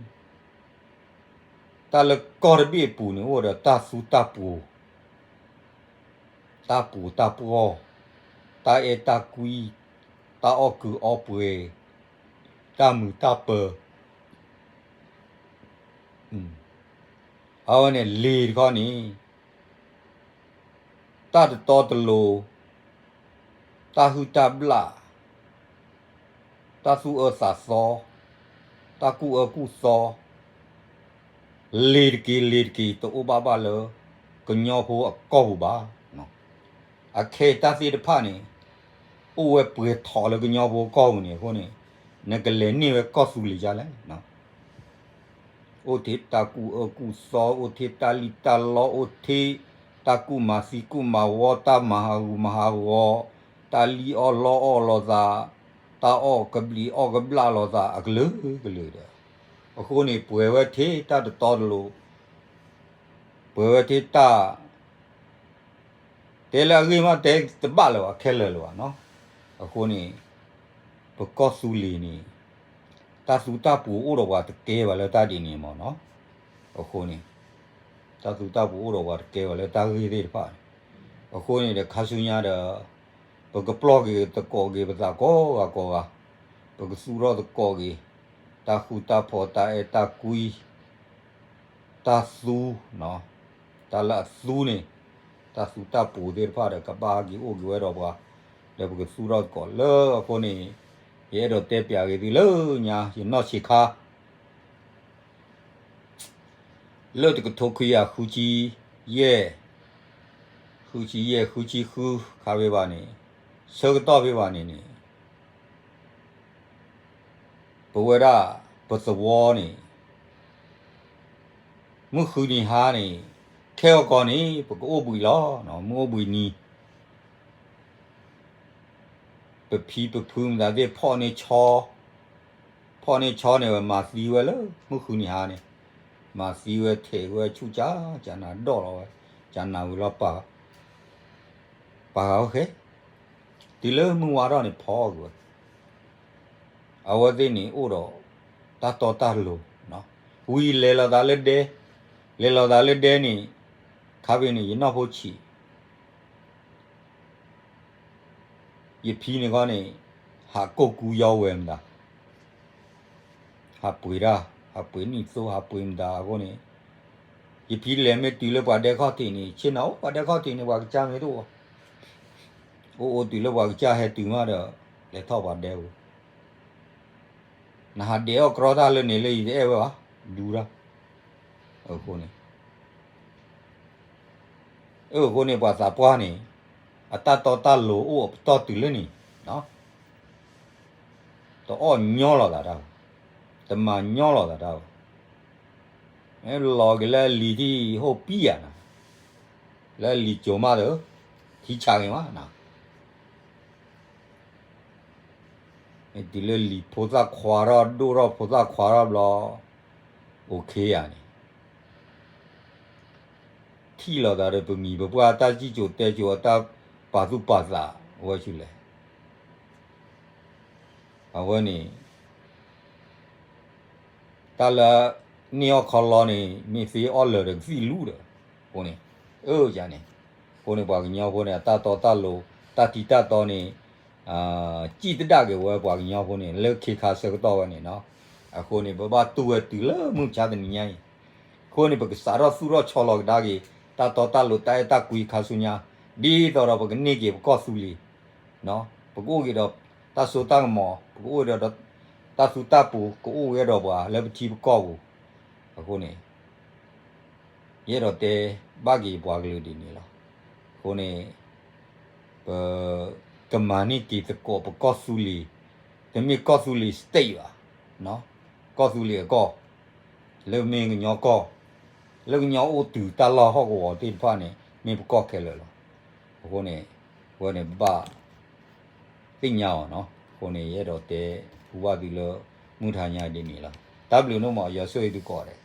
တၢ်လၢကီၢ်တဘ့ၣ်အပူၤန့ၣ် အိၣ်ဒီးတၢ်သူတၢ်ပူၤ, တၢ်ပူၤတၢ်ပှီၢ်, တၢ်အဲၣ်တၢ်ကွံ, တၢ်အီၣ်ကုးအီပှဲၤ, တၢ်မုာ်တၢ်ပၢၤ, အဝဲန့ၣ်လ့ၤတခီန့ၣ် တၢ်တတီတလိၤ, တၢ်ဟုၣ်တၢ်ဘျၣ်, တၢ်သူၣ်အၢသးသီ, တၢ်ကူၣ်အၢကူၣ်သီ, လ့ၤတက့ၤလ့ၤတက့ၤ တအိၣ်ဘၣ်ဘၣ်လၢ ကညီဖိအကီၢ်ပူၤဘၣ်. အခဲအံၤတၢ်သ့ၣ်တဖၣ်န့ၣ် အိၣ်ဝဲပှဲၤထီၣ်လၢကညီဖိအကီၢ်ပူၤန့ၣ်အဃိန့ၣ် နကလဲၤန့ၢ်ဝဲကီၢ်သူလ့ၤဒ်လဲၣ်. အိၣ်ထဲတၢ်ကူၣ်အၢကူၣ်သီ, အိၣ်ထဲတၢ်လံၣ်တၢ်လီ, အိၣ်ထဲတၢ်ကူၣ်မၤသံကူၣ်မၤဝီ, တၢ်မၤဟးဂူာ်မၤဟးဂီၤ, တၢ်လံၣ်အီၣ်လီအီၣ်လိာ်သး, တၢ်အီၣ်ကဘျံးအီၣ်ကဘျၣ်လိာ်သးအကလုာ်ကလုာ်ဒီး, အဃိန့ၣ် ပှဲၤဝဲထဲတၢ်တတီတလိၤ, ပှဲၤဝဲထဲတၢ် တဲလၢအဂ့ၢ်မး တဲတဘၣ်လၢၤဘၣ် ခဲလၢာ်လၢၤဘၣ်နီၤ. အဃိန့ၣ် ပကီၢ်သူလ့ၤန့ၣ် တၢ်သူတၢ်ပူၤအိၣ်ဒီးပှၤတကဲဘၣ်လၢတၢ်ဒ်န့ၣ်မ့ၢ်နီၤ. အဃိန့ၣ် တၢ်သူတၢ်ပူၤအိၣ်ဒီးပှၤတကဲဘၣ်လၢတၢ်ဂ့ၢ်သ့ၣ်တဖၣ်န့ၣ်, အဃိန့ၣ်ဒီးခါဆူညါဒီး ပကပျီၢ်က့ၤသကိးက့ၤပသးကိးဂၤကိးဂၤ, ပကသူၣ်ထီၣ်သကိးက့ၤ တၢ်ဃူတၢ်ဖိး တၢ်အဲၣ်တၢ်ကွံ တၢ်သူ, တၢ်လၢအသူန့ၣ် တၢ်သူတၢ်ပူၤသ့ၣ်တဖၣ်ဒီး ကဘၣ်က့ၤအိၣ်က့ၤဝဲဒီးပှၤ, ဒီးပကသူၣ်ထီၣ်သကိးလၢအဃိန့ၣ်, ယအဲၣ်ဒိးတဲပၠးက့ၤသုလၢညါ ယနီၢ်ဆံးခါ လၢတကထိခွံကယၤဃုဆံယဲၢ်, ဃုဆံယဲၢ် ဃုဆံဃုခါဖဲဘၣ်န့ၣ်, ဆၢကတီၢ်ဖဲဘၣ်န့ၣ်န့ၣ် ပဝဲဒၣ် ပသဝီန့ၣ် မုၢ်ဃုနံၤဟါန့ၣ် ခဲဂီၤကီၢ်န့ၣ် ပကအိၣ်ဘှံးလီၤ. မုၢ်အိၣ်ဘှံးနံၤ ပဖံပဖုမတၤသ့ၣ်ဖီၣ်န့ၢ်ဆီ, ဖီၣ်န့ၢ်ဆီန့ၣ် မၤသံဝဲလၢမုၢ်ဃုနံၤဟါန့ၣ်, မၤသံဝဲထဲးဝဲဆူၣ်ကၠးကၠးနၤဒီၣ်လီၤဝဲ, ကၠးနၤဝံၤလီၤပာ်, ပာ်ဃာ်အိၣ်ဃဲ, တုၤလၢမုၢ်ဝါထီၣ်န့ၣ်ဖီၣ်ကွံာ်ဝဲ, အဝဲသ့ၣ်န့ၣ်အိၣ်ဒီး တၢ်တီတၢ်လိၤ, ဝံၤလဲၤလီၤသးလၢဒဲ, လဲၤလီၤသးလၢဒဲန့ၣ်, ခါဖဲန့ၣ် ယနီၢ်ဖိဆံး ယဖံန့ၣ်ခီန့ၣ် ဟးကိၢ်ကူယီဝဲမတၤ, ဟးပှ့ၤတၢ်, ဟးပှ့ၤနံၣ်သိအဃိန့ၣ်, ယဖံလဲၤမ့ၢ်တုၤလၢပှၤဒဲခီၣ်ထံးန့ၣ် ဆ့ၣ်နီၤအိၣ်ပှၤဒဲခီၣ်ထံးန့ၣ် ပှၤကစၢ်မ့ၢ်တအိၣ်, အိၣ်အိၣ်တုၤလၢပှၤကစၢ်ဟဲတုၤမးဒီး လဲၤထီၣ်ပှၤဒဲပူၤ နဟးဒဲးအီၣ်ကြီတၢ်လၢန့ၣ်လၢယတအဲၣ်ဝဲဘၣ်, ဒူတၢ်, အဃိန့ၣ်, အဃိန့ၣ် ပှၤသးပှၢ်န့ၣ် အတၢ်တီတၢ်လိၤအိၣ်အပတီၢ်တုၤလၢန့ၣ်, တအီၣ်ညီလိာ်သးတၢ်ဘၣ်, တမၤညီလိာ်သးတၢ်ဘၣ်, လီၤက့ၤလၢအလံၤထံၣ်ဟိၣ်ပံယၤနၤ, လၢအလံၤစိၤမးဒီး ထံဆးက့ၤမးနၤ တုၤလၢလံၤဖိသၣ်ခွါထီၣ်ဒိၣ်ထီၣ်ဖိသၣ်ခွါထီၣ်ဘျီ, အိၣ်ခ့ယၤန့ၣ်, ထံၣ်လိာ်သးဒီးပမံၤပပှၢ်တၢ်စံၣ်စိၤတဲစိၤ အတၢ်ပာ်သူၣ်ပာ်သးဝဲဆူလဲၣ်, အဝဲန့ၣ် တၢ်လၢ န့ၢ်အီၣ်ခီလီန့ၣ် မ့ၢ်သ့အီၣ်လၢာ်ဒီးကသံၣ်လူဒီး, အဃိန့ၣ်, အၢယၤန့ၣ်, အဃိန့ၣ်ပှၤကညီဖိန့ၣ် အတၢ်တီတၢ်လိၤ တၢ်ထံတၢ်တီန့ၣ်, စံၣ်တဒၣ်က့ၤဝဲပှၤကညီဖိန့ၣ် လၢခ့ခါဆၢကတီၢ်ဝဲန့ၣ်နီၤ, အဃိန့ၣ် ပဘၣ်တူၢ်ဝဲတုၤလၢမုၢ်မဆါတနံၤညါအံၤ, အဃိန့ၣ် ပကစးထီၣ်သူၣ်ထီၣ်ဆီလီၤကဒါက့ၤ တၢ်တီတၢ်လိၤတၢ်အဲၣ်တၢ်ကွံခါဆူညါ, ဒ်သိးဒီးပကန့ၢ်က့ၤပကီၢ်သူလ့ၤ ပကအိၣ်က့ၤဒီးတၢ်စိတၢ်ကမီၤ, ပကအိၣ်ဒီးတၢ်သူတၢ်ပူၤ ကအိၣ်က့ၤဒီးပှၤလၢပထံပကီၢ်ပူၤ, အဃိန့ၣ်, ယအဲၣ်ဒိးတဲဘၣ်က့ၤပှၤကလုာ်ဒ်န့ၣ်လီၤ. အဃိန့ၣ်, ပကမၤန့ၢ်က့ၤသကိးပကီၢ်သူလ့ၤ, တမ့ၢ်ကီၢ်သူလ့ၤ state ဘၣ်, ကီၢ်သူလ့ၤအကီၢ်, လၢမ့ၢ်ကညီကီၢ်, လၢကညီအိၣ်တုၤတၢ်လီၢ်ဟီၣ်ကဝီၤသ့ၣ်တဖၣ်န့ၣ် မ့ၢ်ပကီၢ်ခဲလၢာ်လီၤ. အဃိန့ၣ်, အဝဲန့ၣ်ဘၣ်သ့ၣ်ညါအီၤနီၤ. အဃိန့ၣ် ယအဲၣ်ဒိးတဲဟူဘၣ်သုလၢမုၢ်ထါညါဒ်န့ၣ်လီၤ. တၢ်ဘျုးန့ၣ်မး ယွၤဆိၣ်ဂ့ၤသုကိးဂၤဒဲး.